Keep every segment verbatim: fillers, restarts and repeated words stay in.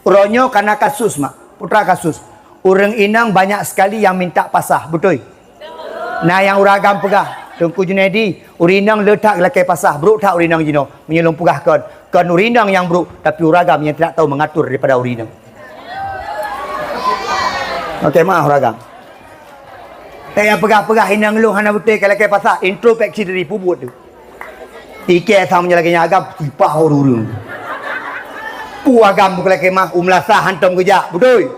Uroe nyoe kana kasus, mak. Putra kasus. Ureuëng inong banyak sekali yang minta pasah, beutôi? Nah, nyang ureuëng agam peugah, Teungku Junaidi, ureuëng inong le that lakée pasah, brok that ureuëng inong jinoe. Meunyoe lôn peugah kon, kon ureuëng inong nyang brok, tapi ureuëng agam yang tidak tahu mengatur daripada ureuëng inong. Oke, maaf ureuëng agam. Eh, nyang peugah-peugah inong lôn hana beutôi ka lakée pasah, introspeksi diri, peubuet tu. Ikée sama lagée nyan agam, sipah ureuëng. Peue agam bukan lakée mah, u meulasah hantom geujak, beutôi?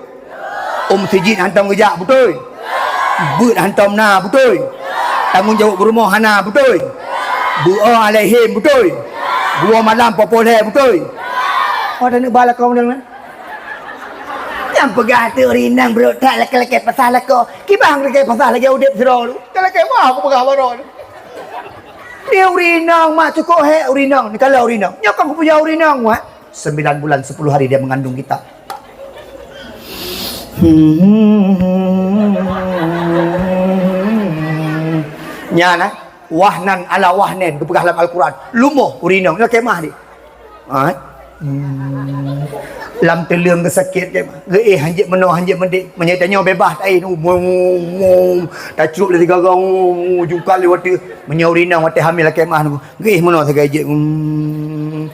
U meuseujid hantom geujak, beutôi? Beuet hantom na, beutôi? Tanggong jaweueb beurumoh hana, beutôi? Beuo alaihim, beutôi? Buo malam popoh lhée, beutôi? Oh, dan ba lakoe meudang na. Nyang peugah tu rinang brok that lakée-lakée pasah lakoe. Kibang lakée pasah lagée udeb sidroe tu. Lakée mah aku peugah baroe tu. Dia ureuëng inong, mak, cukup hék ureuëng inong. Ni kalau ureuëng inong. Nyoe kan kupuja ureuëng inong, mak. Sembilan bulan, sepuluh hari dia mengandung kita. Nyan, eh, wahnan ala wahnin, geupeugah lam Al-Quran. Lumoh ureuëng inong, nyoe kemah di. Ha? Hmm. Lam teuleueng geusakét, geuéh hanjeuet meunoe, hanjeuet meudéh. Meunyoe tanyoe beubaih taén, mum, mum, tacrok lé sigaga, mum, jungkal lé watée. Meunyoe ureuëng inong watée hamil lakée mah, geuéh meunoe sagai jeuet. Hmm.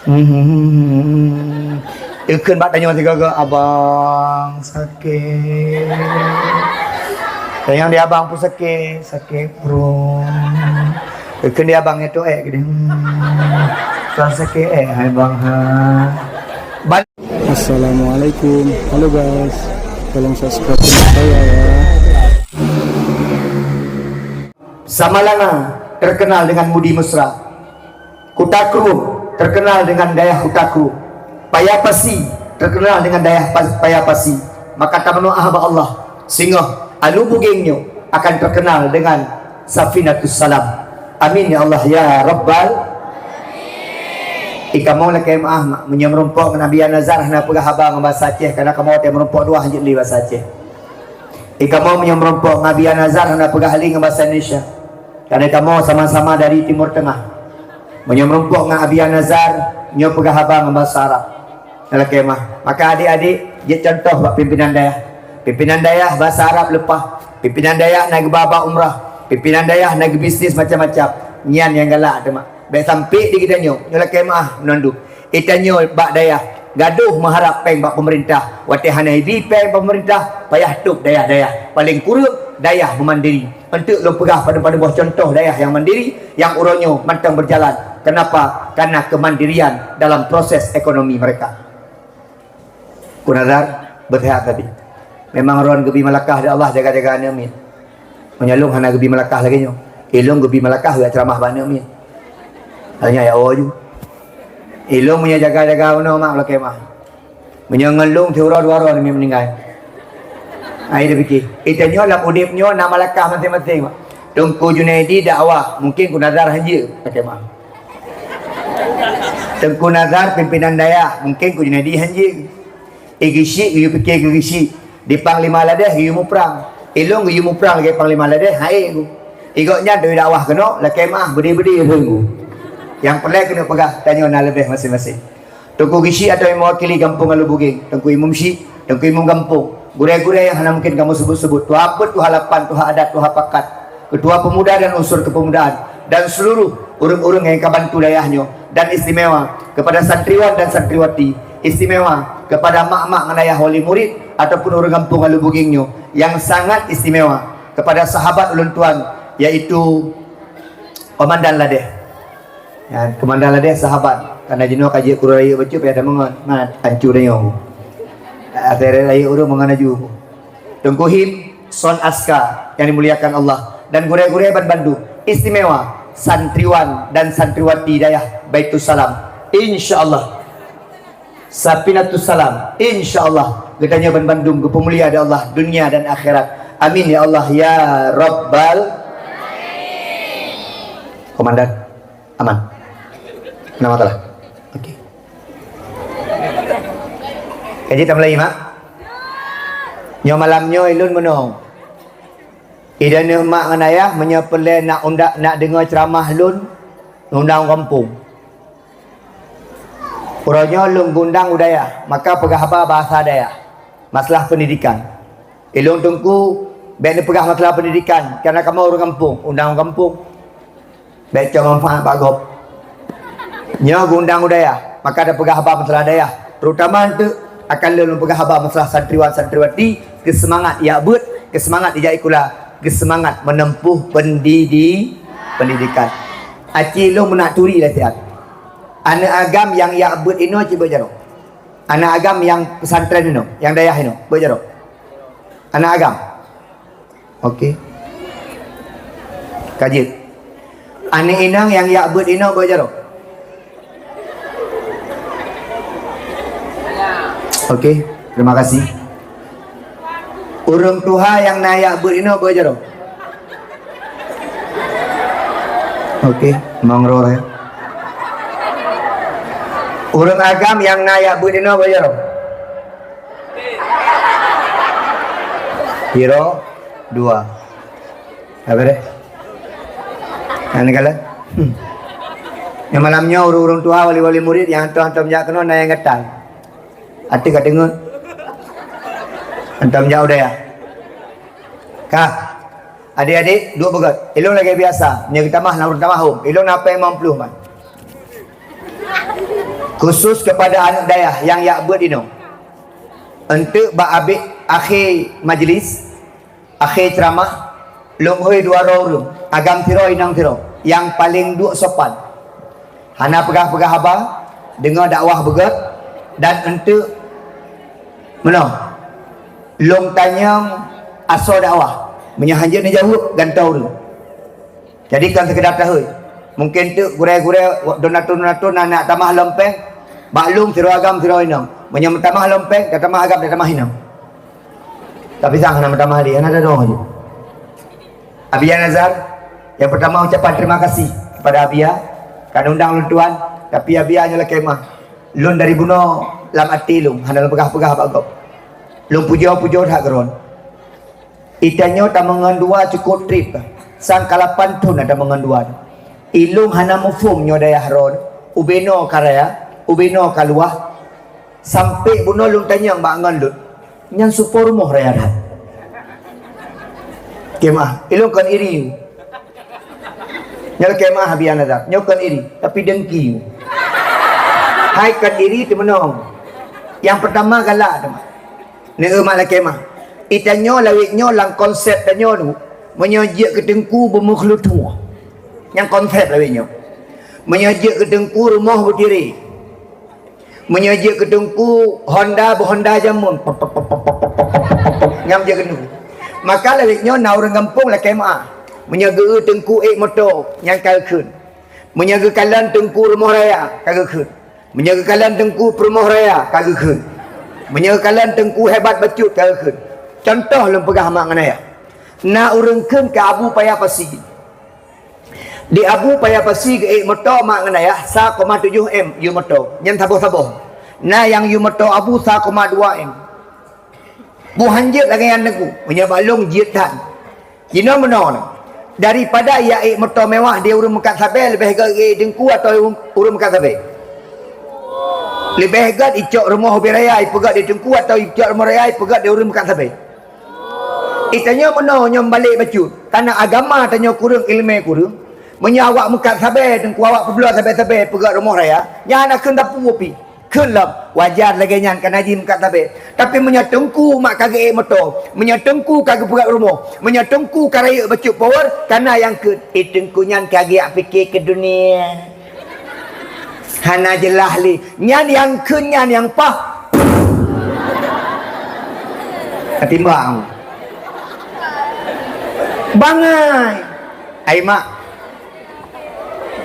Hmm. Ikheun bak tanyoe sigaga, "Abang, sakét." Tanyong di abang pun sakét, sakét. Sakét pruet. Keuneuk abang nyan tuek, eh, geude. Hmm. Tuan sakét, eh, hai bang, ha. Ban- Assalamualaikum. Halo guys. Tolong subscribe channel saya ya. Samalanga terkenal dengan mudi mesra. Kuta Krueng terkenal dengan gaya Kuta Krueng. Paya Pasi terkenal dengan gaya Pas-, Paya Pasi. Maka tameudoá bak Allah, singoh Alu Bugeng nyoe akan terkenal dengan Safinatus Salam. Amin ya Allah ya Rabbal. Ikamoe lakée meuáh, mak, meunyoe meurumpok ngon Abi Nazar hana peugah haba ngon basa Aceh, karena kamoe watée meurumpok dua hanjeuet lé basa Aceh. Ikamoe meunyoe meurumpok ngon Abi Nazar hana peugah lé ngon basa Indonesia. Karena kamoe sama-sama dari Timur Tengah. Meunyoe meurumpok ngon Abi Nazar, nyoe peugah haba ngon basa Arab. Nyan lakée mah. Maka adik-adik, jeuet contoh bak pimpinan dayah. Pimpinan dayah basa Arab leupah. Pimpinan dayah na geuba-ba umrah. Pimpinan dayah na geubisnis macam-macam. Nyan nyang galak teuma. Bék sampai di geutanyoe. Nyoe lakée meuáh meunandum. Geutanyoe bak dayah gadoh meuharab péng bak peumeurintah. Watée hana ibi péng bak peumeurintah, payah tôb dayah-dayah. Paleng kureueng dayah meumandiri. Eunteuk lôn peugah padub-padub boh contoh dayah nyang mandiri nyang uroe nyoe mantong beujalan. Kenapa? Karena keumandirian dalam proses ekonomi mereka. Ku Nazar, beuseuhat sabe. Memang droen geubi meulakah lé Allah jaga-jaga aneuk miet. Meunyoe lôn hana geubi meulakah lagée nyoe, ilôn geubi meulakah geuceramah bak aneuk miet. Hanya ya Allah ju. Ilôn meunyoe jaga-jaga unoe mak lakée mah. Meunyoe ngon lôn siuroe dua droe aneuk miet meuninggai. Ai dipike, geutanyoe lam udeb nyoe na meulakah maséng-maséng, mak. Teungku Junaidi dakwah, mungkin ku Nazar hanjeuet lakée mah. Teungku Nazar pimpinan dayah, mungkin ku Junaidi hanjeuet. Igeusyik geuyue pike keu geusyik. Di Panglima Ladeh geuyue muprang. Ilôn geuyue muprang lagée Panglima Ladeh, hai ku. Igobnyan teudakwah keunoe lakée meuáh beudé-beudé lheueh ku. Nyang peureulée keuneuk peugah tanyoe na leubeh maséng-maséng. Teungku Geusyik atau mewakili gampông Alu Bugeng, Teungku Imum Syik, Teungku Imum Gampông, gurée-gurée nyang hana mungkin kamoe sebut-sebut, tuha peuet, tuha lapan, tuha adat, tuha pakat, ketua pemuda dan unsur kepemudaan, dan seluruh ureuëng-ureuëng nyang ka bantu dayah nyoe, dan istimewa kepada santriwan dan santriwati, istimewa kepada mak-mak ngon ayah wali murid ataupun ureuëng gampông Alu Bugeng nyoe, yang sangat istimewa kepada sahabat ulôn tuan, yaitu Komandan Ladeh. Ya, Komandan Ladeh sahabat, karena jinoe ka jeuet keudroe rayeuk bacut payah tameungon, mat, ancu tanyoe. Asai rayeuk ureuëng meungon laju. Teungku Him, Son Aska yang dimuliakan Allah, dan gurée-gurée ban bandum, istimewa santriwan dan santriwati dayah Baitussalam. Insya Allah, Safinatus Salam, insya Allah, geutanyoe ban bandum geupeumulia di Allah dunia dan akhirat. Amin ya Allah ya Rabbal. Komandan, aman. Nama telah. Oke. Jadi tamulai, mak. Nyoe malam nyoe ilôn meunong. Idaneuh mak ngon ayah, meunyoe peureulée nak unda-, nak deungoe ceuramah lôn, undang gampông. Uroe nyoe lôn geuundang u dayah, maka peugah haba bahasa dayah, masalah pendidikan. Ilôn teungku, bék neupeugah masalah pendidikan, karena kamoe ureuëng gampông, undang ureuëng gampông. Bék cok manfaat bak gob. Nyoe geuundang u dayah, maka tapeugah haba masalah dayah, terutama eunteuk akan lôn peugah haba masalah santriwati-santriwati, keu seumangat jak beuet, keu seumangat jak sikula, keu seumangat menempuh pendidi-, pendidikan. Aci lôn meunak turi latihan. Aneuëk agam nyang jak beuet inoe cit beuet jaroe. Aneuëk agam nyang pesantren inoe, nyang dayah inoe, beuet jaroe. Aneuëk agam. Oke. Ka jeuet. Aneuëk inong nyang jak beuet inoe beuet jaroe. Oke, terima kasih. Ureuëng tuha nyang na jak beuet inoe beuet jaroe. Oke, mangrove ya. Ureuëng agam nyang na jak beuet inoe beuet jaroe. Piro? Dua. Habéh deh. Nyang neukalon. Hmm. Nyang malam nyoe ureuëng-ureuëng tuha, wali-wali murit nyang hantom-hantom jak keunoe na nyang gatal. Até ka deungon. Hantom jak u dayah. Ka. Adik-adik, duek beugét. Ilôn lagée biasa. Meunyoe geutamah, na ureuëng tamah hom. Ilôn hapé limong ploh man. Khusus kepada aneuëk dayah nyang jak beuet inoe. Eunteuk bak abéh akhé majlis, akhé ceuramah, lôn hôi dua droe ureuëng, agam sidroe inong sidroe, nyang paleng duek sopan. Hana peugah-peugah haba, deungoe dakwah beugét, dan eunteuk meunoe. Lôn tanyong asoe dakwah, meunyoe hanjeuet neujaweueb, gantoe ureuëng. Jadi kon seukeudar tahôi. Mungken teuk gurée-gurée, donatur-donatur na neuk tamah lom péng, bak lôn sidroe agam sidroe inong. Meunyoe meutamah lom péng, tatamah agam, tatamah inong. Tapi sang hana meutamah lé, hana tadong laju. Abia Nazar, nyang peurtama ucapan terima kasih kepada Abia, ka neundang lôn tuan, tapi Abia nyoe lakée meu'ah. Lôn dari bunoe lam até lôn, hana lôn peugah-peugah bak gob. Lôn pujoe-pujoe that keu droen. Itanyoe tameungon dua cukôp trép, sang ka lapan thon na tameungon dua. Ilôn hana muphom nyoe dayah droen, ubenoe ka raya, ubenoe ka luwah. Sampoe bunoe lôn tanyong bak ngon lôn, nyan supo rumoh raya that. Keu meu'ah, ilôn kon iri. Nyoe lakée meu'ah Abia Nazar, nyoe kon iri, tapi dengki. Hai kon iri teumeunong. Nyang peurtama galak teuma. Neu mat lakée meu'ah. Itanyoe lawét nyoe lam konsep tanyoe tu, meunyoe jeuet keu teungku beumeukhlutuoh. Nyang konsep lawét nyoe. Meunyoe jeuet keu teungku rumoh beutiré. Meunyoe jeuet keu teungku Honda beu Honda jameun. Nyang jeuet keu teungku. Maka lawét nyoe na ureuëng gampông lakée meu'ah. Meunyoe geu teungku ék moto, nyang ka geukheun. Meunyoe geukalon teungku rumoh raya, ka geukheun. Meunyoe geukalon teungku peurumoh raya, ka geukheun. Meunyoe geukalon teungku hebat bacut, ka geukheun. Contoh lôn peugah mak ngon ayah. Na ureuëng kheun keu Abu Paya Pasi. Di Abu Paya Pasi geuék moto mak ngon ayah sa koma tujoh M yue moto. Nyan saboh-saboh. Na nyang yue moto Abu sa koma dua M. Beu hanjeuet lagée nyan teungku. Meunyoe bak lôn jeuet that. Jinoe meunoe, daripada ya ék moto mewah di ureuëng meukat sabe leubeh gét ék teungku atau ureuëng meukat sabe? Leubeh gét icok rumoh ubé raya ipeugét di teungku atau icok rumoh raya ipeugét di ureuëng meukat sabe? Itanyoe meunoe nyoe balek bacut, karena agama tanyoe kureueng, iéleumé kureueng. Meunyoe awak meukat sabe teungku awak peubloe sabe-sabe peugét rumoh raya, nyan hana kheun sapeue pih. Kheun lom, wajar lagée nyan kana jimeukat sabe. Tapi meunyoe teungku mak ka geuék moto, meunyoe teungku ka geupeugét rumoh, meunyoe teungku ka rayeuk bacut power, kana nyang kheun, eh, teungku nyan ka geujak pike keu dunia. Hana jeulaih lé. Nyan nyang kheun nyan nyang paih. Katimbang. Bangai. Ai mak.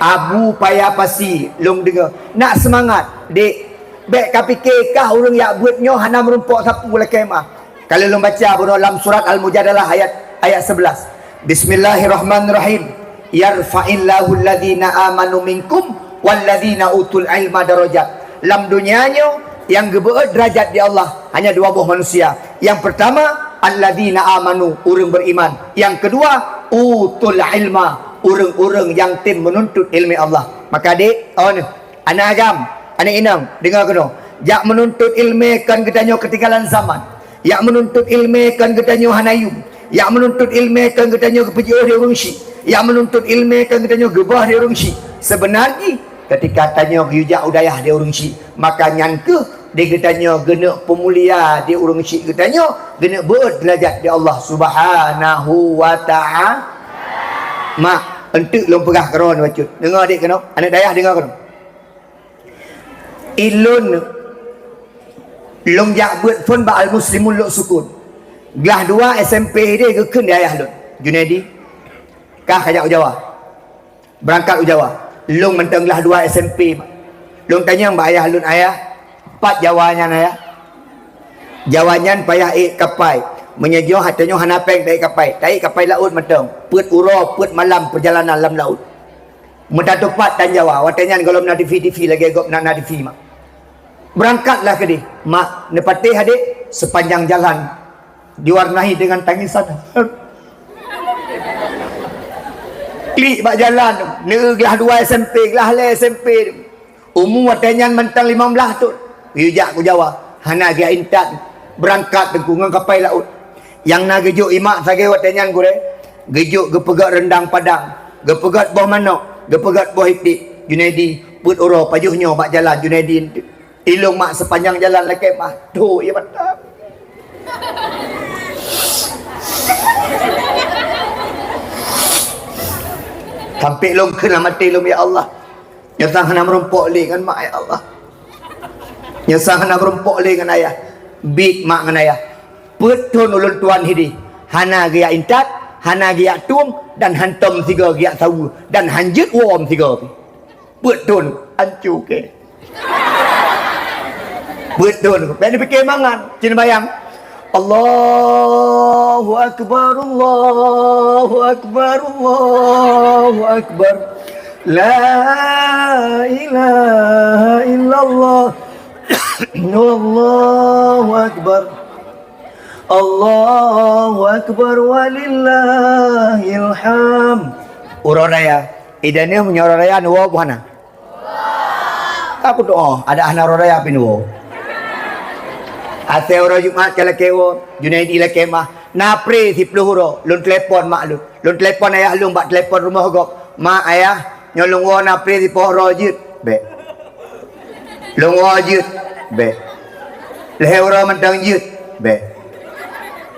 Abu Paya Pasi, lôn deungoe. Nak seumangat, dek. Bék kapike kah ureuëng jak beuet nyoe hana meurumpok sapeue lakée meu'ah. Ka lheueh lôn baca bunoe lam surat Al-Mujadalah ayat, ayat sebelas. Bismillahirrahmanirrahim. Yarfa'illahu alladhina amanu minkum walladhina utul ilma darajat. Lam donya nyoe nyang geubeuet derajat di Allah hanya dua boh manusia. Nyang peurtama, alladzina amanu, ureuëng beriman. Nyang keudua, utul ilma, ureuëng-ureuëng nyang tem meununtut iéleumé Allah. Maka dek, oh, aneuëk agam, Aneuk inong, deungoe keunoe. Jak meununtut ileumèe kon geutanyoe keutinggalan zaman. Jak meununtut ileumèe kon geutanyoe hana yum. Jak meununtut ileumèe kon geutanyoe geupeujiôh di ureueng syik. Jak meununtut ileumèe kon geutanyoe geuboh di ureueng syik. Seubeuna jih, keutika tanyoe geuyue jak u dayah di ureueng syik, maka nyan kheueh di geutanyoe geuneuk peumulia di ureueng syik geutanyoe, geuneuk beuet deurajat di Allah Subhanahu wa Ta'ala. Mak, eunteuk lôn peugah keudroe bacut. Deungoe dek keunoe, aneuk dayah deungoe keunoe. Ilôn, lôn jak beuet phôn bak Al-Muslimun Lhoksukon. Glah dua S M P deh geukheun di ayah lôn, "Junaidi, kah kajak u Jawa. Beurangkat u Jawa." Lôn mantong glah dua S M P. Lôn tanyong bak ayah lôn, "Ayah, pat Jawa nyan, Ayah?" "Jawa nyan payah ék kapai. Meunyoe jih geutanyoe hana péng taék kapai. Taék kapai laôt mantong. Peuet uroe, peuet malam peurjalanan lam laôt." Meutatupat tan Jawa, watèe nyan gohlom na T V, T V lagèe gob na, na T V, mak. Beurangkatlah keudeh, mak, neupatéh adék, seupanjang jalan diwarnai deungon tangisan. Klik bak jalan, neu glah dua S M P, glah lhèe S M P. Umu watèe nyan mantong limong blaih thôn. Geuyue jak ku Jawa, hana geujak intat. Beurangkat teungku ngon kapai laôt. Nyang na geujok imak sagai watèe nyan gurèe, geujok geupeugöt reundang padang, geupeugöt boh manok, geupeugöt boh iték. "Junaidi, peuet uroe pajoh nyoe bak jalan, Junaidi." Ilôn mak seupanjang jalan lakèe mah, tho ie mata. Sampai lôn kheun lam até lôn, "Ya Allah, nyang sang hana meurumpok lé ngon mak, ya Allah. Nyang sang hana meurumpok lé ngon ayah." Biet mak ngon ayah. Peuet thôn ulôn tuan hideh, hana geujak intat, hana geujak tueng, dan hantom sigoe geujak saweue, dan hanjeuet woe sigoe pih. Peuet thôn, ancu kèe. Peuet thôn, bèk neupiké mangat, cit neubayang. Allahu Akbar, Allahu Akbar, Allahu Akbar. La ilaha illallah. Allahu Akbar. Allahu Akbar walillahil hamd. Uroe raya. Idaneuh meunyoe uroe raya neuwoe bubena? Ka kudoa, adak hana uroe raya pih neuwoe. Asai uroe Jumat ka lakèe woe, Junaidi lakèe mah. Na pré siplôh uroe, lôn telepon mak lôn. Lôn telepon ayah lôn bak telepon rumoh gob. "Mak, ayah, nyoe lôn woe na pré siplôh uroe jeuet." "Bèk." "Lôn woe jeuet." "Bèk." "Lhèe uroe mantong jeuet." "Bèk."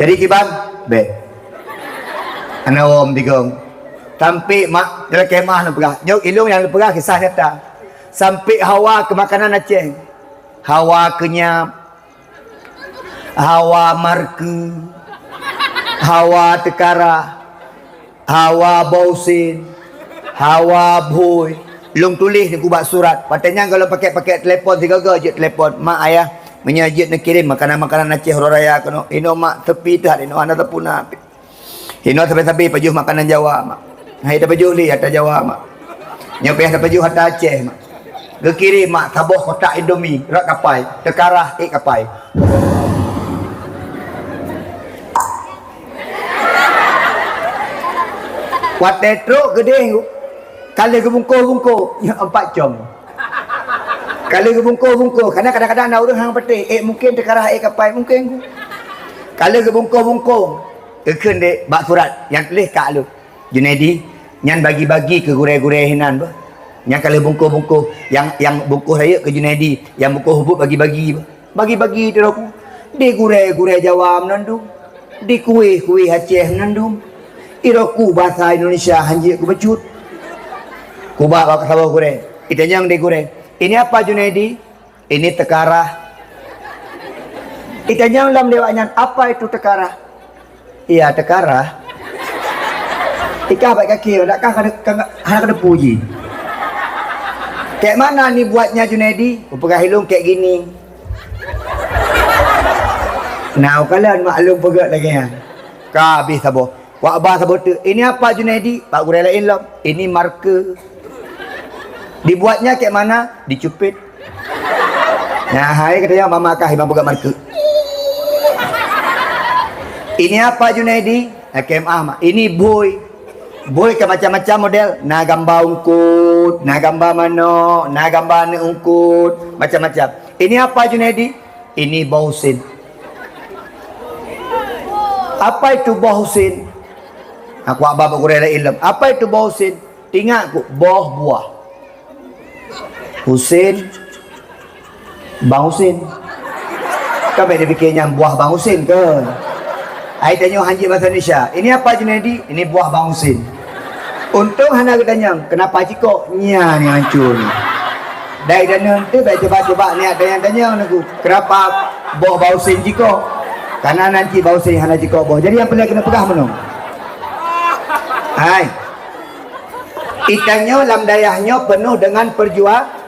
"Jadi kiban?" "Bèk." Hana woe meutigong. Sampai mak, dalam kemah lôn peugah. Nyoe ilôn nyang lôn peugah kisah nyata. Sampai hawa keu makanan Aceh. Hawa keunyab. Hawa marke. Hawa teukarah. Hawa bôh usen, hawa bhôi. Lôn tuléh teungku bak surat. Watèe nyan gohlom pakèk-pakèk telepon sigoe-goe jeuet telepon. "Mak, ayah, meunyoe jeuet neukirém makanan-makanan Aceh uroe raya keunoe." "Inoe mak, sepi that inoe, hana teupuna." "Inoe sabe-sabe pajoh makanan Jawa mak. Hai tapajoh lé ata Jawa mak. Nyoe payah tapajoh ata Aceh mak." Geukirém mak saboh kotak Indomie rot kapai, teukarah ék kapai. Watèe trok keudéh, ka lheueh geubungkôh-bungkôh, nyoe empat com. Ka lheueh geubungkôh-bungkôh, karena kadang-kadang na ureueng hana patéh, ék mungken teukarah ék kapai, mungken ku. Ka lheueh geubungkôh-bungkôh, geukheun deh bak surat nyang tuléh keu lôn. "Junaidi, nyan bagi-bagi keu gurèe-gurèe hinan beuh. Nyang ka lheueh bungkôh-bungkôh, nyang, nyang bungkôh rayeuk keu Junaidi, nyang bungkôh hubup bagi-bagi beuh." Bagi-bagi di roku. Di gurèe-gurèe Jawa meunan dum. Di kueh-kueh Aceh meunan dum. Di roku bahasa Indonesia hanjeuet kubacut. Kuba bak saboh gurèe. Itanyong di gurèe, "Ini apa, Junaidi?" "Ini teukarah." Itanyong lom di awaknyan, "Apa itu teukarah?" "Iya, teukarah." "Ikah bak kaki, dak kah ka, ka, hana ka teupu jih." "Kayak mana ni buatnya, Junaidi?" Kupeugah ilôn, "Kayak gini." Nah, ukalon mak lôn peugah lagèe nyan. Ka habéh saboh. Wak ba saboh teuk, "Ini apa, Junaidi?" Bak gurèe laén lom, "Ini marke." "Dibuatnya kayak mana?" "Dicupit." Nah, hai kata ya mama kah imam peugah marke. "Ini apa, Junaidi?" "K M A mak." "Ini bhôi." Bui ka macam-macam model. Na gamba ungkot, na gamba manok, na gamba aneuk ungkot, macam-macam. Ini apa, Junaidi? Ini boh usin. Apa itu boh usin? Aku abah bak gurée laén lom. Apa itu boh usin? Ingat ku, boh buah. Usin. Bang Usin. Kan bèk dipikir nyan buah Bang Usin ke? Ai tanyoe hanjeuet bahasa Indonesia. Ini apa, Junaidi? Ini buah Bang Usin. Untông hana geutanyong, kenapa cikok? Nyan nyang hancô ni. Dai daneuh tu bèk cuba-cuba niat tanyong-tanyong neuk. Kenapa boh Bang Usin cikok? Karena nanti Bang Usin hana cikok boh. Jadi nyang peureulèe keuneuk peugah meunoe. Hai. Itanyoe lam dayah nyoe peunoh deungon peurjuang-,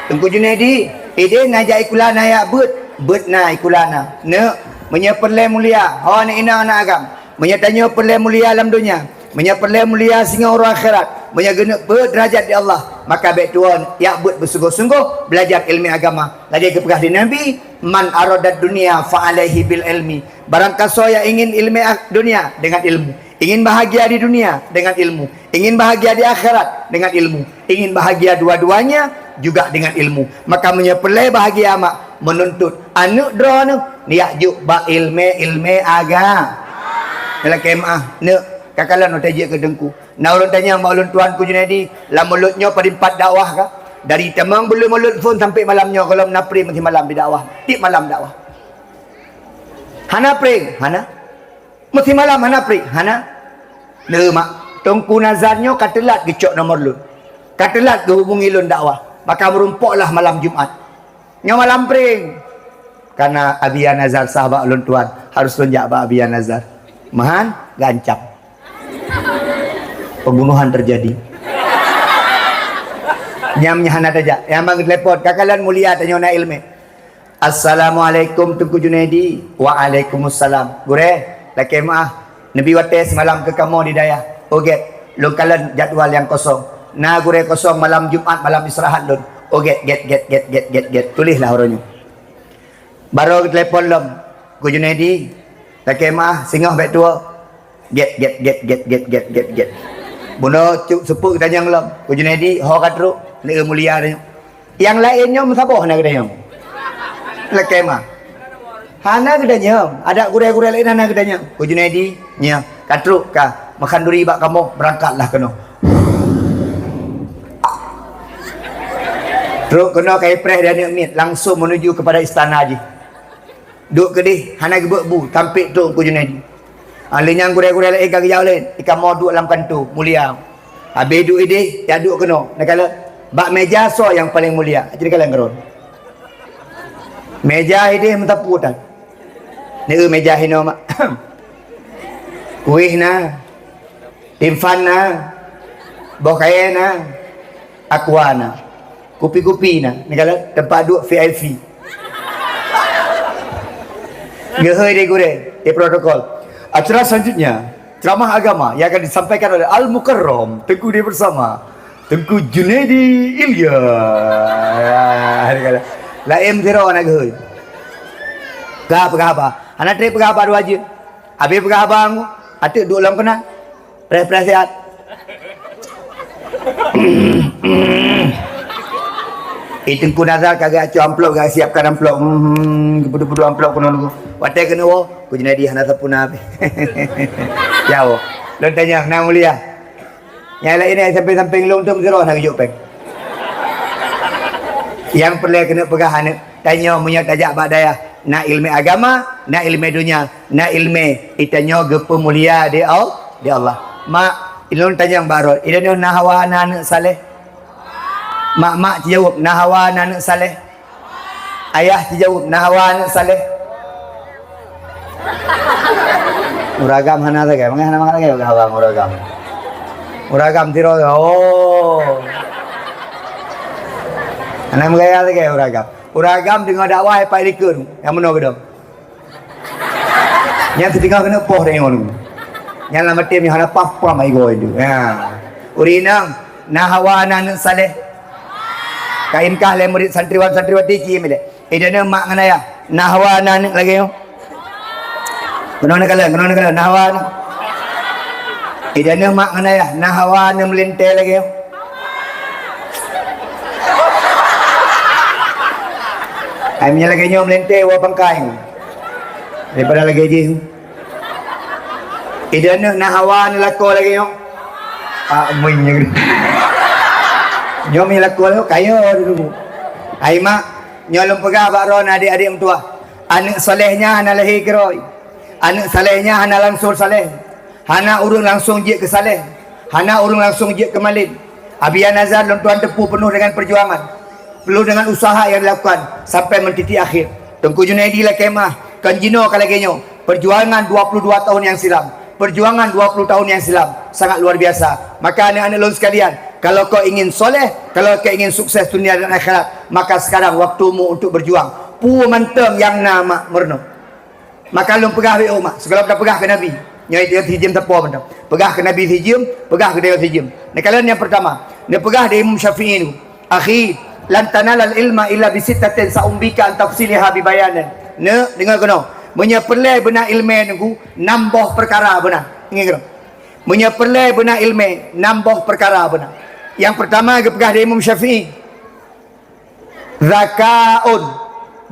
Teungku Junaidi, idéh na jak ikula na jak beuet, beuet na ikula na. Neuk, meunyoe peureulèe mulia, ho aneuk inong aneuk agam. Meunyoe tanyoe peureulèe mulia lam donya, meunyoe peureulèe mulia singoh uroe akhirat, meunyoe geuneuk beuet deurajat di Allah, maka bèk tuwö jak beuet beusunggoh-sunggoh, beulajar ileumèe agama. Lagèe geupeugah lé Nabi, "Man aradad dunya fa alaihi bil ilmi." Barang kasoe nyang ingin ileumèe ak-, dunia dengan ilmu. Ingin bahagia di dunia dengan ilmu. Ingin bahagia di akhirat dengan ilmu. Ingin bahagia dua-duanya juga dengan ilmu. Maka meunyoe peureulèe bahagia mak, meununtut aneuk droeneuh, jak jok bak ileumèe-ileumèe aga-. Lakèe meu'ah, neuk, ka kalon watèe jeuet keu teungku. Na ulôn tanyong bak ulôn tuan Teungku Junaidi, lam mulod nyoe padum pat dakwah kah? Dari tamong buleuen mulod phôn sampai malam nyoe gohlom na pré meusimalam di dakwah. Tiep malam dakwah. Hana pré, hana. Meusimalam hana pré, hana. Neu mak, Teungku Nazar nyoe ka teulat geucok nomor lôn. Ka teulat geuhubungi lôn dakwah. Maka meurumpoklah malam Jumat. Nyoe malam pring. Karena Abia Nazar sah bak ulôn tuan, harus lôn jak bak Abia Nazar. Meuhan, geuancam. Pembunuhan terjadi. Nyam nyan hana tajak. Nyang ban geutelepon, ka kalon mulia tanyoe na ileumèe. "Assalamualaikum Teungku Junaidi." "Waalaikumsalam." "Gurèe, lakèe meu'ah. Neubi watèe simalam keu kamoe di dayah." "Oh gèt, lôn kalon jadwal nyang kosong. Na gurèe kosong malam Jumat, malam istirahat lôn." "Oh gèt, gèt, gèt. Tulislah uroe nyoe." Barô geutelepon lom, "Teungku Junaidi, lakèe meu'ah, singoh bèk tuwö." Gèt, gèt, gèt. Bunoe cuk seupôt geutanyong lom, "Teungku Junaidi, ho ka trok?" "Neu mulia tanyoe." Nyang laén nyoe meusaboh hana geutanyong. Lakèe meu'ah. Hana geutanyong. Adak gurèe-gurèe laén hana geutanyong. "Teungku Junaidi, nyoe, ka trok ka. Meukhanduri bak kamoe, beurangkatlah keunoe." Trok keunoe ka ipreh di aneuk miet, langsung menuju kepada istana jih. Duek keudeh, hana geubeuet bu, tampék trok Teungku Junaidi. Ah, lheueh nyan gurèe-gurèe laén ka geujak lé, di kamoe duek lam kantô, mulia. Habéh duek idéh, jak duek keunoe. Neukalon, bak méja soe nyang paleng mulia? Jadi neukalon keudroe. Méja idéh meusapeue tan. Neu méja hinoe mak. Kuéh na. Timphan na, boh kayèe na, aqua na, kupi-kupi na, neukalon teumpat duek V I P. Geuhôi di gurèe, di protokol. Acara selanjutnya, ceramah agama yang akan disampaikan oleh Al Mukarram Teungku Dia Bersama, Teungku Junaidi Ilya. Neukalon. Laén sidroe na geuhôi. Ka peugah haba? Hana trép peugah haba dua jeuet. Habéh peugah haba, ateueh duek lom keunan. Preh-preh siat. Eh, Teungku Nazar ka geuacoe amplop, ka siapkan amplop. Hmm, geupeudeuh-peudeuh amplop keunoe nunggu. Watèe keuneuk woe, Teungku Junaidi hana sapeue na pih. Jauh. Lôn tanyong, na mulia. Nyang laén nyang sampéng-sampéng lôn tu meusidroe hana geujok péng. Nyang peureulèe keuneuk peugah aneuk. Tanyoe meunyoe tajak bak dayah, na ileumèe agama, na ileumèe donya, na ileumèe itanyoe geupeumulia di Al-, di Allah. Mak, ilôn tanyong barô, itanyoe na hawa na aneuk saleh? Mak-mak jaweueb, na hawa na aneuk saleh? Ayah jaweueb, na hawa aneuk saleh? Uragam hana lagèe, mangat hana mangat lagèe uragam, uragam. Uragam tiro, oh. Hana meugaya lagèe uragam. Uragam deungoe dakwah pat likot, nyang meunoe keudong. Nyang teutinggai keuneuk poh tanyoe nyoe. Nyang lam até meuhana pah-pah mai goe tu. Ya. Ureueng inong, na hawa na aneuk saleh. Ka inkah lé murit santriwan santriwati ci mileh. Eh, dan mak ngon ayah, na hawa na aneuk lagèe nyoe. Keunoe neukalon, keunoe neukalon, na hawa na. Ideh neuh mak ngon ayah, na hawa neuh meulintèe lagèe nyoe. Ai meunyoe lagèe nyoe meulintèe woe pangkai. Daripada lagèe jih. Ideh neuh na hawa neuh lakoe lagèe nyoe. Ah, meuin nyoe. Nyoe meuin lakoe lagèe kaya dulu. Ai mak, nyoe lôn peugah bak droeneuh adék-adék meutuwah. Aneuk saleh nyan hana lahé keudroe. Aneuk saleh nyan hana langsong saleh. Hana ureueng langsong jeuet keu saleh, hana ureueng langsong jeuet keu malem. Abi An-Nazar lôn tuan teupeu peunoh deungon peujuangan, peunoh deungon usaha nyang dilakukan sampai meutitik akhé. Teungku Junaidi lakèe meu'ah, kon jinoe ka lagèe nyoe. Peujuangan dua puluh dua tahun nyang silam, peujuangan dua puluh tahun nyang silam sangat luar biasa. Maka aneuk-aneuk lôn sekalian, kalau kau ingin soleh, kalau kau ingin sukses dunia dan akhirat, maka sekarang waktumu untuk berjuang. Peue mantong nyang na mak meurunoe. Maka lôn peugah bak umat, sigohlom tapeugah keu Nabi. Nyoe itu sijeuem teupeu mantong. Peugah keu Nabi sijeuem, peugah keu Nabi sijeuem. Neukalon nyang peurtama, neupeugah lé Imam Syafi'i nyoe, "Akhi, lan tanalal ilma illa bi sittatin sa'umbika an tafsiliha bi bayanin." Neuk, deungoe keunoe. Meunyoe peureulèe beuna ileumèe Teungku, nam boh peukara beuna. Ingat keunoe. Meunyoe peureulèe beuna ileumèe, nam boh peukara beuna. Nyang peurtama geupeugah lé Imam Syafi'i, "Zakaun,"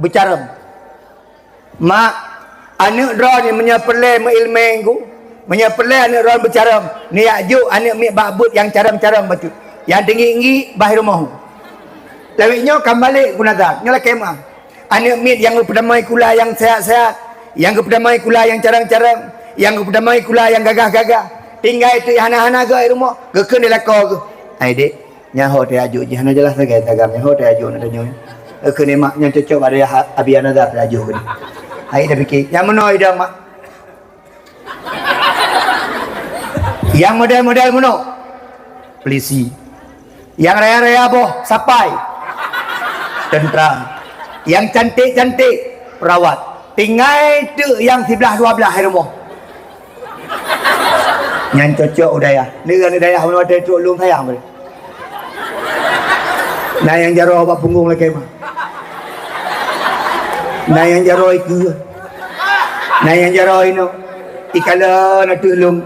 beucarông. Mak, aneuk droeneuh meunyoe peureulèe meuileumèe Teungku, meunyoe peureulèe aneuk droeneuh beucarông, neujak jok aneuk miet bak beuet nyang carông-carông bacut, nyang teunggi-teunggi bak rumoh. Lawét nyoe ka meubalek Teungku Nazar, nyoe lakèe meu'ah. Aneuk miet nyang geupeutamong sikula nyang seuhat-seuhat, nyang geupeutamong sikula nyang carông-carông, nyang geupeutamong sikula nyang gagah-gagah, tinggai teuk hana-hana geuh rumoh, geukheun di lakoe geuh, "Hai dék, nyan ho tajak jok jih, hana jeulaih sagai tagam nyan, ho tajak jok na tanyoe." Geukheun di mak, "Nyan cocok bak dayah Abi An-Nazar tajak jok." Hai tapiké, "Nyang meunoe idong mak." Nyang model-model meunoe, polisi. Nyang raya-raya boh, sapai, teuntra. Nyang cantik-cantik, perawat. Tinggai teuk nyang siblaih dua blaih di rumoh. Nyan cocok u dayah. Nyoe u dayah meunoe watèe trok lôn sayang. Na nyang jaroe bak punggong lakèe meu'ah. Na nyang jaroe ikeue. Na nyang jaroe inoe. Ikalon ateueh lôn.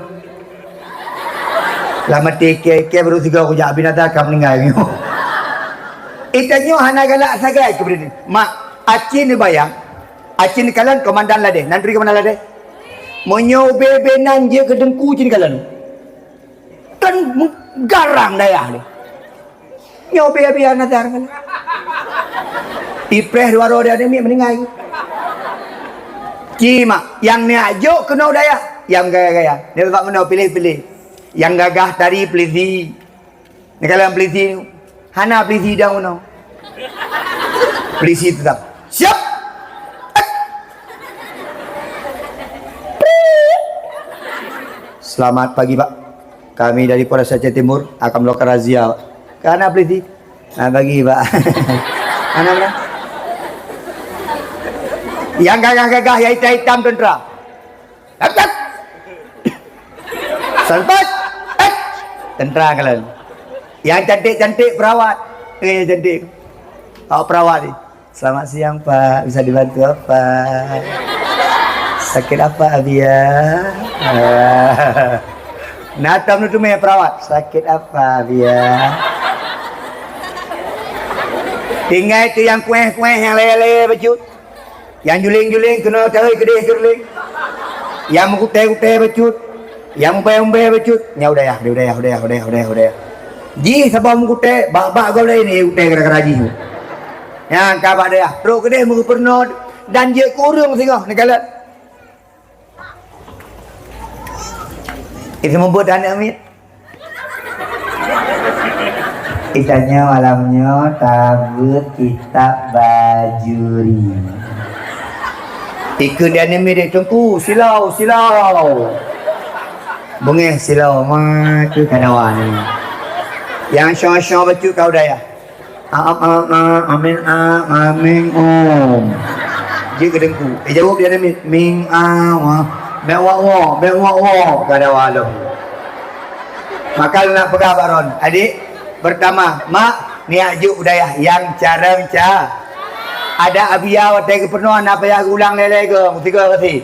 Lam até kèe-kèe baru sigoe kujak Abi An-Nazar ka meuninggai nyoe. Itanyoe hana galak sagai keu beureudeh. Mak, aci neubayang, aci neukalon komandan ladeh. Nan turi komandan ladeh. Meunyoe ubé-ubé nan jeuet keu Teungku ci neukalon. Kan garang dayah nyoe. Nyoe biya-biya Nazar kan. Ipreh dua roda ni meuninggai. Ci mak, nyang neujak jok keunoe dayah, nyang gaya-gaya. Dia bak meunoe piléh-piléh. Nyang gagah tari polisi. Neukalon polisi, hana polisi dong meunoe. Polisi tetap. Siap. Selamat pagi, Pak. Kami dari Polres Aceh Timur akan melakukan razia. Ka na polisi? Ah, bagi, Pak. Mana, mana? Nyang gagah-gagah, nyang itam-itam teuntra. Tat, tat. Salbat. Tat. Teuntra kalon. Nyang cantik-cantik perawat. Eh, cantik. Awak perawat ni. "Selamat siang, Pak. Bisa dibantu apa?" "Sakit apa, Abi, ya?" Ah. Nah, tam tu meh perawat. "Sakit apa, Abi, ya?" Tinggai tu nyang kuéh-kuéh, nyang lé-lé bacut. Nyang juléng-juléng keunoe tahi keudeh keuruléng. Nyang meukutée-kutée bacut. Nyang umbée-umbée bacut, nyan u dayah, u dayah, u dayah. Jih saboh meukutée, bak-bak gob laén, eh, kutée gara-gara jih. Nyan ka bak dayah, trok keudeh meugeupeurunoe dan jeuet keu ureuëng singoh neukalon. Itu mubuet aneuk miet. Itanyoe malam nyoe tabeuet kitab Bajuri. Ikheun di aneuk miet, "Teungku, silau, silau." Beungéh silau, ma keu kadawa ni. Nyang sho-sho bacut ka u dayah. "A, a, a, a, amin, a, amin, um." Jeuet keu teungku. Eh, jaweueb di aneuk miet, "Ming, a, wa." Bék wak-wok, bék wak-wok, kadawa lom. Maka lôn peugah bak droen, "Adék, peurtama, mak, neujak jok u dayah nyang carông ca." Adak Abi ya watée geupeurunoe hana payah geulang lé-lé goe, meusigoe geusie.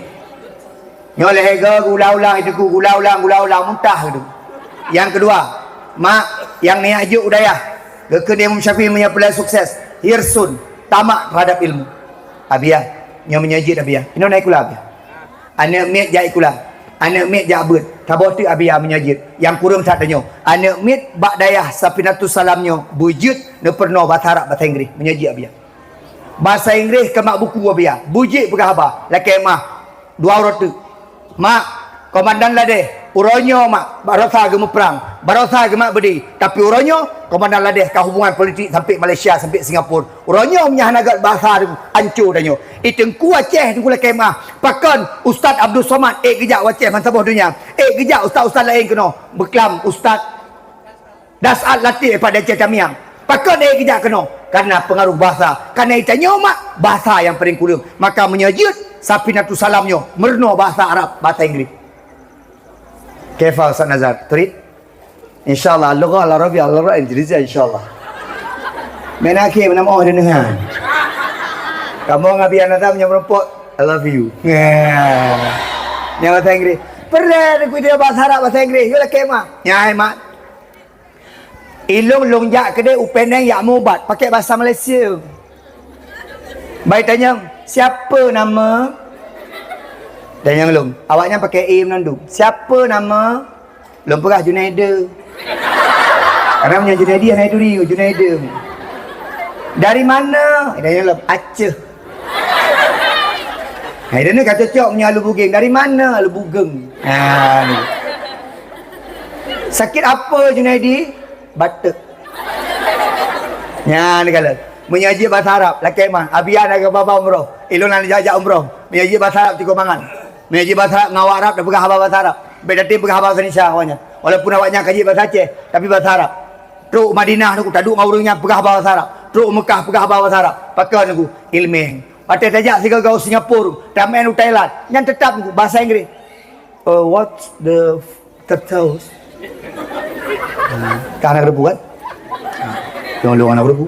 Nyoe lhèe goe geuulang-ulang, itu geuulang-ulang, geuulang-ulang, muntah gitu. Nyang keudua, mak, nyang neujak jok u dayah, geukheun Imam Syafi'i meunyoe peureulèe sukses, hirsun, tamak terhadap ilmu. Abiya, nyoe meunyoe jeuet abiya. Inoe na sikula abiya. Aneuk miet jak sikula. Aneuk miet jak beuet. Saboh teuk abiya meunyoe jeuet. Nyang kureueng that tanyoe. Aneuk miet bak dayah Safinatus Salam nyoe beujeuet neupeurunoe basa Arab, basa Inggréh meunyoe jeuet abiya. Basa Inggréh keu mak buku abiya. Beujeuet peugah haba. Lakèe meu'ah. Dua uroe teuk. Mak, komandan ladèh, uroe nyoe mak, barosa geumeuprang, barosa geumat beudé, tapi uroe nyoe komandan ladèh ka hubungan politik sampoe Malaysia, sampoe Singapura. Uroe nyoe meunyo hana gèt basa, hanco tanyoe. I Teungku Aceh, Teungku lakèe meu'ah. Pakon Ustaz Abdul Somad ék geujak u Aceh ban saboh donya. Ék geujak ustaz-ustaz laén keunoe. Beuklam Ustaz Das'ad Latif daripada Aceh Tamiang. Pakon ék geujak keunoe? Karena pengaruh bahasa. Karena i tanyoe mak, bahasa nyang paleng kureueng. Maka meunyoe jeuet, Safinatus Salam nyoe meurunoe bahasa Arab, bahasa Inggréh. Kaifa Ustaz Nazar? Turid? Insya Allah, al-lughah al-arabiyyah al-injiliziyah, insya Allah. Meunan akhé, meunan oh deuneuhan. Kamoe ngon Abi Nazar meunyoe meurumpok, I love you. Nyang bahasa Inggréh. Peureulèe neukui dia bahasa Arab, bahasa Inggréh. Yôh lakèe mak. Nyan hai mak. Ilôn lôn jak keudéh u Penang jak meu ubat, pakèk basa Malaysia. Bai tanyong, "Siapa nama?" Tanyong lôn. Awaknyan pakèk "e" meunandum. "Siapa nama?" Lôn peugah, "Junaida." Karena meunyoe Junaidi hana turi, Junaida. "Dari mana?" Tanyong lôn, "Aceh." Hai, dia ni ka cocok meunyoe Alue Bugeng. "Dari mana?" "Alue Bugeng." Ha, ni. "Sakit apa, Junaidi?" "Bateuk." Nyan kalon. Meunyoe jeuet basa Arab, lakèe meu'ah. Abiya na geuba-ba umroh. Ilôn na jak-jak umroh. Meunyoe jeuet basa Arab cukôp mangat. Meunyoe jeuet basa Arab ngon awak Arab, tapeugah haba basa Arab. Bèk tatem peugah haba basa Indonesia awaknyan. Walaupun awaknyan ka jeuet basa Aceh, tapi basa Arab. Trok u Madinah, taduek ngon ureueng nyan peugah haba basa Arab. Trok u Meukah peugah haba basa Arab. Pakon Teungku? Ileumèe. Watèe tajak sigoe-goe u Singapura, tameu'en u Thailand, nyan teutap Teungku bahasa Inggréh. Uh, what's the Terus. Ha, ka hana geureubu kan? Ha, tolong hana geureubu.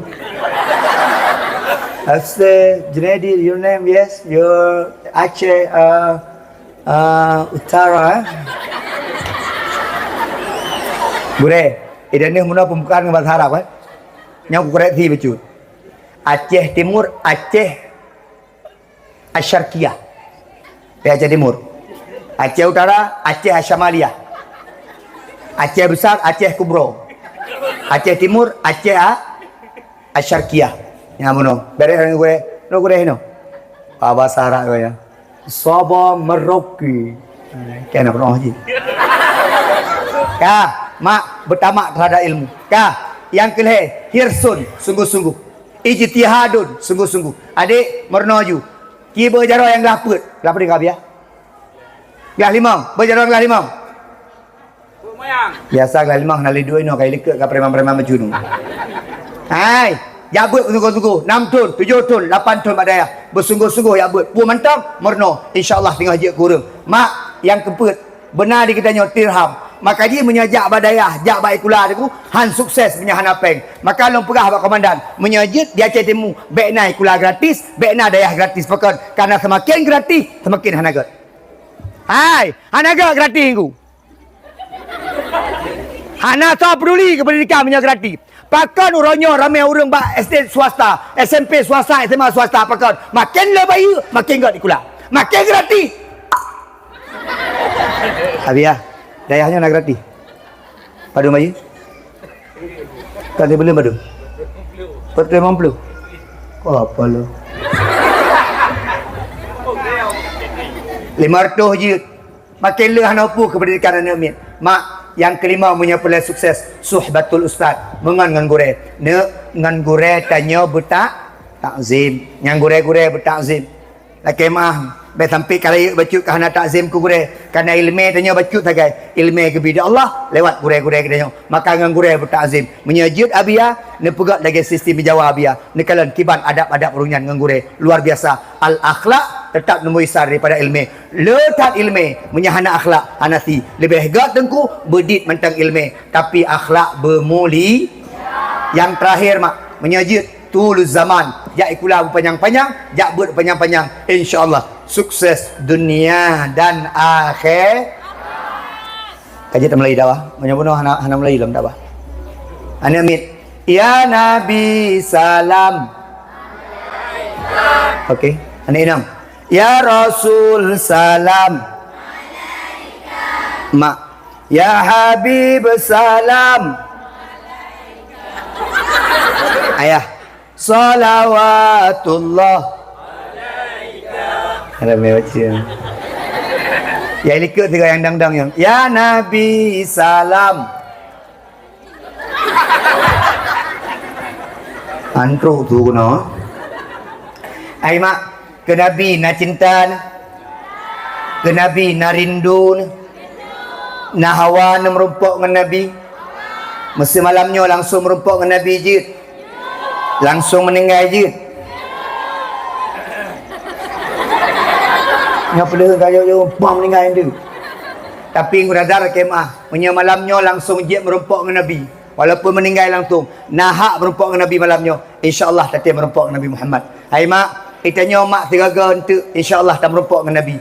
I say, "Junaidi, your name, yes, your Aceh, uh, uh, Utara, eh?" Gurèe, idan ni meunoe pembukaan ngon bahasa Arab, eh? Nyang kukoreksi bacut. Aceh Timur, Aceh Asyarkiyah. Eh, Aceh Timur. Aceh Utara, Aceh Asyamaliyah. Aceh Besar, Aceh Kubro. Aceh Timur, Aceh A-, Asyarkiyah. Nyang bunoe. Bèrèh ureueng gurèe. Ureueng gurèe hinoe. Ah, bahasa Arab ya. Sabah Merauke. Kena pernah ji. Ka, mak, beutamak terhadap ilmu. Ka, nyang keulhèe, hirsun, sungguh-sungguh. Ijtihadun, sungguh-sungguh. Adék, meurunoe ju. Ki beujaroe nyang glah peuet. Glah peuet ka biya? Glah limong. Beujaroe glah limong. Biasa glah limong na lé duek inoe ka ilikeuk ka preman-preman meujunu. Hai, jak beuet sungguh-sungguh. Enam thon, tujoh thon, lapan thon bak dayah. Beusungguh-sungguh jak beuet. Peue mantong, meurunoe. Insya Allah singoh jeuet keu ureueng. Mak, nyang keupeuet, beuna di geutanyoe dirham. Maka jih meunyoe jak bak dayah, jak bak sikula Teungku, han sukses meunyoe hana péng. Maka lôn peugah bak komandan, meunyoe jeuet di Aceh Timu, bèk na sikula gratis, bèk na dayah gratis. Pakon? Karena seumaken gratis, seumaken hana gèt. Hai, hana gèt gratis Teungku. Hana soe peuduli keu pendidikan meunyoe gratis. Pakon uroe nyoe ramé ureueng bak S D swasta, S M P swasta, S M A swasta, pakon? Maken le bayeue, maken gèt sikula. Maken gratis. Abiya, dayah nyoe na gratis. Padum bayeue? Kan dia belum padum? Peuet limong ploh. Oh, apa lo? Lima ratus jeuet. Maken le hana peue keu pendidikan aneuk miet. Mak, nyang keulima meunyoe peureulèe sukses, suhbatul ustaz, meungon ngon gurèe. Neuk ngon gurèe tanyoe beutak-, takzim. Nyang gurèe-gurèe beutakzim. Lakèe meu'ah, bèk sampai ka rayeuk bacut ka hana takzim keu gurèe. Karena ileumèe tanyoe bacut sagai. Ileumèe geubri di Allah lewat gurèe-gurèe geutanyoe. Maka ngon gurèe beutakzim. Meunyoe jeuet abiya, neupeugèt lagèe sistem Jawa abiya. Neukalon kiban adab-adab ureueng nyan ngon gurèe. Luar biasa. Al-akhlak teutap numboi sa daripada ileumèe. Le that ileumèe, meunyoe hana akhlak, hana si. Leubeh gèt Teungku, beudit mantong ileumèe, tapi akhlak beumuli-. Nyang teurakhir, mak, meunyoe jeuet, tuluz zaman, jak sikula beupanyang-panyang, jak beuet beupanyang-panyang, insya Allah. Sukses dunia dan akhé-, ka jeuet Melayu dakwah. Meunyoe bunoe hana, hana Melayu lom dakwah. Aneuk miet, "Ya Nabi salam." Oke. Aneuk inong, "Ya Rasul salam." Mak, "Ya Habib salam." Ayah, "Salawatullah." Ramé baca. Ya, likot tiga nyang dang-dang nyang, "Ya Nabi salam." Antruk tu kena. Ai mak, keu Nabi na cinta na. Keu Nabi na rindu na. Na hawa na meurumpok ngon Nabi. Meuseumalam nyoe langsong meurumpok ngon Nabi jeuet. Langsong meuninggai jeuet. Nyoe peuleueh kayok jauh, bang meuninggai tu. Tapi ngura dar kemah, meunyoe malam nyoe langsong jeuet meurumpok ngon Nabi. Walaupun meuninggai langsong, na hak meurumpok ngon Nabi malam nyoe. Insya Allah tatem meurumpok ngon Nabi Muhammad. Hai mak, geutanyoe mak sigaga enteuk, insya Allah tameurumpok ngon Nabi.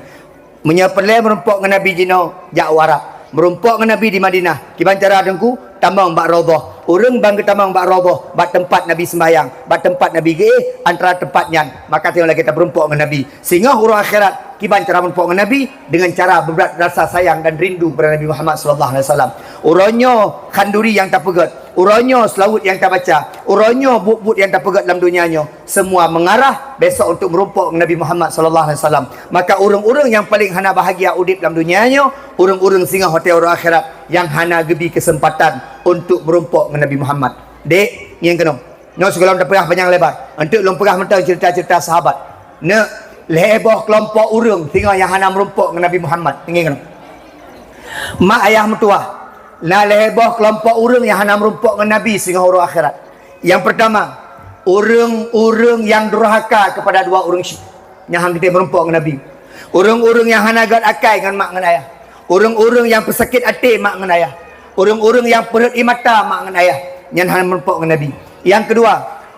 Meunyoe peureulée meurumpok ngon Nabi jinoe, jak u Arab. Meurumpok ngon Nabi di Madinah. Kiban cara teungku, tamong bak Raudhah. Ureuëng ban geutamong bak Raudhah, bak teumpat Nabi seumbahyang, bak teumpat Nabi geuéh, antara teumpat nyan, maka teungoh lagée tameurumpok ngon Nabi. Singoh uroe akhirat, kiban cara meurumpok ngon Nabi, dengan cara beubrat rasa sayang dan rindu kepada Nabi Muhammad sallallahu alaihi wasallam. Uroe nyoe khanduri nyang tapeugét, uroe nyoe seulaweuet nyang tabaca, uroe nyoe buet-buet nyang tapeugét lam donya nyoe, semua mengarah besok untuk meurumpok ngon Nabi Muhammad sallallahu alaihi wasallam. Maka ureuëng-ureuëng nyang paleng hana bahagia udeb lam donya nyoe, ureuëng-ureuëng singoh watée uroe akhirat nyang hana geubi keuseumpatan untuk meurumpok ngon Nabi Muhammad. Dek, ngieng keunoe. Nyoe sigohlom tapeugah panyang lebar. Enteuk lôn peugah mantong cerita-cerita sahabat. Neuk, lhée boh keulompok ureuëng singoh nyang hana meurumpok ngon Nabi Muhammad. Ngieng keunoe. Mak ayah meutuwah, na lhée boh keulompok ureuëng nyang hana meurumpok ngon Nabi singoh uroe akhirat. Nyang peurtama, ureuëng-ureuëng nyang durhaka keupada dua ureuëng syiek, nyang han geutem meurumpok ngon Nabi. Ureuëng-ureuëng nyang hana gét akai ngon mak ngon ayah. Ureuëng-ureuëng nyang peusakét até mak ngon ayah. Ureuëng-ureuëng nyang peurhot ie mata mak ngon ayah, nyan han meurumpok ngon Nabi. Nyang keudua,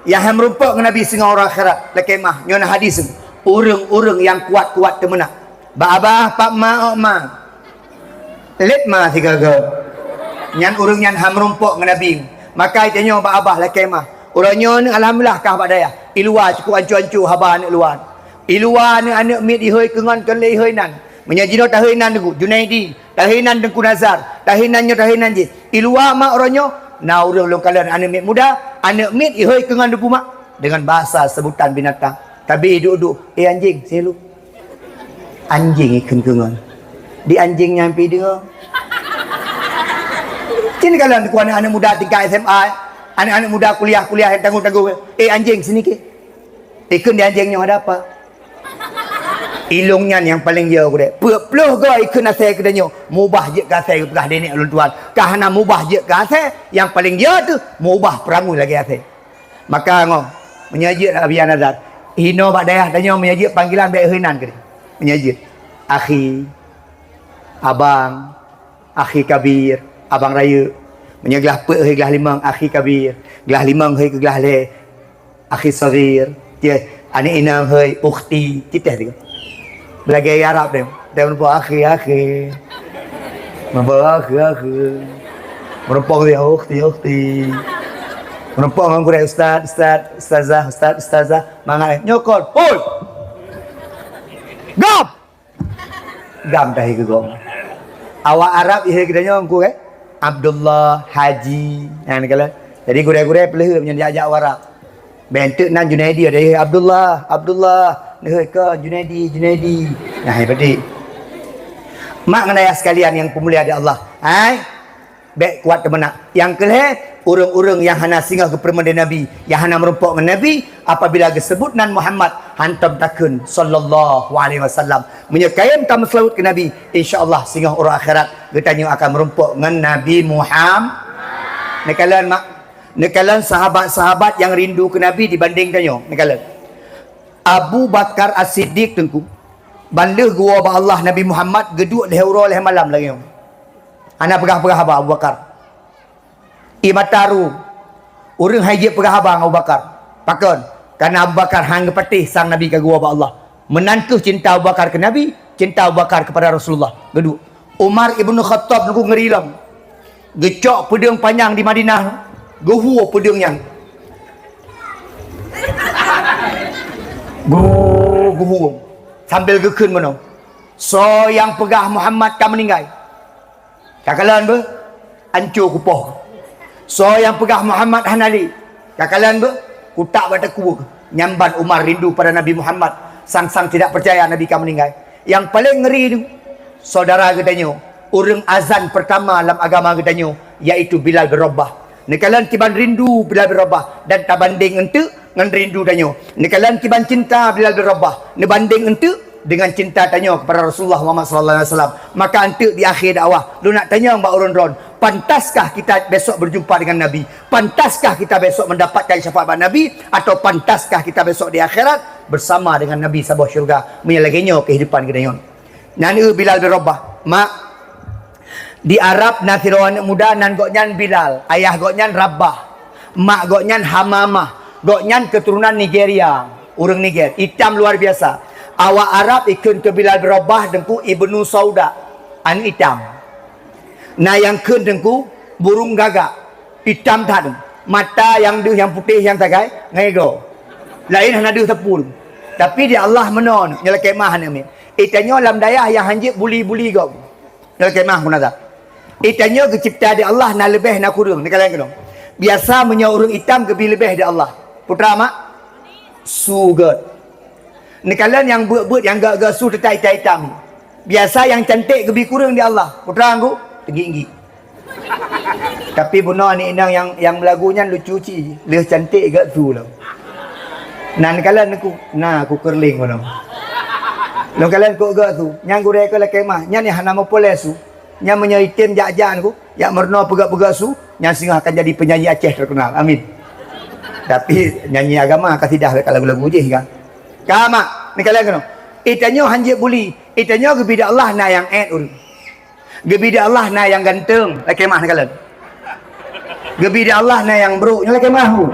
nyang han meurumpok ngon Nabi singoh uroe akhirat, lakée mah, nyoe na hadis, ureuëng-ureuëng nyang kuat-kuat teumeunak. Bak abah, pak ma, ok ma. Lét ma sigaga. Nyan ureuëng nyan han meurumpok ngon Nabi. Maka tanyoe bak abah lakée mah. Uroe nyoe neuh alhamdulillah kah bak dayah. I luwa cukup ancu-ancu haba aneuëk luwa. I luwa neuh aneuëk miet ihôi keungon kon lé ihôi nan. Meunyoe jinoe tahôi nan Teungku Junaidi, tahôi nan Teungku Nazar, tahôi nan nyoe, tahôi nan jih. I luwa mak uroe nyoe, na ureuëng lôn kalon aneuëk miet muda, aneuëk miet ihôi keungon debu mak. Dengan bahasa sebutan binatang. Tabi duek-duek, "Eh anjing, sini lu." Anjing ikheun keungon. Di anjing nyan pi deungoe. Cit kalon ku aneuëk-aneuëk muda tingkat S M A, aneuëk-aneuëk muda kuliah-kuliah nyang tanggong-tanggong. "Eh anjing, sini ke." Ikheun di anjing nyoe ada apa? Ilong nyan nyang paleng yo gurée. Peuet ploh go ikheun asai keu tanyoe. Mubah jeuet keu asai geupeugah lé nek ulôn tuan. Ka hana mubah jeuet keu asai, nyang paleng yo teuh mubah peurangui lagée asai. Maka ngo, meunyoe jeuet Abi Nazar, hinoe bak dayah tanyoe meunyoe jeuet panggilan bék hôi nan keudeh. Meunyoe jeuet, akhi, abang, akhi kabir, abang rayeuk. Meunyoe glah peuet hôi glah limong, akhi kabir. Glah limong hôi keu glah lhée, akhi saghir. Cit, aneuëk inong hôi, ukhti. Cit teuh tiga. Lagée Arab deh. Dia meureumpok akhi, akhi. Meureumpok akhi, akhi. Meureumpok dia ukhti, ukhti. Meureumpok ngon gurée ustaz, ustaz, ustazah, ustaz, ustazah. Mangat, eh, nyokot. Hoi! Gam! Gam tahi keu gom. Awak Arab ihé geutanyoe Teungku, eh? Abdullah, Haji. Nah, ni kala. Jadi gurée-gurée peuleuheue meunyoe jak-jak Arab. Bék teuk nan Junaidi, ada ihé Abdullah, Abdullah. Neuheut ka Junaidi, Junaidi. Nah, hai padé. Mak ngon ayah sekalian yang peumulia di Allah. Hai. Bék kuat teumeunak. Nyang keulhée, ureuëng-ureuëng nyang hana singoh geupeureumeun lé Nabi, nyang hana meurumpok ngon Nabi, apabila geuseubut nan Muhammad, hantom takheun, sallallahu alaihi wasallam. Meunyoe kayém tameuseulaweuet keu Nabi, insya Allah singoh uroe akhirat geutanyoe akan meurumpok ngon Nabi Muhammad. Neukalon mak, neukalon sahabat-sahabat nyang rindu keu Nabi dibandéng tanyoe. Neukalon. Abu Bakar As-Siddiq Teungku, ban lheueh geuwoe bak Allah Nabi Muhammad geuduek lhée uroe lhée malam lagée nyoe. Hana peugah-peugah haba Abu Bakar. Ie mata ru. Ureuëng hai jeuet peugah haba ngon Abu Bakar. Pakon? Karena Abu Bakar han geupatéh sang Nabi ka geuwoe bak Allah. Meunan kheueh cinta Abu Bakar keu Nabi, cinta Abu Bakar kepada Rasulullah. Geudua, Umar ibnu Khattab nungku ngeuri lom. Geucok peudeueng panyang di Madinah, geuhue peudeueng nyan. Geuhue, geuhue. Sambil geukheun bunoe. Soe nyang peugah Muhammad ka meuninggai? Ka kalon beuh, anco kupoh. Soe nyang peugah Muhammad hana lé? Ka kalon beuh, kutak bak takue. Nyan ban Umar rindu pada Nabi Muhammad, sang-sang tidak percaya Nabi ka meuninggai. Nyang paleng ngeuri tu, syedara geutanyoe, ureuëng azan peurtama lam agama geutanyoe, yaitu Bilal bin Rabah. Neukalon kiban rindu Bilal bin Rabah dan tabandeng eunteuk ngon rindu tanyoe. Neukalon kiban cinta Bilal bin Rabah, neubandeng eunteuk deungon cinta tanyoe kepada Rasulullah Muhammad sallallahu alaihi wasallam. Maka eunteuk di akhé dakwah, lôn nak tanyong bak ureuëng droen, pantaskah kita besok berjumpa dengan Nabi? Pantaskah kita besok mendapatkan syafaat bak Nabi? Atau pantaskah kita besok di akhirat bersama dengan Nabi saboh syurga? Meunyo lagée nyoe kehidupan geutanyoe. Nyan eu Bilal bin Rabah. Mak, di Arab na sidroe aneuëk muda nan gobnyan Bilal, ayah gobnyan Rabah, mak gobnyan Hamamah. Gobnyan keuturonan Nigeria, ureuëng Niger, itam luar biasa. Awak Arab ikheun keu Bilal bin Rabah Teungku Ibnu Sauda, aneuëk itam. Na nyang kheun Teungku burung gagak, itam that. Mata nyang deuh, nyang putéh, nyang sagai ngon igoe. Laén hana deuh sapeue. Tapi di Allah meunoe, nyoe lakée meu'ah aneuëk miet. Itanyoe lam dayah nyang hanjeuet buli-buli gob. Nyoe lakée meu'ah peue na that. Itanyoe geucebta di Allah na leubeh na kureueng, neukalon keunoe. Biasa meunyoe ureuëng itam geubi leubeh di Allah. Peue teuma? Su gét. Neukalon nyang beuet-beuet, nyang gét-gét su teutap itam-itam. Biasa nyang cantik geubi kureueng di Allah. Peue teuma Teungku? Teunggi-teunggi. Tapi bunoe aneuëk inong nyang, nyang meulagu nyan lucu cit, lheueh cantik gét su lom. Na neukalon Teungku, na ku keureuling bunoe. Lôn kalon kok gét su, nyang gurée keu lakée meu'ah, nyan nyang hana meupuléh su. Nyan meunyoe item jak-jak Teungku, jak meurunoe peugét-peugét su, nyan singoh akan jadi penyanyi Aceh terkenal. Amin. Tapi nyanyi agama kasidah bék ka lagu-lagu jih kan. Ka mak, neukalon keunoe. Itanyoe hanjeuet buli, itanyoe geubi di Allah na nyang ék ureuëng. Geubi di Allah na nyang ganteng, lakée meu'ah neukalon. Geubi di Allah na nyang brok, nyoe lakée meu'ah bu.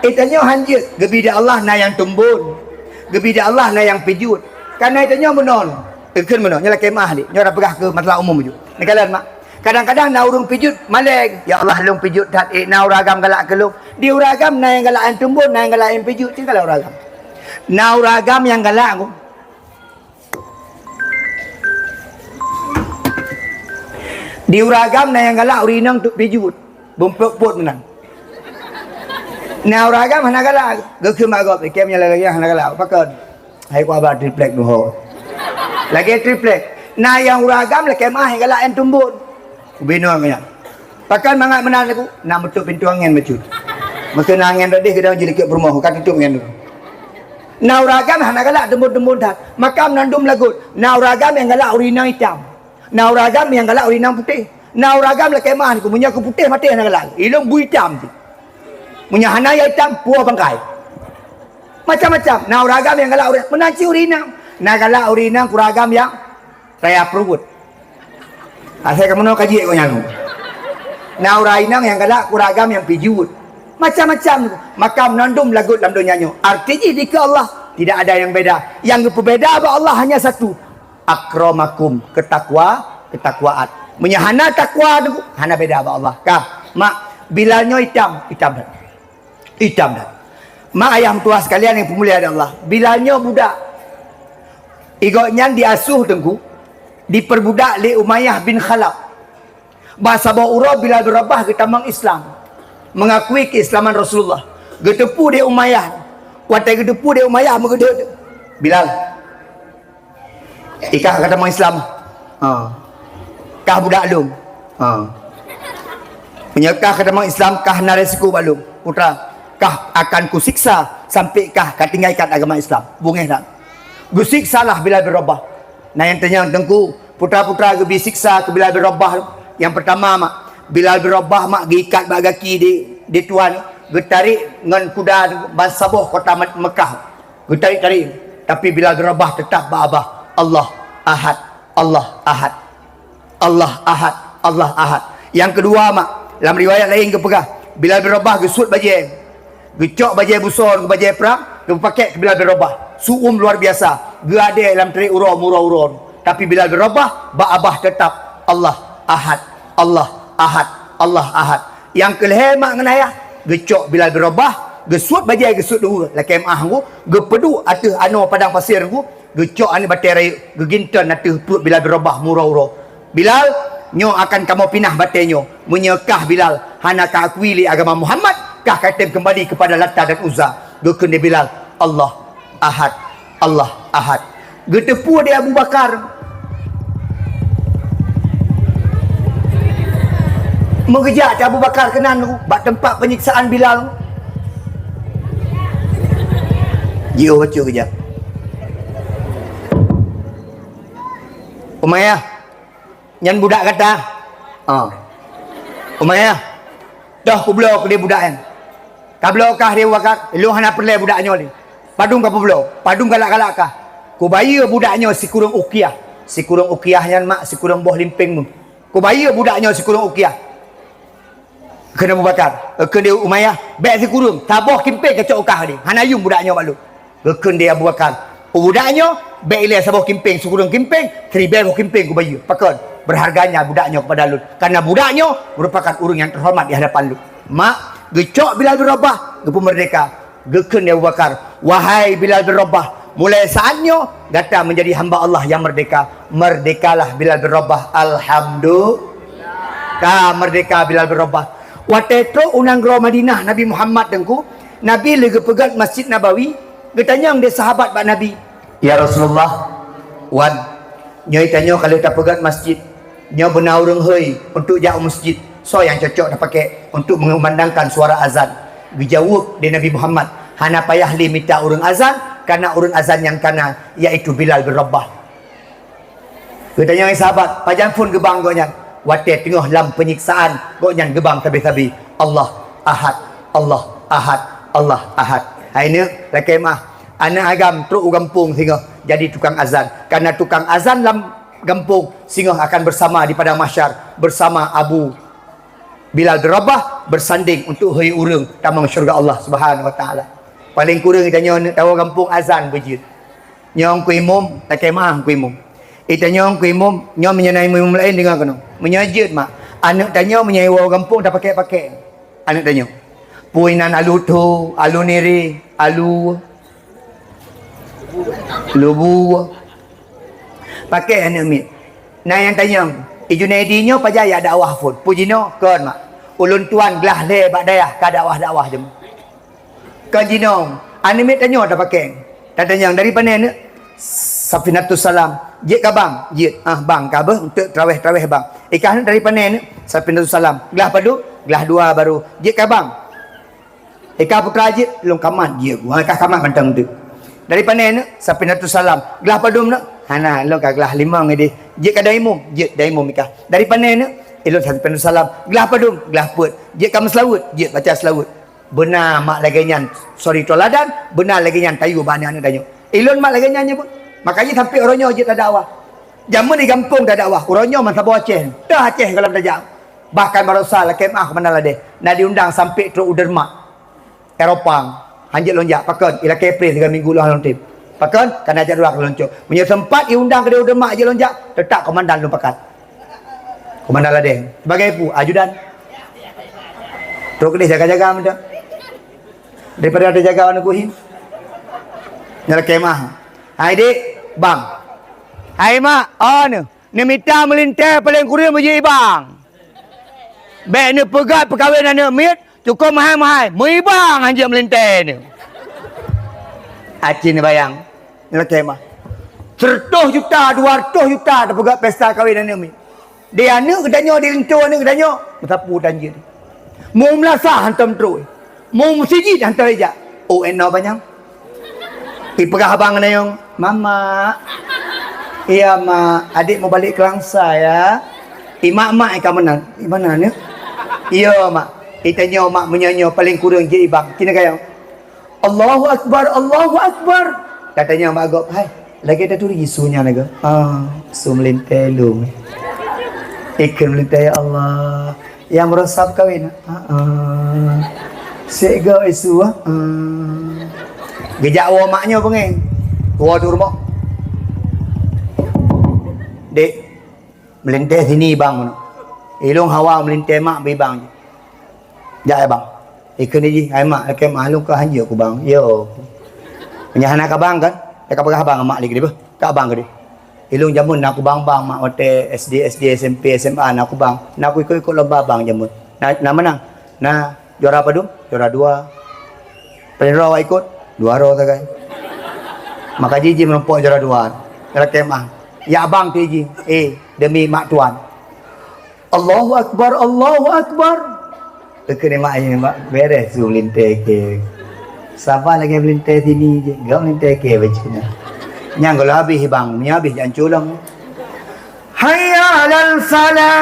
Itanyoe hanjeuet, geubi di Allah na nyang tumbon. Geubi di Allah na nyang pijuet. Kana itanyoe meunoe. Ikheun meunoe, nyoe lakée meu'ah dik. Nyoe dah peugah keu masalah umum ju. Neukalon mak. Kadang-kadang na ureuëng pijuet malée, "Ya Allah, lôn pijuet that, ék na ureuëng agam galak keu lôn." Di ureuëng agam na nyang galak nyang tumbon, na nyang galak nyang pijuet, tinggai ureuëng agam. Na ureuëng agam nyang galak ku. Di ureuëng agam na nyang galak ureuëng inong teuk pijuet, beumpot-pot meunan. Na ureuëng agam hana galak, geukheun bak gob, "Ikém nyang lagée hana galak, pakon?" Hai ku haba triplek dua ho. Lagée triplek. Na nyang ureuëng agam lakée meu'ah nyang galak nyang tumbon. Ubé nyoe nyan. Pakon mangat meunan Teungku? Na meutup pintoe angén bacut. Meuseu na angén rot deh geudong jilikot peurumoh, ka tutup ngon Teungku. Na ureuëng agam hana galak tumbon-tumbon that. Maka meunandum lagot. Na ureuëng agam nyang galak ureuëng inong itam. Na ureuëng agam nyang galak ureuëng inong putéh. Na ureuëng agam lakée meu'ah Teungku, meunyoe keu putéh maté hana galak. Ilong bu itam tu. Meunyoe hana nyang itam, puwoe bangkai. Macam-macam. Na ureuëng agam nyang galak ureuëng, meunan cit ureuëng inong. Na galak ureuëng inong keu ureuëng agam nyang raya pruet. Asai ka meunoe kaji kok nyan. Na ureuëng inong nyang galak keu ureuëng agam nyang pijuet. Macam-macam. Maka meunandum lagot lam donya nyoe. Arti jih dikeue Allah, tidak ada yang beda. Nyang geupeubeda bak Allah hanya satu. Akramakum, keutakwa, keutakwaan. Meunyoe hana takwa Teungku, hana beda bak Allah. Kah, mak, Bilal nyoe itam, itam that. Itam that. Mak ayah meutuwah sekalian nyang peumulia di Allah, Bilal nyoe budak. Igobnyan diasuh Teungku, dipeurbudak lé Umayyah bin Khalaf. Bak saboh uroe Bilal bin Rabah geutamong Islam, meungakui keuislaman Rasulullah. Geuteupeue lé Umayyah. Watée geuteupeue lé Umayyah meugeudeuet, "Bilal, ikah ka tamong Islam? Ha. Kah budak lôn? Ha. Meunyoe kah ka tamong Islam, kah na risiko bak lôn. Putra, kah akan kusiksa sampai kah ka tinggai ikat agama Islam." Beungéh that. Geusiksalah Bilal bin Rabah. Na nyang tanyong Teungku, putra-putra geubi siksa keu Bilal bin Rabah. Nyang peurtama mak, Bilal bin Rabah mak geuikat bak gaki di, di tuan, geutarék ngon kuda ban saboh kota Mek-, Mekah. Geutarék-tarék, tapi Bilal bin Rabah teutap bak babah, "Allah Ahad, Allah Ahad, Allah Ahad, Allah Ahad." Nyang keudua mak, lam riwayat laén geupeugah, Bilal bin Rabah geusuet bajée, geucok bajée busoe, bajée prang, Geupakèk keu Bilal bin Rabah, su'um luar biasa, geuadèe lam trép uroe meuuroe-uroe. Tapi Bilal bin Rabah bak babah teutap, Allah Ahad, Allah Ahad, Allah Ahad. Nyang keu lhèe mak ngon ayah, geucok Bilal bin Rabah, geusuet bajèe geusuet dua, lakèe meu'ah ngon, geupeuduek ateueh anoe padang pasir ngon, geucok aneuk batèe rayeuk, geuginton ateueh pruet Bilal bin Rabah meuuroe-uroe. "Bilal, nyoe akan kamoe pinah batèe nyoe. Meunyoe kah Bilal hana ka akui lé agama Muhammad, kah ka tem keumbali keupada Lata dan Uzza." Geukheun lé Bilal, "Allah Ahad, Allah Ahad." Geuteupeue lé Abu Bakar. Meugeujak Abu Bakar keunan bak teumpat peunyiksaan Bilal. Jiôh bacut geujak. "Umayyah, nyan budak gata?" "Ah." "Umayyah, toh kubloe keu lé budak nyan?" "Kabloe kah lé Abu Bakar, lôn hana peureulèe budak nyoe lé. Padum kapeubloe, padum galak-galak kah? Kubayeue budak nyoe sikureueng ukiah." "Sikureueng ukiah nyan, mak, sikureueng boh limpéng meuh. Kubayeue budak nyoe sikureueng ukiah." Kheun Abu Bakar, kheun lé Umayyah, "Bèk sikureueng, saboh kimpéng kacok u kah lé. Hana yuem budak nyoe bak lôn." Geukheun lé Abu Bakar, "Budak nyoe, bèk ilèe saboh kimpéng, sikureueng kimpéng, siribèe boh kimpéng kubayeue. Pakon? Berharganya budak nyoe keupada lôn. Karena budak nyoe merupakan ureueng nyang teuhoreumat di hadapan lôn." Mak, geucok Bilal bin Rabah, geupeumeurdéhka. Geukheun lé Abu Bakar, "Wahai Bilal bin Rabah, mulai saat nyoe gata menjadi hamba Allah yang merdeka. Merdekalah Bilal bin Rabah. Alhamdulillah." Ka meurdéhka Bilal bin Rabah. Watèe trok u nanggroe Madinah Nabi Muhammad, Teungku, Nabi lé geupeugöt Masjid Nabawi, geutanyong lé sahabat bak Nabi, "Ya Rasulullah, wan, nyoe tanyoe ka lheueh tapeugöt masjid. Nyoe beuna ureueng hôi untuk jak u masjid. Soe nyang cocok tapakèk untuk mengumandangkan suara azan?" Geujaweueb lé Nabi Muhammad, "Hana payah lé mita ureueng azan, karena ureueng azan nyang kana, yaitu Bilal bin Rabah." Geutanyong lé sahabat, "Pajan phon geubang gobnyan?" "Watèe teungoh lam peunyiksaan, gobnyan geubang sabe-sabe, 'Allah Ahad, Allah Ahad, Allah Ahad.'" Hai neuk, lakèe meu'ah, aneuk agam trok u gampông singoh jadi tukang azan. Karena tukang azan lam gampông singoh akan bersama di padang mahsyar bersama Abu Bilal bin Rabah, bersanding untuk hôi ureueng tamong syeuruga Allah Subhanahu wa Taala. Paléng kureueng tanyoe neuk tawoe gampông azan beujeuet. Nyoe Teungku Imum, lakèe meu'ah Teungku Imum. Itanyoe Teungku Imum, nyoe meunyoe na imum-imum laén deungö keunoe. Meunyoe jeuet, mak, aneuk tanyoe meunyoe iwoe gampông tapakèk-pakèk. Aneuk tanyoe. Peue inan Alu Tho, Alu Niri, Alu Lubu. Pakèk aneuk miet. Na nyang tanyong, "I Junaidi nyoe pajan jak dakwah phon?" Peue jinoe, "Kon, mak. Ulôn tuan glah lhèe bak dayah ka dakwah-dakwah jeuem." Kon jinoe, aneuk miet tanyoe tapakèk. Tatanyong, "Dari pané neuk?" "Safinatus Salam." "Jeuet ka bang?" "Jeuet." "Ah, bang, ka beuh untuk traweh-traweh bang." "Ikah neuk dari pané neuk?" "Safinatus Salam." "Glah padum?" "Glah dua baru." "Jeuet ka bang?" "Ikah putra jeuet?" "Lôn kamat jeuet." "Wah, ikah kamat mantong teuk." "Dari pané neuk?" "Safinatus Salam." "Glah padum neuk?" "Hana, lôn ka glah limong idéh." "Jeuet ka daimum?" "Jeuet daimum ikah." "Dari pané neuk?" "Ilôn Safinatus Salam." "Glah padum?" "Glah peuet." "Jeuet ka meuseulaweuet?" "Jeuet baca seulaweuet." Beuna mak lagèe nyan suri teuladan, beuna lagèe nyan tayue bak aneuk-aneuk tanyoe. Ilôn mak lagèe nyan nyoe pun. Makajih sampoe uroe nyoe jeuet tadakwah. Jameun di gampông tadakwah, uroe nyoe meusaboh Aceh. Teuh Aceh gohlom tajak. Bahkan baroesa lakèe meu'ah keumandan ladèh, na diundang sampoe trok u Denmark, Eropa. Han jeuet lôn jak, pakon? Ilakèe preh sigoe minggu lôn lôn tem. Pakon? Kana jadwal lôn cok. Meunyoe seumpat iundang keudéh u Denmark jeuet lôn jak, teutap keumandan lôn pakat. Keumandan ladèh. Sibagai peue? Ajudan. Trok keudéh jaga-jaga mantong. Daripada tajaga aneuk kuhim. Nyan lakèe meu'ah. "Hai dik, bang." "Hai mak, oh neuh, neumita meulintèe paléng kureueng beujeuet i bang. Bèk neupeugöt peukawen aneuk miet, cukôp meuhai-meuhai, meuibang han jeuet meulintèe neuh." Aci neubayang, nyan lakèe meu'ah. Seureutôh juta, dua reutôh juta tapeugöt pesta kawen aneuk miet. Di aneuk geutanyoe, di linto aneuk geutanyoe, meusapeue tan jeuet. Meu meulasah hantom trôh. Meu meusijiet hantom ijak. Oh, enoe banyang. Ipeugah abang ngon ayong, "Mama." "Iya, Mak. Adik mau balik ke Langsa, ya." "I mak-mak ka meunan." "I mana ni?" "Iya, Mak." "Itanyoe, Mak, meunyoe nyoe paléng kureueng jeuet i bang." Kina kayong. "Allahu Akbar, Allahu Akbar." Katanya mak gob, "Hai, lagèe taturi su nyan lagèe." "Ah, su meulintèe lôn." Ikheun meulintèe, "Ya Allah, nyang meurosap kawin." "Ah, ah." "Sek go isu, ah." "Ah." Geujak woe mak nyoe beungéh. Woe di rumoh. "Dek, meulintèe sini bang meunoe. Ilong hawa meulintèe mak bak bang." "Jak, ya bang." Ikheun jih, "Hai mak, lakèe mak, lôn ka hanjeuet keu bang." "Yo." "Meunyo hana keu bang kan, ka peugah bang mak lé keudéh beuh. Keu bang keudéh. Ilong jameun na keu bang-bang mak, watèe S D, S D, S M P, S M A na keu bang. Na keu ikot-ikot lomba bang jameun. Na, na meunang. Na juara padum?" "Juara dua." "Padum droe awak ikot?" "Dua droe sagai." Maka jih jimeurumpok juara dua. Lakèe mak, "Ya bang tu jih." "Eh, demi mak tuan." "Allahu Akbar, Allahu Akbar." Keuneuk mak, mak bèrèh su meulintèe kèe. Saban lagèe meulintèe sini jih, gak meulintèe kèe bacut nyan. Nyang goh lom habéh bang, nyan habéh jancô lom. "Hayya 'alal falah,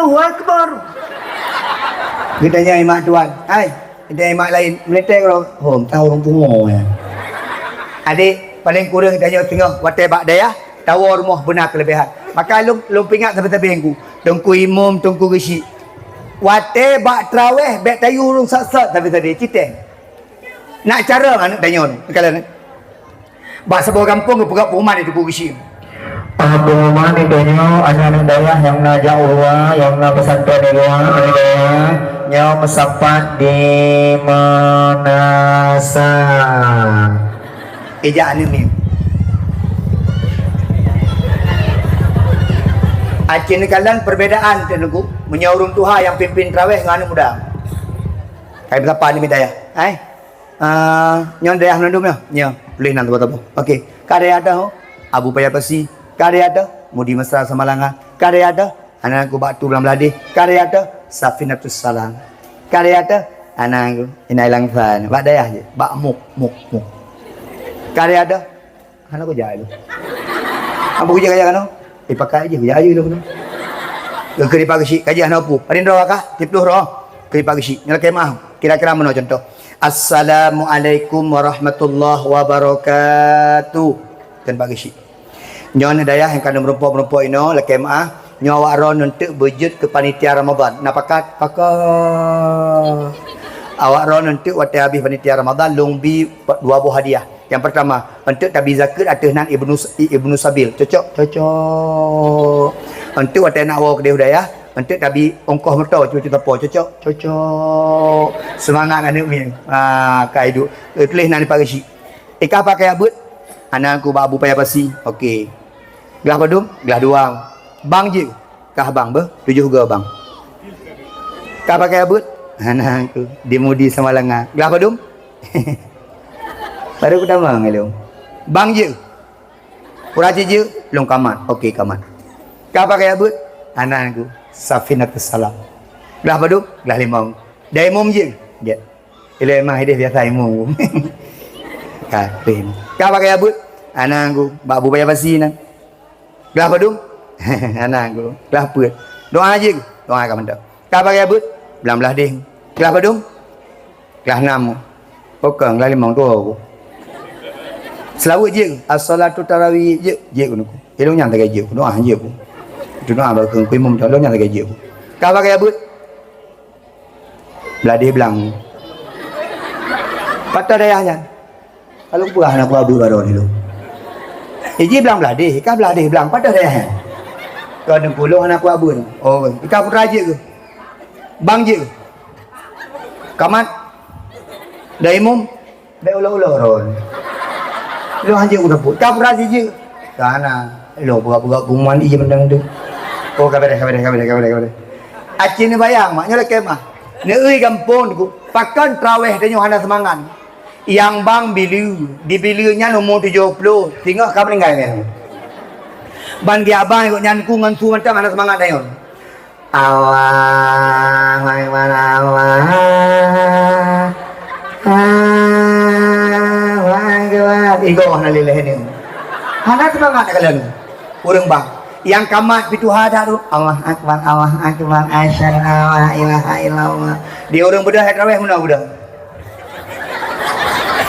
Allahu Akbar." Geutanyong mak tuan, "Hai, ada mak laén, meulintèe keudroe?" "Hom, tahu ureueng pungo nyan." Adik, paléng kureueng tanyoe singoh watèe bak dayah, tawoe rumoh beuna keuleubehan. Maka lôn, lôn peuingat sabe-sabe Teungku, Teungku Imum, Teungku Geuchik. Watèe bak traweh bèk tayue ureueng sat-sat sabe-sabe, citeng. Nak carông aneuk tanyoe, kalon. Bak saboh gampông geupeugah pengumuman di Teungku Geuchik. Ah, pengumuman di tanyoe, aneuk-aneuk dayah nyang na jak u luwa, nyang na pesantren di luwa, aneuk dayah, nyoe meusapat di Meunasah. Ijak aneuk miet. Aci neukalon perbedaan Teungku, meunyoe ureueng tuha nyang pimpin traweh ngon aneuk muda. Kai beusapa aneuk miet dayah. Hai. Ah, nyoe dayah meunandum nyoe. Nyoe, tuléh nan saboh-saboh. Oke. Ka dayah teuh, Abu Paya Pasi. Ka dayah teuh, Mudi Mesra Samalanga. Ka dayah teuh, aneuk ku bak tu Blang Bladeh. Ka dayah teuh, Safinatus Salam. Ka dayah teuh, aneuk ku Inai Langsan. Bak dayah jih, bak muk, muk, muk. Ka dayah teuh, hana kujak lôn. Apa kujak kajak kanoe? Eh, pakai jih, kujak jih lôn. Keu, keu Pak Geuchik, ka jih hana peue. Padum droe kah? Siplôh droe. Keu Pak Geuchik. Nyoe lakèe meu'ah. Kira-kira meunoe contoh. "Assalamualaikum warahmatullahi wabarakatuh." Kheun Pak Geuchik. Nyoe aneuk dayah nyang ka neumeurumpok-meurumpok inoe, lakèe meu'ah. Nyoe awak droeneuh eunteuk beujeuet keu panitia Ramadan. Na pakat? Pakat. Awak droeneuh eunteuk watèe habéh panitia Ramadan, lôn bi dua boh hadiah. Nyang peurtama, eunteuk tabi zakeuet ateueh nan Ibnu, Ibnu Sabil. Cocok? Cocok. Eunteuk watèe nak woe keudéh u dayah, eunteuk tabi ongkoh moto cucu tapo. Cocok? Cocok. Seumangat aneuk miet. Ha, ka iduek. Eh, tuléh nan di Pak Geuchik. Eh, kah pakai abeuet? Aneuk ku bak Abu Paya Pasi. Oke. Glah padum? Glah dua. Bang jeuet? Kah bang beuh, tujoh goe bang. Kah pakai abeuet? Aneuk ku, di Mudi Samalanga. Glah padum? Baru kutamong lôn. Bang jeuet? Peue cit jeuet? Lôn kamat. Oke, kamat. Kah pakai abeuet? Aneuk ku, Safinatus Salam. Glah padum? Glah limong. Dayah Imum jeuet? Jeuet. Ilèe mah idéh biasa Imum. Ka, kheun. Kah pakai abeuet? Aneuk ku, bak Abu Paya Pasi nan. Glah padum? Aneuk ku. Glah peuet? Doa jeuet? Doa ka mantap. Kah pakai abeuet? Blang Bladeh. Glah padum? Glah nam. Bukon, glah limong tuwo ku. Seulaweuet jeuet? As-salatu tarawih jeuet? Jeuet ku. Ilôn nyan sagai jeuet ku. Doa jeuet ku. Itu doa bak keu Imum, ilôn nyan sagai jeuet ku. Kah pakai abeuet? Bladeh blang. Pat dayah nyan? Lalu peugah aneuk ku abeuet baroe nyoe. Eh, jih Blang Bladeh, ka Bladeh blang, pat dayah nyan? Ka neupulung aneuk ku abeuet. Oh, ka putra jeuet keuh? Bang jeuet keuh? Kamat? Dayah Imum? Bèk ulo-ulo droen. Lôn hanjeuet kuteupot. Ka putra jih jeuet? Ka hana. Lôn buka-buka pengumuman ié mantong tu. Oh, ka bèrèh, ka bèrèh, ka bèrèh, ka bèrèh, ka bèrèh. Aci neubayang, mak nyoe lakèe meu'ah. Neueu gampông ku, pakon traweh tanyoe hana seumangat. Nyang bang Bileue, di Bileue nyan umu tujoh ploh, singoh ka meuninggai nyan. Ban geuabang gobnyan ku ngon su mantong hana seumangat tanyoe. Allahu Akbar, Allah, Allahu Akbar. Igoh na lileh ni. Hana seumangat ka lôn. Ureueng bang. Nyang kamat pih tuha dak tu. Allahu Akbar, Allahu Akbar. Asyhadu an la ilaha illallah. Di ureueng beudôh hai traweh meunoe beudôh.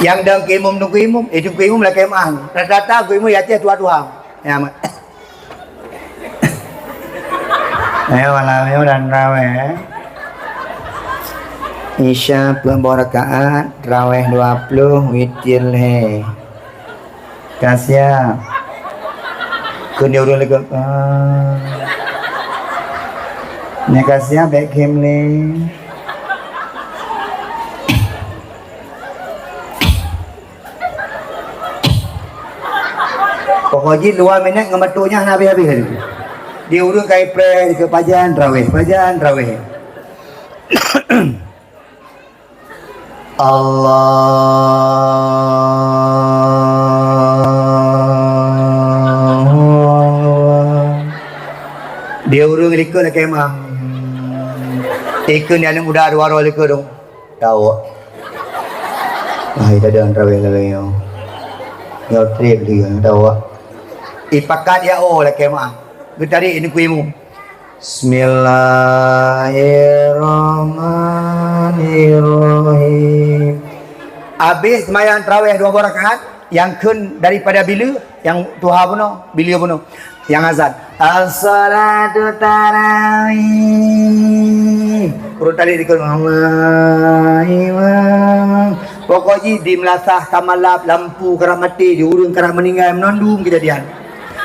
Nyang dong keu imum, dong keu imum, eh, dong keu imum lakèe meu'ah. Rata-rata keu imum di Aceh tuha-tuha. Ya, mak. Ayo malam ni udah terawih, eh. Isya peuet boh rakaat, taraweh dua ploh, witir lhèe. Ka siap. Kheun di ureueng likot. Ah. Nyan ka siap, bèk khém lé. Pokok jih dua minèt ngon batuk nyan hana habéh-habéh laju. Di ureueng ka ipreh, dikeue pajan taraweh, pajan taraweh. Allahu Akbar. Di ureueng likot lakèe meu'ah. Ikheun di aneuk muda dua droe likot dong. Tawak. Hai, tada taraweh lalai nyoe. Nyoe trép lé, tawak. Ipakat ya, oh, lakèe meu'ah. Geutarék neukui mu. Bismillahirrahmanirrahim. Abéh seumayang taraweh dua boh rakaat, nyang kheun daripada bila, nyang tuha bunoe, bila bunoe, nyang azan. As-salatu tarawih. Ureueng tadi dikheun, Allahu Akbar. Pokok jih di meulasah ka malap, lampu karap maté, di ureueng karap meuninggai, meunan dum keujadian.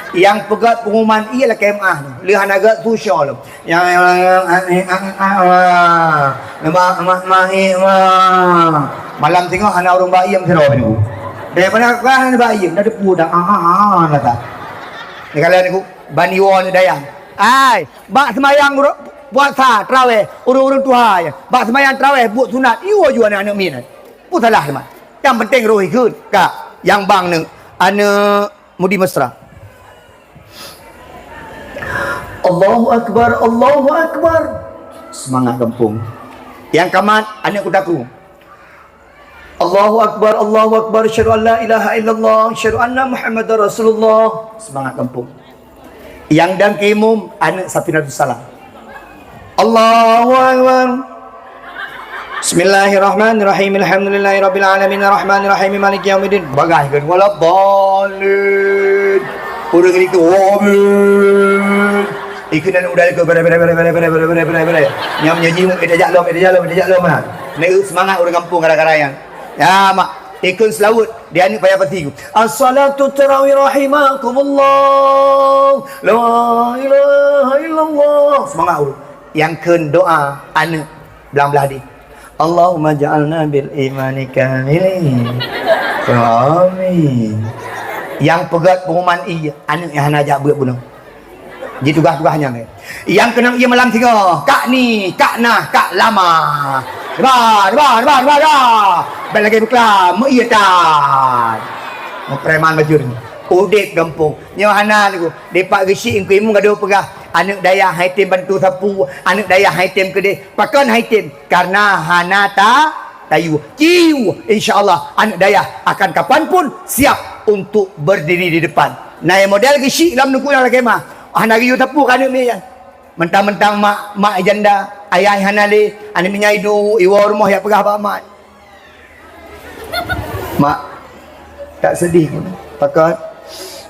Nyang peugöt pengumuman ié lakèe meu'ah, lheueh hana gèt su syoe lom. Nyang, nyang, nyang, ah, eh, ah, ah, ah, ah. Leubah, mah, mah, eh, mah. Malam singoh hana ureueng ba iem sidroe nyoe. Daripada ka hana ba iem, dah depu dah. Ah, ah, ah, ah, dah tak. Ni kalau ni ku, ban iwoe ni dayah. Ai, bak seumayang ru-, puasa, taraweh, ureueng-ureueng tuha nyan. Bak seumayang taraweh, buet sunat, iwoe ju aneuk-aneuk miet nyan. Peue salah teuma? Nyang penting roh ikheun, ka. Nyang bang neuk, aneuk Mudi Mesra. Allahu Akbar, Allahu Akbar. Seumangat gampông. Nyang ka mat, aneuk kuta ku. Allahu Akbar, Allahu Akbar. Asyhadu an la ilaha illallah, asyhadu anna Muhammadar Rasulullah. Seumangat gampông. Nyang dang keu imum, aneuk Safinatus Salam. Allahu Akbar. Bismillahirrahmanirrahim. Alhamdulillahirabbil alamin. Arrahmanirrahim. Maliki yaumiddin. Bagaih kan? Waladdallin. Ureueng itu, amin. Ikut dan udah ikut, bere, bere, bere. Nyam nyaji, eh, tajak lom, eh, tajak lom, eh, tajak lom, ha. Nak semangat ureueng gampông gara-gara nyan. Ya, mak. Ikut selawat. Di aneuk payah pasti ku. As-salatu tarawih rahimakumullah. La ilaha illallah. Semangat ureueng. Nyang kheun doa aneuk blang blah di. Allahumma ja'alna bil imani kamilin. Amin. Nyang peugöt pengumuman ié, aneuk nyang hana jak beuet bunoe. Ji tugaih-tugaih nyan. Nyang keunong ié malam singoh, kak ni, kak nah, kak lama. Deba, deba, deba, deba, deba. Bèk lagèe beuklam, meu ié tan. Preman bajur. Udép gampông. Nyoe hana niku. Dipat geusyik engkui mu gadoh peugah, aneuk dayah hai tem bantu sapu, aneuk dayah hai tem keudeh. Pakon hai tem? Karena hana ta-, tayue. Ci yue, insya Allah, aneuk dayah akan kapan pun siap untuk berdiri di depan. Nah, model geusyik lam nuku lam lakèe mah. Hana geuyue sapu keu aneuk miet nyan. Mentang-mentang mak, mak janda, ayah hana lé, aneuk miet nyan iduek, iwoe rumoh jak peugah bak mak. Mak, tak sedih pun. Pakon?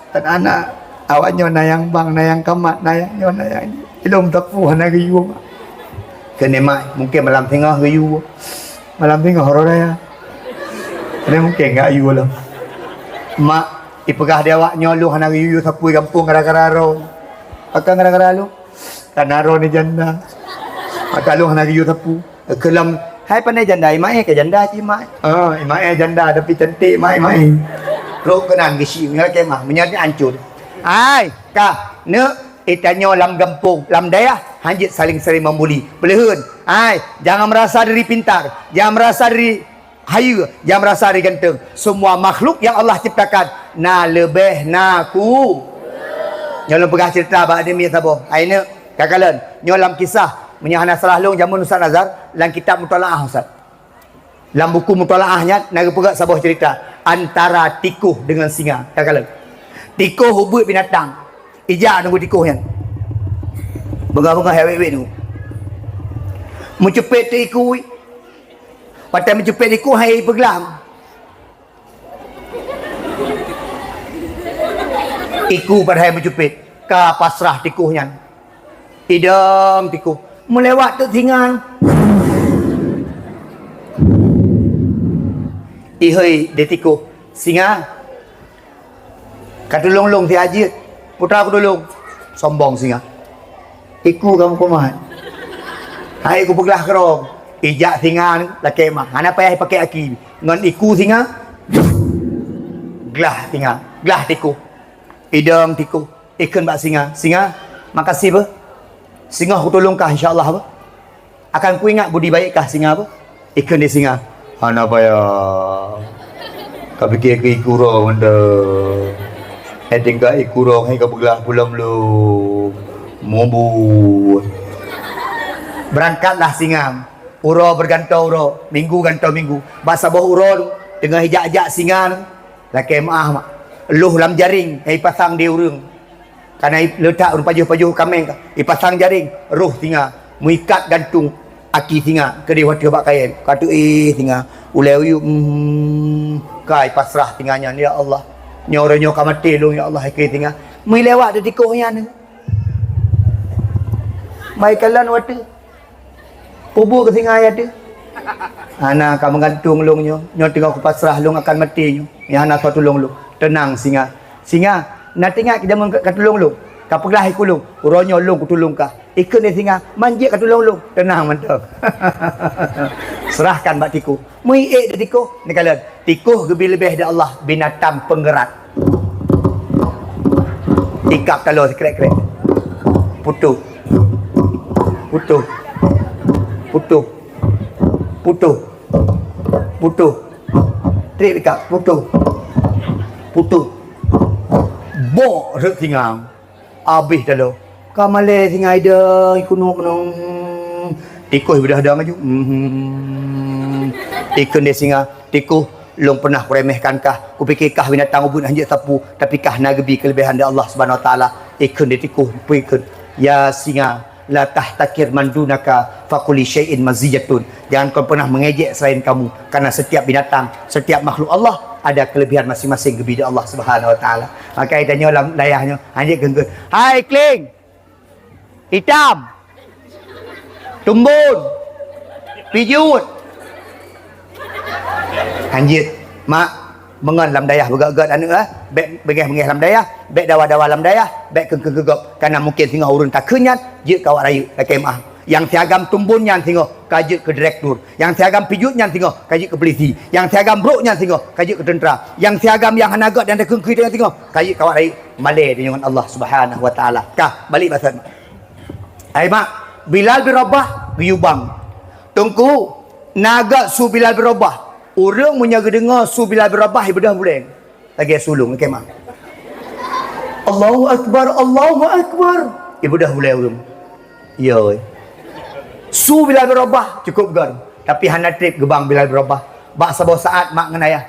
Kan anak awak nyoe na nyang bang, na nyang kamat, na nyang nyoe, na nyang nyoe. Ilôn tapu hana geuyue, Mak. Keuneuk, Mak, mungkin malam singoh geuyue. Malam singoh uroe raya. Keuneuk mungkin geuyue lom. Mak, ipeugah di awak nyoe lôn hana geuyue sapu gampông gara-gara droe. Pakon gara-gara lôn? Karena droe ni janda. Maka lôn hana geuyue sapu. Keulam, hai pandai janda, imaé ka janda cit, Mak. Ah, imaé janda tapi cantik, Mak, imaé. Trok keunan geusyik, meunyoe lakèe mah, meunyoe ni hancô. Hai, ka, neuk, geutanyoe lam gampông, lam dayah, hanjeuet saling-saling membuli. Peuleuheuen, hai, jangan merasa diri pintar, jangan merasa diri hayeue, jangan merasa diri ganteng. Semua makhluk yang Allah ciptakan, na leubeh na ku. Nyoe lôn peugah cerita bak aneuk miet saboh. Hai neuk, Kakalon, nyoe lam kisah, meunyoe hana salah lôn jameun Ustaz Nazar, lam kitab Mutalaah Ustaz. Lam buku Mutalaah nyan, na geupeugah saboh cerita antara tikoh dengan singa. Kakalon. Tikoh ubeuet binatang. Ijak nunggu tikoh nyan. Beungoh-beungoh hai wét-wét nunggu. Meucupet teuh iku. Watèe meucupet iku hai ipeuglam. Iku padahai meucupet, ka pasrah tikoh nyan. Idong tikoh, meulewat teuk singa. Ihôi di tikoh, "Singa, ka tulông lôn siat jeuet, putra kutulông." Sombong singa. "Iku kamoe kumat. Hai kupeuglah keudroe." Ijak singa lakée meu'ah. Hana payah ipaké aki. Ngon iku singa. Glah singa. Glah tikoh. Idong tikoh. Ikheun bak singa. "Singa, makasih beuh. Singoh kutulông kah insya Allah beuh. Akan kuingat budi baik kah singa beuh." Ikheun di singa. "Hana payah. Ka piké keu iku uroe mantong. Eh tinggai iku uroe hai ka peuglah pulang lom. Mubuet." Beurangkatlah singa. Uroe beugantoe uroe, minggu gantoe minggu. Bak saboh uroe teungoh ijak-jak singa, lakée meu'ah mak. Loh lam jaréng hai pasang di ureuëng. Kana leutak ureuëng pajoh-pajoh kaméng ka. Ipasang jaréng, roh singa, meuikat gantong aki singa keudeh watée bak kayée. Ka teuéh singa, ulée uyueb, hmm, ka ipasrah singa nyan, "Ya Allah, nyoe uroe nyoe ka maté lôn ya Allah," ikheun singa. Meuilewat di tikoh nyan. Meuikalon watée. Peue buet keu singa ayat teuh? "Hana ka meugantung lôn nyoe. Nyoe teungoh kupasrah lôn akan maté nyoe. Nyang hana soe tulông lôn." "Teunang singa. Singa, na teuingat keu jameun ka tulông lôn? Ka peuglah iku lôn, uroe nyoe lôn kutulông kah." Ikheun di singa, "Man jeuet ka tulông lôn." "Teunang mantong." Serahkan bak tikoh. Meuiék di tikoh, neukalon. Tikoh geubi leubeh di Allah, binatang peungeurat. Ikab taloe sikrek-krek. Putoh. Putoh. Putoh. Putoh. Putoh. Trép ikab, putoh. Putoh. Bok rhot singa. Abéh taloe. Ka malée singa idong, ikunok nong. Tikoh ibeudôh dong laju. Hmm. Ikheun di singa, "Tikoh, lôn peunah kuremehkan kah, kupiké kah binatang ubit hanjeuet sapeue, tapi kah na geubi keuleubehan di Allah Subhanahu Wa Taala." Ikheun di tikoh, peue ikheun? "Ya singa, la tahtakir man dunaka, fa kulli syai'in maziyatun." Jangan kau pernah mengejek selain kamu, karena setiap binatang, setiap makhluk Allah ada kelebihan masing-masing geubi di Allah Subhanahu Wa Taala. Maka tanyoe lam dayah nyoe, hanjeuet geunggeut, "Hai kling! Itam! Tumbon! Pijut!" Hanjeuet, mak, meungon lam dayah beugét-gét aneuk, eh, bék beungéh-beungéh lam dayah, bék dawa-dawa lam dayah, bék keu-keu geugop, karena mungkin singoh ureuëng takheun nyan jeuet keu awak rayeuk, lakée meu'ah. Nyang siagam tumbon nyan singoh ka jeuet keu direktur. Nyang siagam pijut nyan singoh ka jeuet keu polisi. Nyang siagam brok nyan singoh ka jeuet keu teuntra. Nyang siagam nyang hana gét dan takheun-kheun nyan singoh ka jeuet keu awak rayeuk. Malée deungon Allah Subhanahu Wa Taala. Kah, balik basa. Hai mak, Bilal bin Rabah geuyue bang. Teungku, na gét su Bilal bin Rabah. Ureuëng meunyoe geudeungoe su Bilal bin Rabah, ibeudôh buleng. Lagée su lôn, lagée mak. "Allahu Akbar, Allahu Akbar." Ibeudôh buleng ureuëng. Iya, weh. Su Bilal bin Rabah cukup gét, tapi hana trép geubang Bilal bin Rabah. Bak saboh saat mak ngon ayah,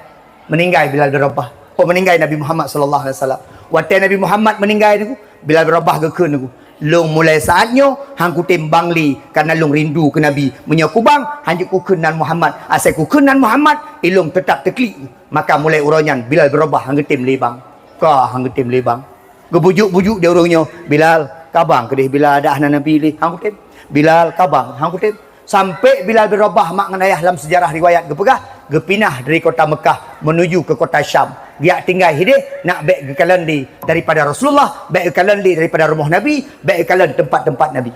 meuninggai Bilal bin Rabah. Oh, meuninggai Nabi Muhammad sallallahu alaihi wasallam. Watée Nabi Muhammad meuninggai nyoe, Bilal bin Rabah geukheun nyoe, "Lôn mulai saat nyoe han kutem bang lé, karena lôn rindu keu Nabi. Meunyoe kubang, hanjeuet kukheun nan Muhammad. Asai kukheun nan Muhammad, ilôn teutap teuklik." Maka mulai uroe nyan Bilal bin Rabah han geutem lé bang. Ka han geutem lé bang. Geubujuk-bujuk di ureuëng nyoe, "Bilal, kabang keudeh, Bilal, dak hana Nabi lé, han kutem. Bilal, kabang, han kutem." Sampai Bilal bin Rabah mak ngon ayah lam sejarah riwayat geupeugah, geupinah dari kota Mekah menuju ke kota Syam. Geujak tinggai hideh, nak bék geukalon lé daripada Rasulullah, bék geukalon lé daripada rumoh Nabi, bék geukalon teumpat-teumpat Nabi.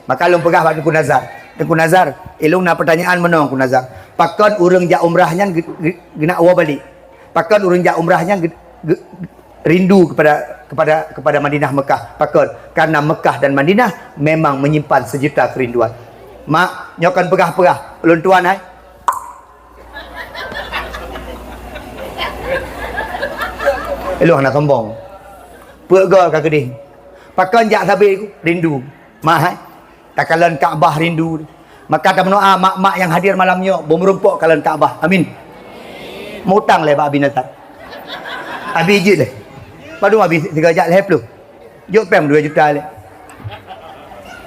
Maka lôn peugah bak Teungku Nazar, "Teungku Nazar, ilôn na peutanyaan meunoe Teungku Nazar. Pakon ureuëng jak umrah nyan geu-, geu-, geunak woe balek? Pakon ureuëng jak umrah nyan geu-, geu-, rindu kepada, kepada, kepada Madinah Mekah? Pakon?" "Karena Mekah dan Madinah memang menyimpan sejuta kerinduan." Mak, nyoe kon peugah-peugah, ulôn tuan hai. Ilôn hana sombong. Peue goe ka keudeh. Pakon jak sabe rindu. Mak hai. Takalon Ka'bah rindu. Maka tameudoa mak-mak nyang hadir malam nyoe beumeurumpok kalon Ka'bah. Amin. Mutang lé bak Abi Nazar. Abi jeuet lé. Padum Abi sigoe jak lhée ploh. Jok péng dua juta lé.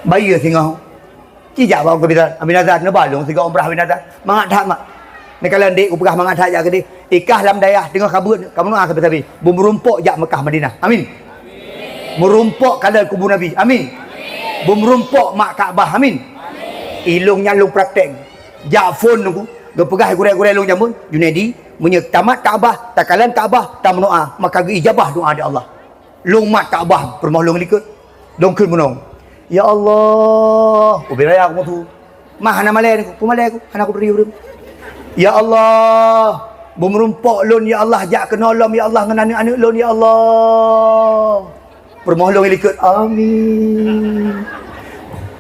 Bayeue singoh. Ci jak bak Abi Nazar. Abi Nazar neuba lôn sigoe umrah Abi Nazar. Mangat that mak. Neukalon dek kupeugah mangat that jak keudeh. Ikah lam dayah teungoh kabeuet, kamoe doa sabe-sabe. Beumeurumpok jak Mekah Madinah. Amin. Meurumpok kalon kubu Nabi. Amin. Beumeurumpok mak Ka'bah. Amin. Ilôn nyan lôn praktek. Jak phon nunggu. Geupeugah gurée-gurée lôn jameun, "Junaidi, meunyoe tamat Ka'bah, takalon Ka'bah, tameudoá, maka geuijabah doá di Allah." Lôn mat Ka'bah, peurumoh lôn likot. Lôn kheun meunong, "Ya Allah," ubé raya aku meusu. Mah hana malée, ku malée ku, hana kubri ureuëng. "Ya Allah, beumeurumpok lôn, ya Allah, jak keunoe lom, ya Allah, ngon aneuëk-aneuëk lôn, ya Allah." Peurumoh lôn likot, "Amin."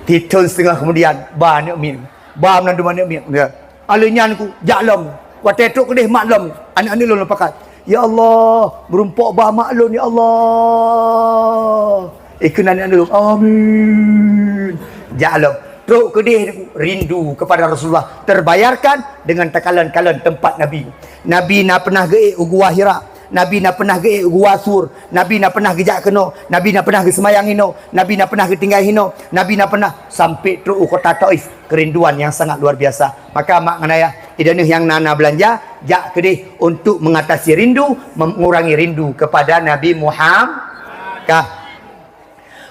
Sithon siteungoh keumudian, ba aneuëk miet. Ba meunan dum aneuëk miet. Ya. Aleuh nyan ku jak lom. Watée trok keudeh mak lom, aneuëk-aneuëk lôn pakat, "Ya Allah, meurumpok ba mak lôn, ya Allah." Ikheun aneuëk-aneuëk lôn, "Amin." Jak lom. Trok keudeh rindu kepada Rasulullah terbayarkan dengan takalon-kalon tempat Nabi. Nabi na pernah geuék u Gua Hira. Nabi na pernah geuék u Gua Sur. Nabi na pernah geujak keunoe. Nabi na pernah geuseumayang inoe. Nabi na pernah geutinggai inoe. Nabi na pernah sampai trok u kota Taif. Kerinduan yang sangat luar biasa. Maka mak ngon ayah, ideuh nyang na, na beulanja, jak keudeh untuk mengatasi rindu, mengurangi rindu kepada Nabi Muhammad. Ka.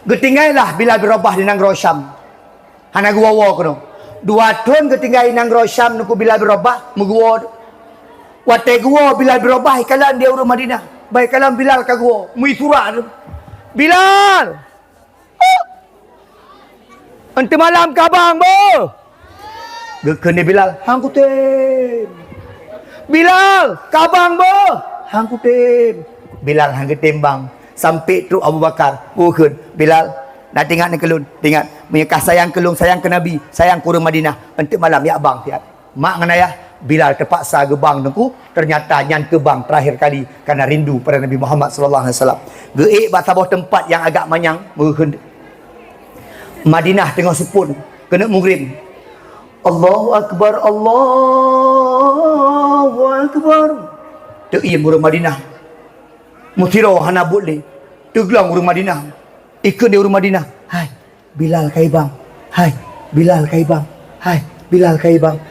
Geutinggailah Bilal bin Rabah di nanggroe Syam. Hana geuwoe-woe keunoe. Dua thon geutinggai nanggroe Syam Teungku Bilal bin Rabah, meuguwoe. Watée guwoe Bilal bin Rabah, ikalon di ureuëng Madinah. Bah ikalon Bilal ka guwoe, meusurak tu. "Bilal! Eunteuk malam ka bang beuh?" Geukheun lé Bilal, "Han kutem." "Bilal, ka bang beuh?" "Han kutem." Bilal han geutem bang. Sampai trok Abu Bakar, geukheun, "Bilal, na teuingat nibak lôn, teuingat, meunyoe ka sayang keu lôn, sayang keu Nabi, sayang keu ureuëng Madinah, eunteuk malam jak bang siat." Mak ngon ayah, Bilal teupaksa geubang Teungku, ternyata nyan keuh bang terakhir kali karena rindu pada Nabi Muhammad sallallahu alaihi wasallam. Geuék bak saboh teumpat nyang agak manyang, meuheueh Madinah teungoh seupôt, keuneuk mugrib. Allahu Akbar, Allahu Akbar. Teuiem ureuëng Madinah. Meusidroe hana buet lé. Teuglong ureuëng Madinah. Ikheun di ureuëng Madinah, "Hai, Bilal ka ibang. Hai, Bilal ka ibang. Hai, Bilal ka ibang."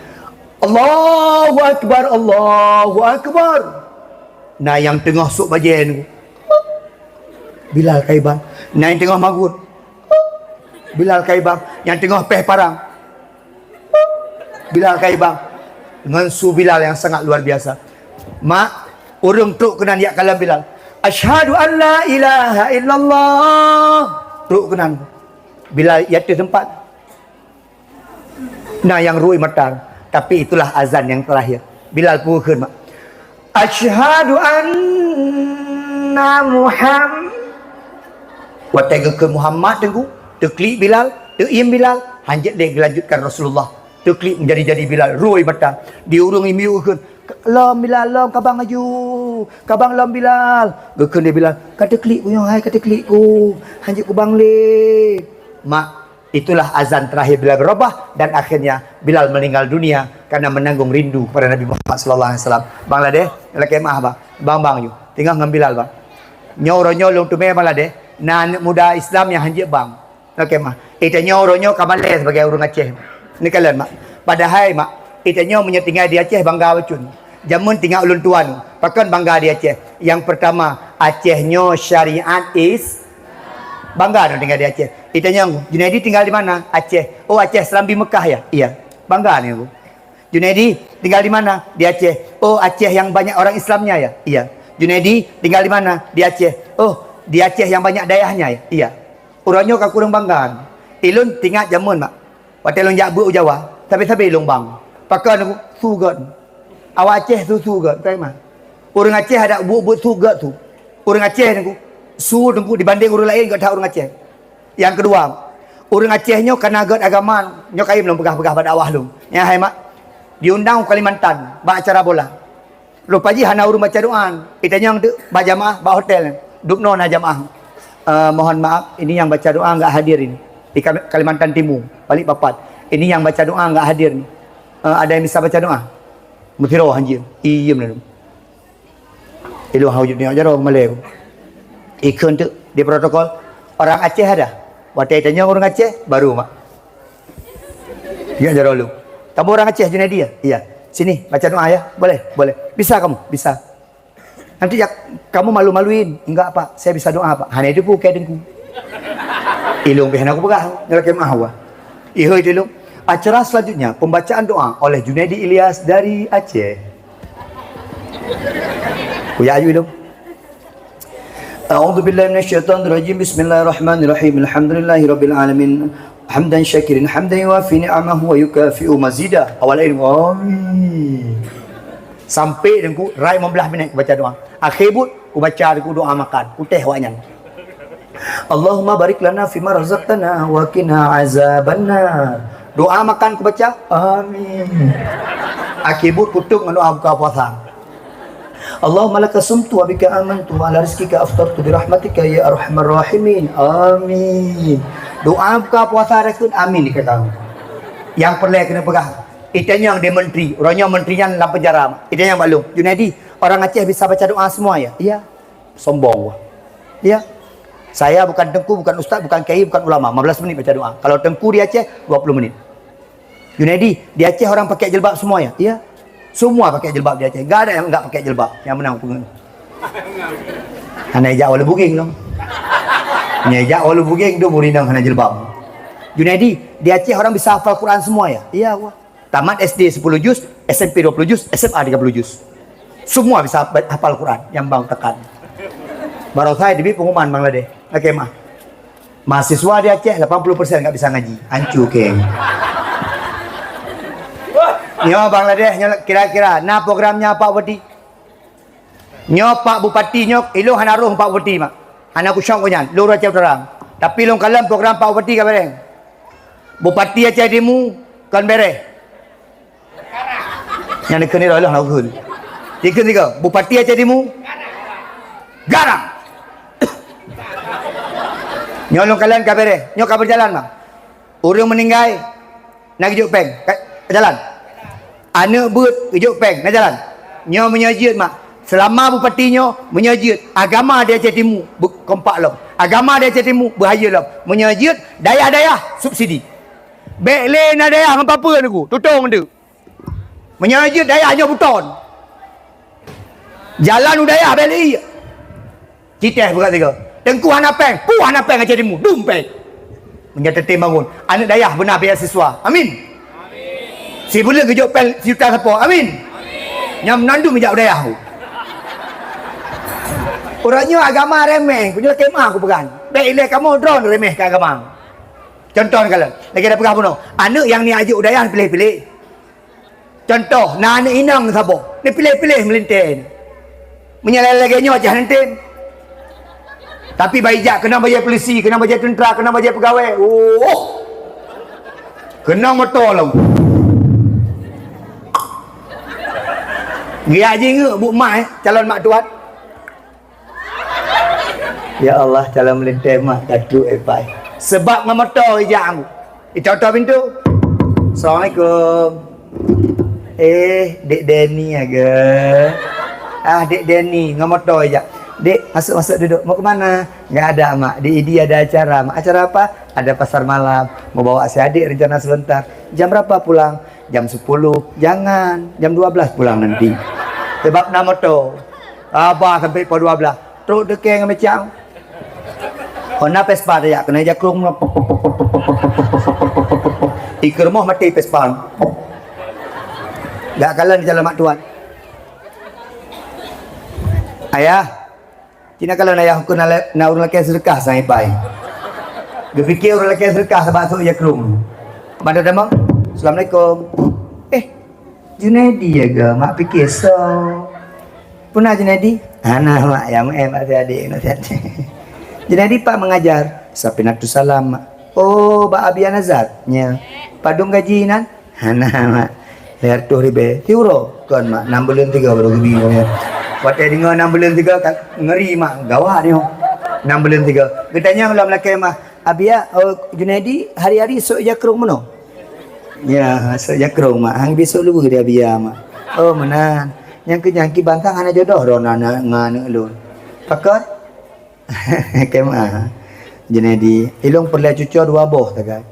Allahu Akbar, Allahu Akbar. Na nyang teungoh sôk bajée nyoe. Bilal ka ibang. Na nyang teungoh magôt. Bilal ka ibang. Nyang teungoh péh parang. Bilal ka ibang. Ngon su Bilal nyang sangat luar biasa. Mak, ureuëng trok keunan jak kalon Bilal. "Asyhadu an la ilaha illallah." Trok keunan. Bilal di ateueh teumpat. Na nyang rui mata, tapi itulah azan nyang terakhir. Bilal peue kheun, mak? "Asyhadu anna Muham-" Watée geukheun Muhammad Teungku, teuklik Bilal, teuiem Bilal, hanjeuet lé geulanjutkan Rasulullah. Teuklik menjadi-jadi Bilal, rui mata. Di ureuëng imiu kheun, "Lom Bilal, lom, ka bang laju. Ka bang lom Bilal." Geukheun lé Bilal, "Ka teuklik ku nyoe hai, ka teuklik ku. Hanjeuet kubang lé." Mak, itulah azan terakhir Bilal bin Rabah dan akhirnya Bilal meninggal dunia karena menanggung rindu kepada Nabi Muhammad sallallahu alaihi wasallam. Bang Ladeh, lakée meuah bang. Bang, bang, yuk. Teungoh ngon Bilal, bang. Nyoe uroe nyoe lôn teumé, Bang Ladeh, na aneuëk muda Islam nyang hanjeuet bang. Lakée meuah. Itanyoe uroe nyoe ka malée sibagai ureuëng Aceh. Neukalon, mak. Padahai, mak, itanyoe meunyoe tinggai di Aceh bangga bacut. Jameun tinggai ulôn tuan, pakon bangga di Aceh. Yang pertama, Aceh nyoe syariat is-, bangga dong tinggai di Aceh. Itanyong, "Junaidi tinggal di mana?" "Aceh." "Oh, Aceh Serambi Mekah ya?" "Iya." Bangga ni aku. "Junaidi tinggal di mana?" "Di Aceh." "Oh, Aceh yang banyak orang Islamnya ya?" "Iya." "Junaidi tinggal di mana?" "Di Aceh." "Oh, di Aceh yang banyak dayahnya ya?" "Iya." Uroe nyoe ka kureueng bangga. Ilôn tingat jameun, mak. Watée lôn jak beuet u Jawa, sabe-sabe lôn bang. Pakon aku, su gét. Awak Aceh su, su gét, bukai mah. Ureuëng Aceh adak buet-buet su gét su. Ureuëng Aceh Teungku, su Teungku dibanding ureuëng laén gét that ureuëng Aceh. Nyang keudua, ureuëng Aceh nyoe kana gét agama, nyoe kayém lôn peugah-peugah bak dakwah lôn. Nyan hai mak, diundang u Kalimantan bak acara bola. Rupa jih hana ureuëng baca doa. Itanyong teuk bak jamaah bak hotel. Dubnoe na jamaah. "Eh, mohon maaf, ini yang baca doa enggak hadir ini. Di Kal-, Kalimantan Timur, Balikpapan. Ini yang baca doa enggak hadir ni. Eh, ada yang bisa baca doa?" Meusidroe hanjeuet. Iem lalu. Ilôn hana wajéb tanyong jaroe keumalée. Ikheun teuk di protokol. "Orang Aceh ada?" Watée itanyong ureuëng Aceh, baru mak. Ya, jaroe lôn. "Kamu orang Aceh, Junaidi ya?" "Iya." "Sini, baca doa ya." "Boleh, boleh." "Bisa kamu?" "Bisa." "Nanti ya, kamu malu-maluin." "Enggak, Pak. Saya bisa doa, Pak." Hana itu pun kayak Teungku. Ilôn pih hana kupeugah, ngelakée meuah wa. Ihoi tilung. Acara selanjutnya, pembacaan doa oleh Junaidi Ilyas dari Aceh. Kuyak aju dong. A'udzubillahi minasyaitonirrajim. Bismillahirrahmanirrahim. Alhamdulillahirabbil alamin. Hamdan syakirin, hamdan yuwafi ni'amahu wa yukafi'u mazida. Awal lain, amin. Sampai dengku, rai lima belas minit kubaca doa. Akhé buet, kubaca dengku doa makan. Kutéh awaknyan. Allahumma barik lana fima razaqtana wa qina azabannar. Doa makan kubaca, amin. Akhé buet kutôp ngon doa buka puasa. Allahumma laka sumtu wa bika amantu wa ala rizqika aftartu bi rahmatika ya arhamar rahimin. Amin. Doa buka puasa rayeuk, amin dikatakan. Nyang peureulée keuneuk peugah, itanyong di menteri, uroe nyoe menteri nyan lam penjara. Itanyong bak lôn, "Junaidi, orang Aceh bisa baca doa semua ya?" "Iya." Sombong wah. Ya. Saya bukan tengku, bukan ustaz, bukan kiai, bukan ulama. Lima belas menit baca doa. Kalau tengku di Aceh, dua puluh menit. Junaidi, di Aceh orang pakai jilbab semua ya? Iya. Semua pakai jilbab di Aceh. Enggak ada yang enggak pakai jilbab. Yang menang pengen. Hana ijak walau buging dong. Hana ijak walau buging tu murinang hana jilbab. Junaidi, di Aceh orang bisa hafal Quran semua ya? Iya, wah. Tamat S D sepuluh juz, S M P dua puluh juz, S M A tiga puluh juz. Semua bisa hafal Quran yang bang tekan. Baru saya diberi pengumuman Bangladesh. Oke, mah. Mahasiswa di Aceh lapan puluh persen enggak bisa ngaji. Hancur, keng. Nyoe Bangladesh, nyoe kira-kira na programnya Pak Bupati? Nyoe Pak Bupati nyoe, ilôn hana roh Pak Bupati, mak. Hana kusyok gobnyan, lôn Aceh Utara. Tapi lôn kalon program Pak Bupati ka bereng. Bupati Aceh Timu kon bereh. Nyang dikeue nyoe lah lagun. Dikeue tiga, Bupati Aceh Timu. Garang. Nyoe lôn kalon ka bereh. Nyoe ka berjalan, mak. Ureuëng meuninggai, na geujok péng, ka jalan. Aneuëk beuet geujok péng, na jalan. Nyoe meunyoe jeuet, mak. Seulama bupati nyoe meunyoe jeuet, agama di Aceh Timu beu-, kompak lom. Agama di Aceh Timu beuhayeu lom. Meunyoe jeuet, dayah-dayah subsidi. Bék lé na dayah ngon papeue nunggu, tutong nteuk. Meunyoe jeuet dayah nyoe buton. Jalan u dayah bék lé ié. Citeh buka tiga. Tengku hana péng, pu hana péng Aceh Timu, dum péng. Meunyoe teutem bangun, aneuëk dayah beuna beasiswa. Amin. Si buleuen geujok péng sijuta sapo. Amin. Nyang meunandum jak u dayah. Uroe nyoe agama remeh, punya kemah aku pegang. Bék ilée kamoe droe remeh ke agama. Contoh ni kalau, lagi ada pegang bunoe. Aneuëk nyang ni ajok u dayah pilih-pilih. Contoh, na aneuëk inong saboh, neupiléh-piléh meulintée. Meunyoe lagée nyoe cah neutem. Tapi bai jak keunong bajée polisi, keunong bajée teuntra, keunong bajée peugawée. Oh! Keunong moto lom. Geujak jingeuk buet mah, eh, calon mak tuan. Ya Allah, calon meulintée mah ka trok, eh, pai. Sebab ngon moto ijak. Icok-cok pintu. Assalamualaikum. Eh, Dek Denny aga. Ah, Dek Denny, ngon moto ijak. Dek, masuk, masuk duduk. Mau ke mana? Nggak ada, Mak. Di Idi ada acara, Mak. Acara apa? Ada pasar malam. Mau bawa si adik rencana sebentar. Jam berapa pulang? Jam sepuluh. Jangan, jam dua belas pulang nanti. Sebab na moto. Aba sampai pukul dua belas. Trok teuke ngon mecang. Hana Vespa tajak keunoe jakrong. Ikeue rumoh maté Vespa. Gak kalon jalan mak tuan. Ayah, cina kalon ayah ukeue na, na ureuëng lakée seudeukah sang ipai. Geupike ureuëng lakée seudeukah sabab sôk jakrong. Pada damang. Assalamualaikum. Eh, Junaidi ya ga, mak pike soe. Puna Junaidi? Hana, mak, ya, mak, eh, mak, adik, mak, adik. Junaidi pak mengajar? Safinatun Salam, mak. Oh, bak Abi Nazar? Nya. Padum gaji nan? Hana, mak. Lhèe reutôh ribèe. Siuroe? Kon, mak. Nam buleuen tiga baru geubri, mak. Watèe deungö nam buleuen tiga, ka ngeri, mak. Gawat nyoe. Nam buleuen tiga. Geutanyong lom lakèe, mak. Abi, ya, oh, Junaidi hari-hari sôk jakrong meunoe? Ya, sôk jakrong, mak. Hang bisôk luweue di Abi, ya, mak. Oh, meunan. Nyang keu nyan kiban sang hana jodoh droeneuh ngon aneuk lôn. Pakon? Keumaha? Junaidi, ilôn peureulèe cucoe dua boh sagai.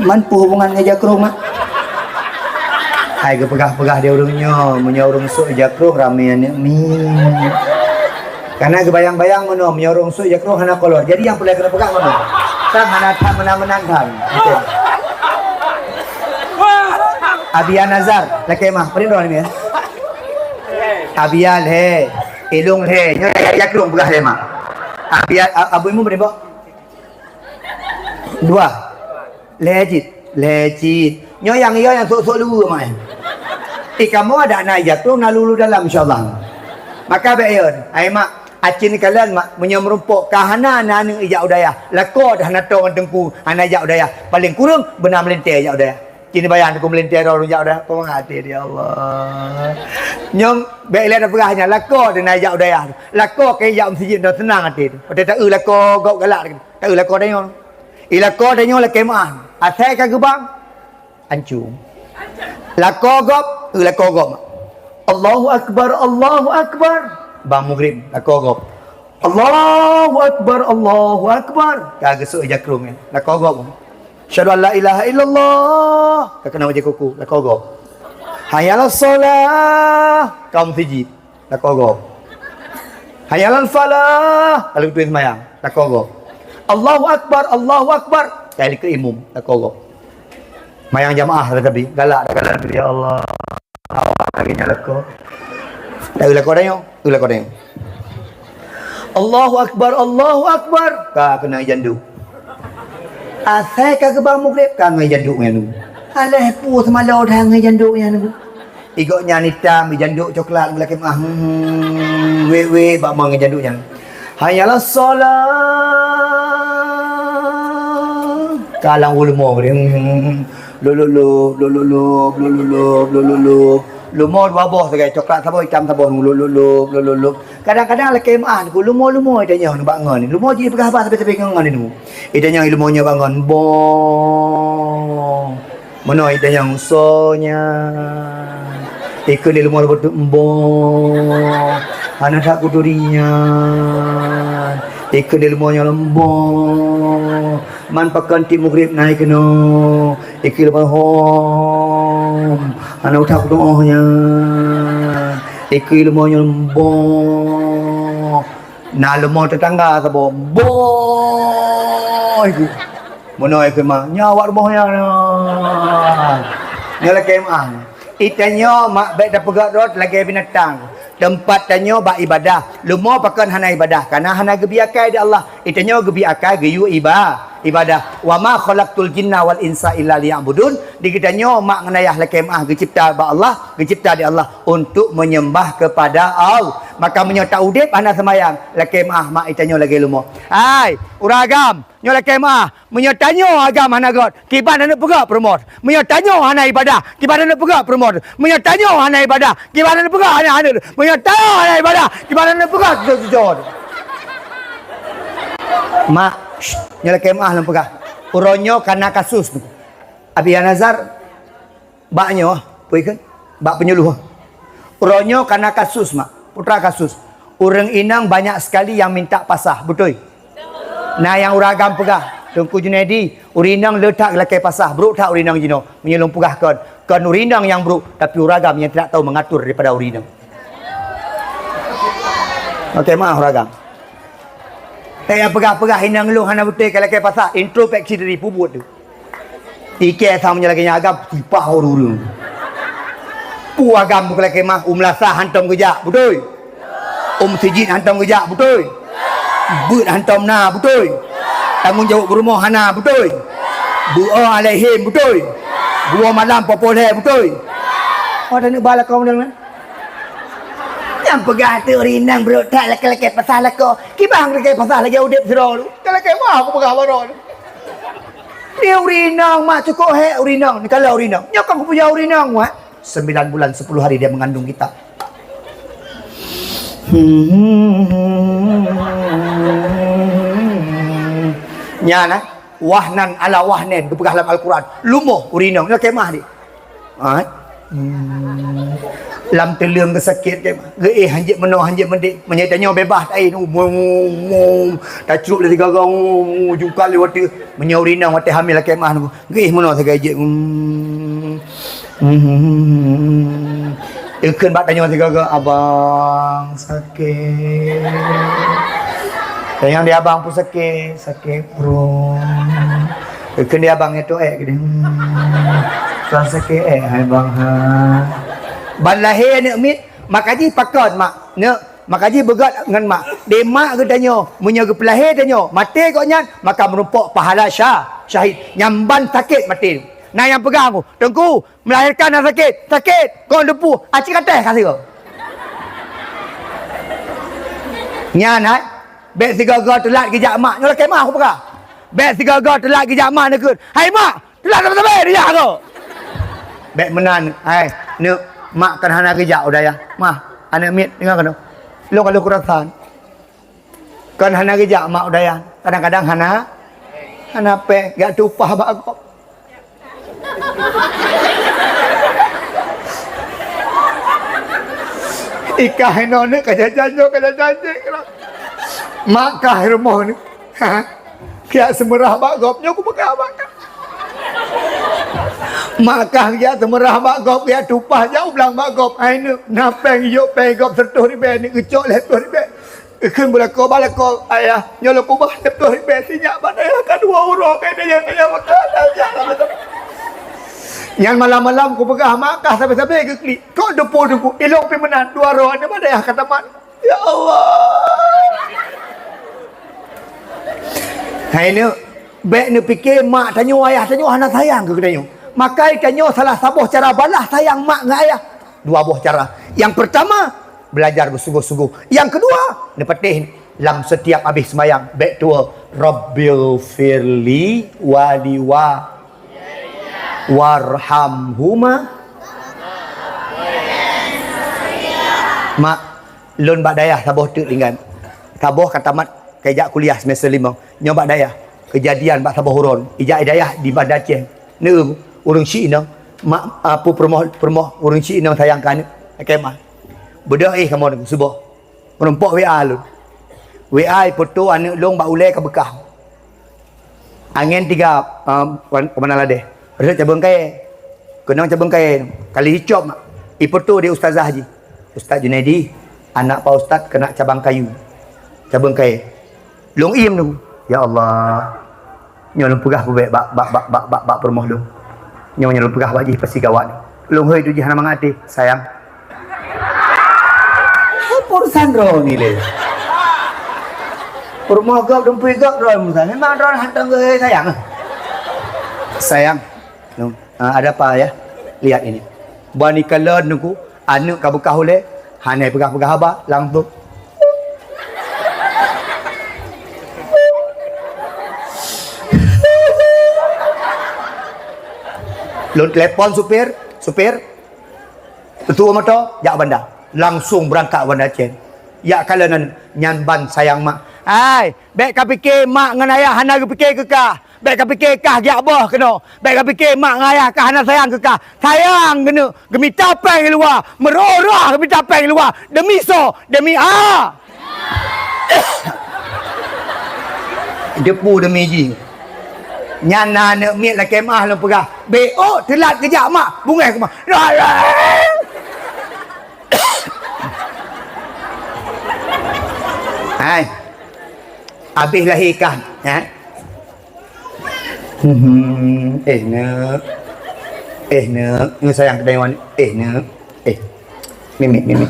Man peue hubungan ngon jakrong, mak? Hai geupeugah-peugah di ureueng nyoe, meunyoe ureueng sôk jakrong ramè aneuk miet. Karena geubayang-bayang meunoe, meunyoe ureueng sôk jakrong hana kolor. Jadi nyang peureulèe keuneuk peugah meunoe. Sang hana that meunan-meunan that. Abia Nazar, lakée meu'ah. Peue droe nyan? Abia lhée, Ilong lhée. Nyoe ya, ya krueng peugah lhée meu'ah. Abia, a-, Abu Imum peue? Dua. Lhée cit, lhée cit. Nyoe nyang ya nyang sok-sok luweue mai. Eh, kamoe adak na ija krueng na lulu dalam, insyaallah. Maka bék yeun, ai mak, acin kalon mak, meunyoe meurumpok ka hana na aneuk ijak u dayah, lakoe dah na toe ngon teungku hana ijak u dayah. Paléng kureueng beuna meulintée ijak u dayah. Cit bayan ku meulintée droe jak u dayah, peue mangat até, ya Allah. Nyoe bék lé tapeugah nyan, lakoe teuh na jak u dayah. Lakoe keu jak meuseujid dah seunang até teuh. Watée taeu lakoe gob galak teuh. Taeu lakoe tanyoe. I lakoe tanyoe lakée meu'ah. Asai ka geubang, ancung. Lakoe gob, eu lakoe gob. Allahu Akbar, Allahu Akbar. Bang mugrib, lakoe gob. Allahu Akbar, Allahu Akbar. Ka geusok ija krueng nyan. Lakoe gob. Asyhadu an la ilaha illallah. Ka keunong ija kuku, lakoe gob. Hayya 'alas shalah. Ka meuseujid, lakoe gob. Hayya 'alal falah. Ka lheueh teuma seumayang, lakoe gob. Allahu Akbar, Allahu Akbar. Ka likot imum, lakoe gob. Seumayang jamaah teuh, galak dah galak, ya Allah. Awak lagée nyan lakoe. Taeu lakoe tanyoe, eu lakoe tanyoe. Allahu Akbar, Allahu Akbar. Ka keunong ija duek. Asai ka geubang mugrib, ka ngon ija duek nyan. Alah peue seumalo dah ngon ija duek nyan. I gobnyan itam, ija duek coklat, lakée meu'ah. Hmm, wék-wék bak mon ija duek nyan. Hayya 'alas shalah. Ka lam u leumo geude. Hmm. Lululub, lululub, lululub, lululub. Leumo dua boh sagai, coklat saboh, itam saboh, lululub, lululub. Kadang-kadang lakée meu'ah, leumo-leumo itanyong bak ngon. Leumo jih peugah haba sabe-sabe ngon ngon. Itanyong leumo nyoe bak ngon. Boh. Meunoe itanyong soe nyan. Ikheun leumo leumo tu emboh. Hana that kuturi nyan. Ikheun leumo nyoe emboh. Man pakon tiep mugrib na ikheun nyoe. Ikheun leumo hom. Hana utak kudoh nyan. Ikheun leumo nyoe emboh. Na leumo teutangga saboh. Boh ikheun. Meunoe ikheun ma. Nyoe awak rumoh nyan. Nyoe lakée meu'ah. Itanyoe mak bék tapeugah rot lagée binatang. Teumpat tanyoe bak ibadah. Leumo pakon hana ibadah? Karena hana geubri akai di Allah. Itanyoe geubri akai geuyue iba-, ibadah. "Wa ma khalaqtul jinna wal insa illa liya'budun." Di geutanyoe mak ngon ayah lakée meu'ah geucipta bak Allah, geucipta di Allah untuk menyembah kepada Allah. Maka meunyoe ta udeb hana seumayang, lakée meu'ah mak itanyoe lagée leumo. Hai, ureueng agam, nyoe lakée meu'ah. Meunyoe tanyoe agam hana göt, kiban aneuk peugöt peurumoh. Meunyoe tanyoe hana ibadah, kiban aneuk peugöt peurumoh. Meunyoe tanyoe hana ibadah, kiban aneuk peugöt hana aneuk. Meunyoe tanyoe hana ibadah, kiban aneuk peugöt jujur-jujur. Mak, shh, nyoe lakée meu'ah lôn peugah. Uroe nyoe kana kasus. Abi Nazar, bak nyoe, peue kheun? Bak penyuluh. Uroe nyoe kana kasus, mak. Putra kasus. Ureueng inong banyak sekali yang minta pasah, beutôi? Na nyang ureueng agam peugah, Teungku Junaidi, ureueng inong le that lakée pasah, brok that ureueng inong jinoe. Meunyoe lôn peugah kon, kon ureueng inong nyang brok, tapi ureueng agam yang tidak tahu mengatur daripada ureueng inong. Oke, maaf ureueng agam. Eh, nyang peugah-peugah inong lôn hana beutôi ka lakée pasah, introspeksi diri peubuet tu. Ikée sang meunyoe lagée nyan agam, sipah ureueng. Peue agam bukon lakée meu'ah, u meulasah hantom geujak, beutôi? U meuseujid hantom geujak, beutôi? Beuet hantom na, beutôi? Tanggong jaweueb peurumoh hana, beutôi? Beuo alaihem, beutôi? Buo malam poh-poh lhée, beutôi? Oh, taneuk ba lakoe meunang na? Nyang peugah teuk rinang brok that lakée-lakée pasah lakoe. Kiban lakée pasah lagée udeb sidroe tu. Ka lakée meu'ah kupeugah baroe tu. Dia ureueng inong, mak, cukôp hék ureueng inong. Ni kalau ureueng inong. Nyoe kan kupuja ureueng inong, mak. Sembilan bulan, sepuluh hari dia mengandung kita. Nyan, eh. Wahnan ala wahnin, geupeugah lam Al-Quran. Lumoh ureueng inong. Nyoe kemah ni. Ha? Hmm. Lam teuleueng geusakét, geuéh hanjeuet meunoe, hanjeuet meudéh. Meunyoe tanyoe beubaih taéh, mu, mu, mu, tacrok lé sigaga, mu, mu, jungkat lé watée. Meunyoe ureueng inong watée hamil lakée meu'ah, geuéh meunoe sigaga jeuet. Hmm. Hmm. Ikheun bak tanyoe sigaga, "Abang, sakét." Tanyong di abang peue sakét, sakét pruet. Ikheun di abang nyan tu ék geude. Hmm. Rasa sakét, eh, hai bang, ha. Ban lahé aneuk miet, maka jih pakon mak, neuk, maka jih beugöt ngon mak. Dé mak geutanyoe, meunyoe geupeulahé tanyoe, maté gobnyan, maka meurumpok pahala sya-, syahid. Nyang ban sakét maté. Na nyang peugah aku, "Teungku, melahirkan na sakét." "Sakét, kon deupeu, aci kateh ka sigoe." Nyan hai, bèk sigoe-goe teulat geujak mak, nyoe lakèe mak aku peugah. Bèk sigoe-goe teulat geujak mak neukheun, "Hai mak, teulat sabe-sabe dijak aku." Bèk meunan, hai, neuk, mak kan hana geujak u dayah. Mah, aneuk miet, deungö keunoe. Lôn ka lôn keurasan. Kan hana geujak mak u dayah, kadang-kadang hana, hana péng, jak tumpah bak gob. Ikah inoe ni ka jajan nyoe, ka jajan jih. Mak kah rumoh ni. Ha? Jak seumeurah bak gob nyoe, kupeugah bak kah. Mak kah jak seumeurah bak gob, jak tumpah jak u blang bak gob. Hai neuk, na péng, jok péng gob seureutôh ribèe, neuk geucok lhèe ploh ribèe. Ikheun beulako, beulako, ayah, nyoe lôn keubah lhèe ploh ribèe, sinyak bak dayah ka dua uroe, ka dayah, dayah makan, dayah makan. Nyan malam-malam kupeugah mak kah sabe-sabe geuklik. Kok deupeu-deupeu, ilong pih meunan, dua uroe nyoe bak dayah ka tamat. Ya Allah. Hai neuk, bèk neupike mak tanyoe, ayah tanyoe hana sayang keu geutanyoe. Maka tanyoe salah saboh cara balah sayang mak ngon ayah. Dua boh cara. Nyang peurtama, belajar beusungguh-sungguh. Nyang keudua, neupatéh lam setiap abéh seumayang, bèk tuwoe, "Rabbighfirli waliwa-, warhamhuma." Mak, lôn bak dayah saboh teuk tinggai. Saboh ka tamat, ka ijak kuliah semester limong. Nyoe bak dayah, keujadian bak saboh uroe. Ijak i dayah di Banda Aceh. Neu, ureueng syiek inong, mak, a, pu peurumoh, peurumoh ureueng syiek inong sayang keu aneuk. Lakèe mak. Beudôh éh kamoe nyoe, suboh. Meurumpok W A lôn. W A ifoto aneuk lôn bak ulèe ka beukah. Angén tiga, um, wan-, keumanö ladèh. Rhot cabeueng kayèe. Keunong cabeueng kayèe. Kali icop mak. Ifoto di ustazah jih. "Ustaz Junaidi, anak Pak Ustaz keuneuk cabang kayu." Cabeueng kayèe. Lôn iem tu. Ya Allah. Nyoe lôn peugah peubèk bak, bak, bak, bak, bak, bak peurumoh lôn. Nyoe, nyoe lôn peugah bak jih pasti gawat. Lôn hôi tu jih hana mangat até, "Sayang." Apa urusan droe ni lé? Peurumoh gob, dumpeue gob droe urusan. Memang droe hantom geuhôi sayang. "Sayang." Nyoe. Ah, ada apa ya? Lihat ini. Bani kalon nungku, aneuk ka beukah ulèe, hana peugah-peugah haba, langsung. Lôn telepon supir, "Supir, tuwoe moto, jak Banda." Langsung beurangkat Banda Aceh. Jak kalon aneuk, nyan ban sayang mak. Hai, bèk kapike mak ngon ayah hana geupike keu kah. Bèk kapike kah geujak boh keunoe. Bèk kapike mak ngon ayah kah hana sayang keu kah. Sayang keuneuk geumita péng di luwa, meuroh-roh geumita péng di luwa. Demi soe? Demi a. Deupeu demi jih. Nyan na aneuk miet lakèe meu'ah lôn peugah, "Bèk ôk teulat geujak mak, beungèh keu mak." Hai. Abéh lahé kah, eh? Hmm, eh, neuk. Eh, neuk. Nyoe sayang keu Dayuan. Eh, neuk. Eh. Mimi, mimi.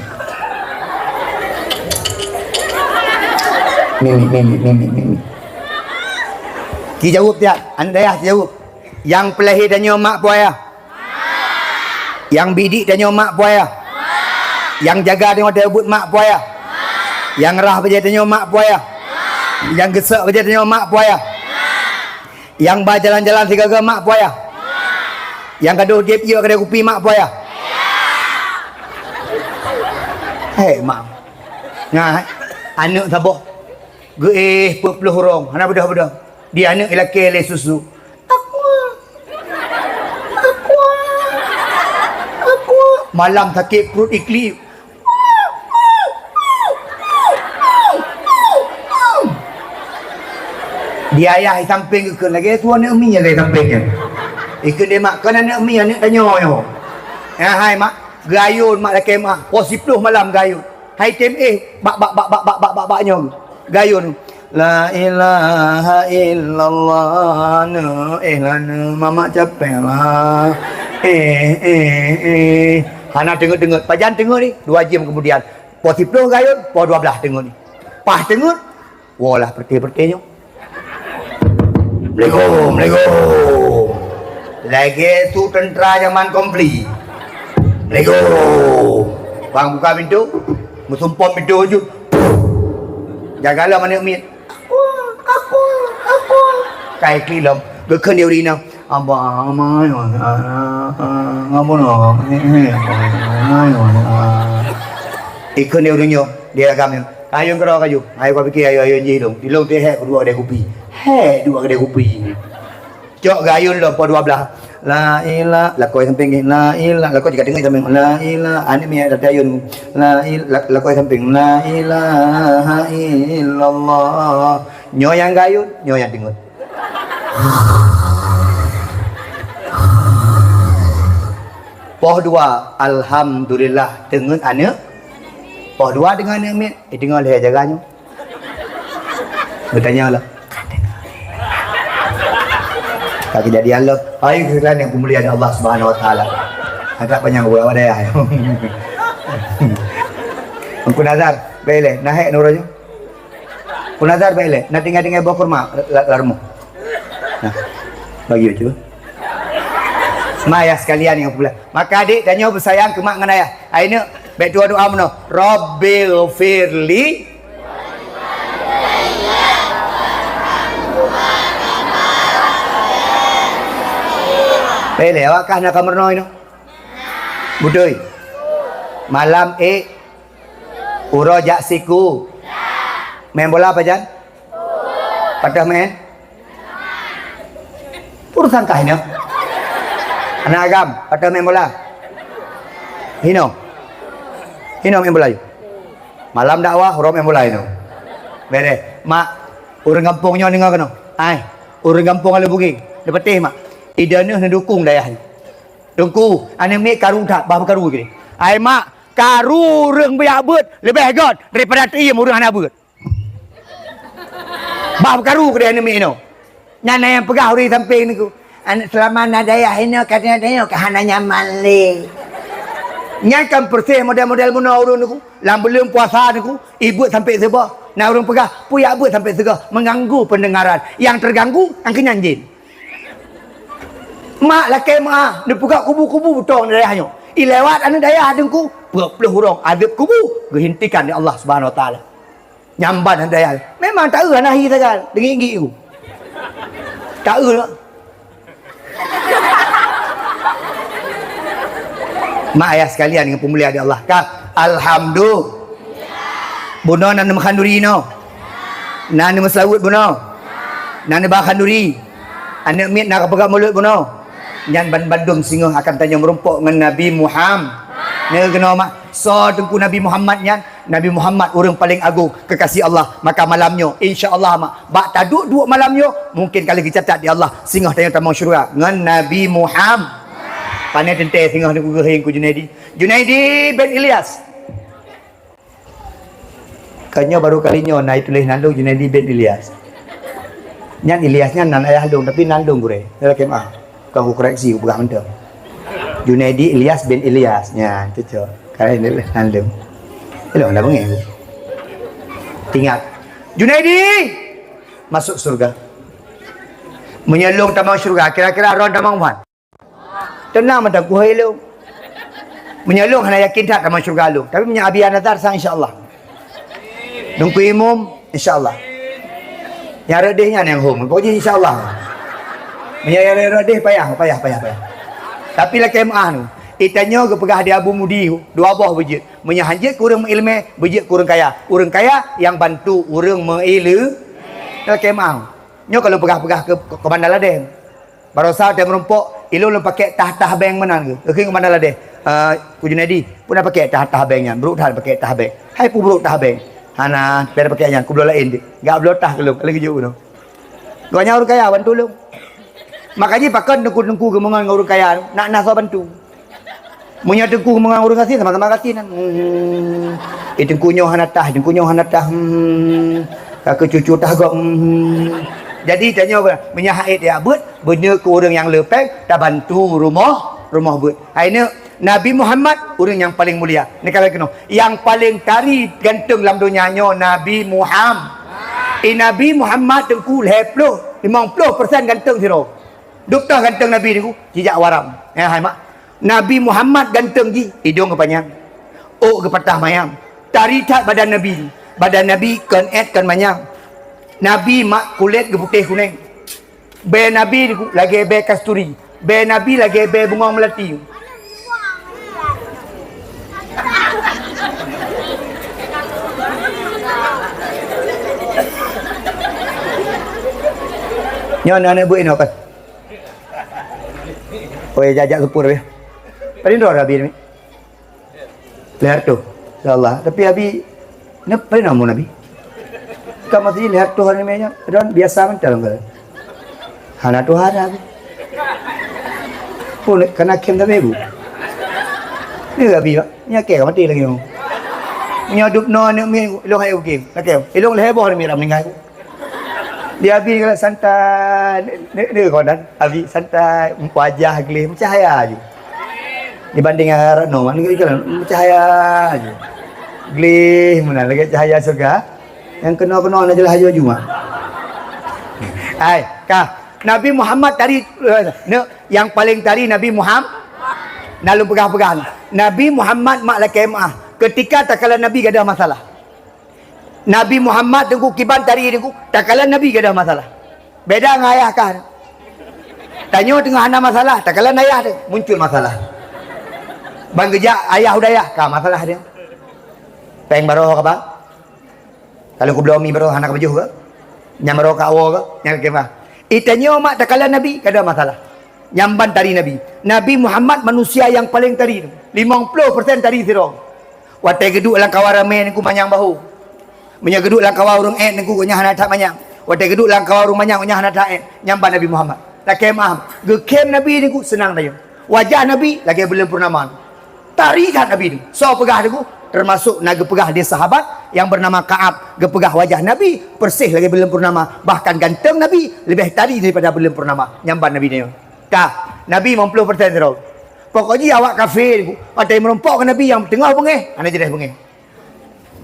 Mimi, mimi, mimi, mimi. Ci jaweueb tiat, aneuk dayah ci jaweueb. Nyang peulahé tanyoe mak peue ayah? Nyang bidik tanyoe mak peue ayah? Nyang jaga tanyoe watèe ubit mak peue ayah? Nyang rhah bajèe tanyoe mak peue ayah? Nyang geusok bajèe tanyoe mak peue ayah? Nyang ba jalan-jalan sigaga mak peue ayah? Nyang gadôh jieb ié keudè kupi mak peue ayah? Hei, mak. Nah, aneuk saboh. Geuéh peuet ploh uroe, hana beudôh-beudôh. Di aneuk ilakèe lé susu. Aqua. Aqua. Aqua. Malam sakét pruet iklik. Di ayah i sampéng geukheun lagèe tuan aneuk mi lagèe sampéng nyan. Ikheun lé mak, "Kon aneuk mi, aneuk tanyoe nyoe." "Ya hai mak, geuayôn mak lakèe mak, poh siploh malam geuayôn." Hai tem éh bak, bak, bak nyoe. Gayôn. La ilaha illallah, aneuk, eh, aneuk, mamak capek lah. Eh, eh, eh. Hana teungeut-teungeut. Pajan teungeut ni? Dua jam kemudian. Poh siploh gayun, poh dua blaih teungeut ni. Paih teungeut, woe lah peureuté-peureuté nyoe. Assalamualaikum, assalamualaikum. Lagèe su teuntra jaman konflik. Assalamualaikum. Bang buka pintu, meusumpom pintu jeuet. Jaga lom aneuk miet. Aku, aku, aku. Kai klik lom. Geukheun di ureueng inong. Abang, amai, ngapa no? Ikheun di ureueng nyoe, di agam nyoe. Ayun keudroe kaju. Ayo kau pikir, ayo, ayo jih lông. Di lông teuhek keudua kedai kupi. Hek dua kedai kupi. Cok gayun lom po dua blaih. La ila, lakoe sampéng, la ila, lakoe jika teungoh sampéng, la ila, aneuk miet tayun. La il-, la-, lakoe sampéng, la ilaha illallah. Nyoe nyang gayun, nyoe nyang teungeut. Poh dua, alhamdulillah, teungeut aneuk. Poh dua teungeut aneuk miet, eh, teungeut lhèe jaga nyoe. Geutanyong lom. Ka keujadian lom. Hai, keunan nyang peumulia Allah Subhanahu Wa Taala. Agak panyang buat awak dayah. Teungku Nazar, bèk ilèe, na hek nurun nyoe. Teungku Nazar, bèk ilèe, na tinggai-tinggai boh kurma la-, la-, lam rumoh. Nah, bagi bacut. Mak ayah sekalian nyang peumulia. Maka adik, tanyoe beusayang keu mak ngon ayah. Hai neuk, bèk tuwoe doa meunoe. Rabbighfirli. Bèk ilèe, awak kah na kamar noe inoe? Beutôi. Malam ék uroe jak siku. Main bola pajan? Patéh main? Urusan kah inoe? Aneuk agam, patéh main bola? Hinoe. Hinoe main bola yue. Malam dakwah, uroe main bola inoe. Bèrèh. Mak, ureueng gampông nyoe deungö keunoe. Hai, ureueng gampông Alue Bugeng. Neupatéh, Mak. Ideh neuh neudukong dayah nyoe. Teungku, aneuk miet karu that, bah beukaru keu. Hai, Mak, karu ureueng beuyak beuet leubeh göt daripada teuiem ureueng hana beuet. Bah beukaru keudeh aneuk miet inoe. Nyan na nyang peugah ureueng sampéng nyoe, "Aneuk seulama na dayah inoe, ka na dayah, ka hana nyaman lé." Nyan kan peureséh model-model bunoe ureueng nyoe. Lam buleuen puasa nyoe, ibeuet sampéng sigoe. Na ureueng peugah, "Peue jak beuet sampéng sigoe?" Mengganggu pendengaran. Nyang teuganggu, nyang keunyan jén. Mak lakèe meu'ah, neupeugah kubu-kubu butong dayah nyoe. Ilewat aneuk dayah teungku, peuet ploh ureueng azeueb kubu, geuhentikan lé Allah Subhanahu Wa Taala. Nyamban handai ai. Memang taeu hana hi sagai, deungiek-ngiek ku. Taeu. Mak ayah sekalian nyang peumulia di Allah, ka? Alhamdulillah. Bunoe na neumeuhan duri inoe? Na neumeuseulaweuet bunoe? Na neuba khanduri? Aneuk miet na kapeugah mulod bunoe? Nyan ban bandum singoh akan tanyoe meurumpok ngon Nabi Muham-, na keunoe mak, soe teungku Nabi Muhammad nyan? Nabi Muhammad ureueng paleng agong keukasih Allah. Maka malam nyoe, insya Allah, mak, bak taduek-duek malam nyoe, mungken ka lheueh geucatat di Allah, singoh tanyoe tamong syeuruga ngon Nabi Muham-, pane teuntèe singoh nyoe keu geuh ku Junaidi. Junaidi bin Ilyas. Ka nyoe baru kali nyoe na ituléh nan lôn Junaidi bin Ilyas. Nyan Ilyas nyan nan ayah lôn, tapi nan lôn gurèe. Nyan lakèe meu'ah. Kon kukoreksi, kupeugah mantong. Junaidi Ilyas bin Ilyas. Nyan, cocok. Ka lheueh nan lôn. Ilôn dah beungèh. Ingat. Junaidi masuk syeuruga. Meunyoe lôn tamong syeuruga, kira-kira droen tamong ban? Teunang mantong, kuhôi lôn. Meunyoe lôn hana yakin that tamong syeuruga lôn. Tapi meunyoe Abi Nazar sang, insya Allah. Teungku Imum, insya Allah. Nyang rot deh nyan nyang hom. Pokok jih insya Allah. Meunyoe nyang rot deh payah, payah, payah, payah. Tapi lakèe meu'ah nyoe. Geutanyoe geupeugah di Abu Mudi, dua boh beujeuet. Meunyoe han jeuet keu ureueng meuileumèe, beujeuet keu ureueng kaya. Ureueng kaya nyang bantu ureueng meuileumèe. Lakèe meu'ah. Nyoe ka lôn peugah-peugah keu, keu Komandan Ladèn. Baroesa watèe meurumpok, ilôn lôn pakèk tah-tah beng meunan geuh. Geukheun Komandan Ladèn, "Eh, Teungku Junaidi, peue na pakèk tah-tah beng nyan? Brôk that pakèk tah beng." "Hai peue brôk tah beng?" "Hana, bèk pakèk nyan, kubloe laén deh." Gak bloe tah keu lôn, ka lheueh geujok keunoe. Gobnyan ureueng kaya, bantu lôn. Makajih pakon teungku-teungku geumeungon ngon ureueng kaya, nak na soe bantu. Meunyoe teungku ngon ureueng gasien, sama-sama gasien. Hmm. Eh, teungku nyoe hana tah, teungku nyoe hana tah. Hmm. Ka keu cucu tah gob. Hmm. Jadi, tanyoe, meunyoe hana jak beuet, beunyoe keu ureueng nyang le pèng, tabantu rumoh. Rumoh beuet. Hai neuk, Nabi Muhammad ureuëng nyang paleng mulia. Neukalon keunoe, nyang paleng tari ganteng lam donya nyoe Nabi Muham. Eh, Nabi Muhammad teungku lhée ploh, limong ploh persen ganteng sidroe. Dub toh ganteng Nabi teungku, jijak waram. Eh, hai mak. Nabi Muhammad ganteng jih, idong geupanyang. Ôk geupatah mayam. Tari that badan Nabi. Badan Nabi kon ét kon manyang. Nabi mak kulét geuputéh kuneng. Bée Nabi lagée bée kasturi, bée Nabi lagée bée bungong meulati. Nyoe aneuk buet inoe kan. Oi, jajak seupur ya. Paling dua Nabi ni. Lhée reutôh. Insyaallah. Tapi Abi, nyoe peue nama Nabi? Ka masih lhée reutôh hari meunan, dan biasa mantong ka. Hana Tuhan Abi. Pun kana khem tapi ibu. Ni Abi, Pak. Ni akhé ka mati lagi. Nyoe dub noe aneuk miet, ilong hai ukim. Lakée. Ilong lhée boh ni mira meninggai. Di Abi kalau santai, ni, ni, ni konan. Abi santai, wajah gleh, mencahaya je. Dibanding Ratno, mana kita kan mencahaya je. Gleh, mana lagi cahaya surga. Yang kena-kena nak jelas haju-haju mah. Hai, kah. Nabi Muhammad tari, eh, ne, yang paling tari Nabi Muhammad. Nalung peugah-peugah. Nabi Muhammad mak lakée maah. Ketika takalon Nabi gadoh masalah. Nabi Muhammad teungku kiban tari teungku, takalon Nabi gadoh masalah. Beda ngon ayah kah. Tanyoe teungoh hana masalah, takalon ayah teuh muncul masalah. Ban geujak ayah u dayah, ka masalah dia. Péng baroe ka ba? Kalau kubloe mi baroe hana ka beujeuh ke? Nyang baroe ka awoe ke? Nyang ka kemah. Itanyoe mak takalon Nabi, gadoh masalah. Nyang ban tari Nabi. Nabi Muhammad manusia nyang paleng tari. Limong ploh persen tari sidroe. Watée geuduek lam kawan ramé nyan ku manyang bahô. Meunyoe geuduek lam kawan ureuëng ék nyan ku gobnyan hana that manyang. Watée geuduek lam kawan ureuëng manyang gobnyan hana that ék. Nyang ban Nabi Muhammad. Lakée maah, geukhém Nabi nyan ku seunang tanyoe. Wajah Nabi lagée buleuen purnama. Tari that Nabi nyan. Soe peugah nyan ku? Teumasok na geupeugah lé sahabat nyang beunama Ka'ab, geupeugah wajah Nabi persis lagée buleuen purnama, bahkan ganteng Nabi leubeh tari daripada buleuen purnama. Nyang ban Nabi nyoe. Ka, Nabi limong ploh persen sidroe. Pokok jih awak kafé, watée meurumpok keu Nabi nyang teungoh beungéh, hana jeulaih beungéh.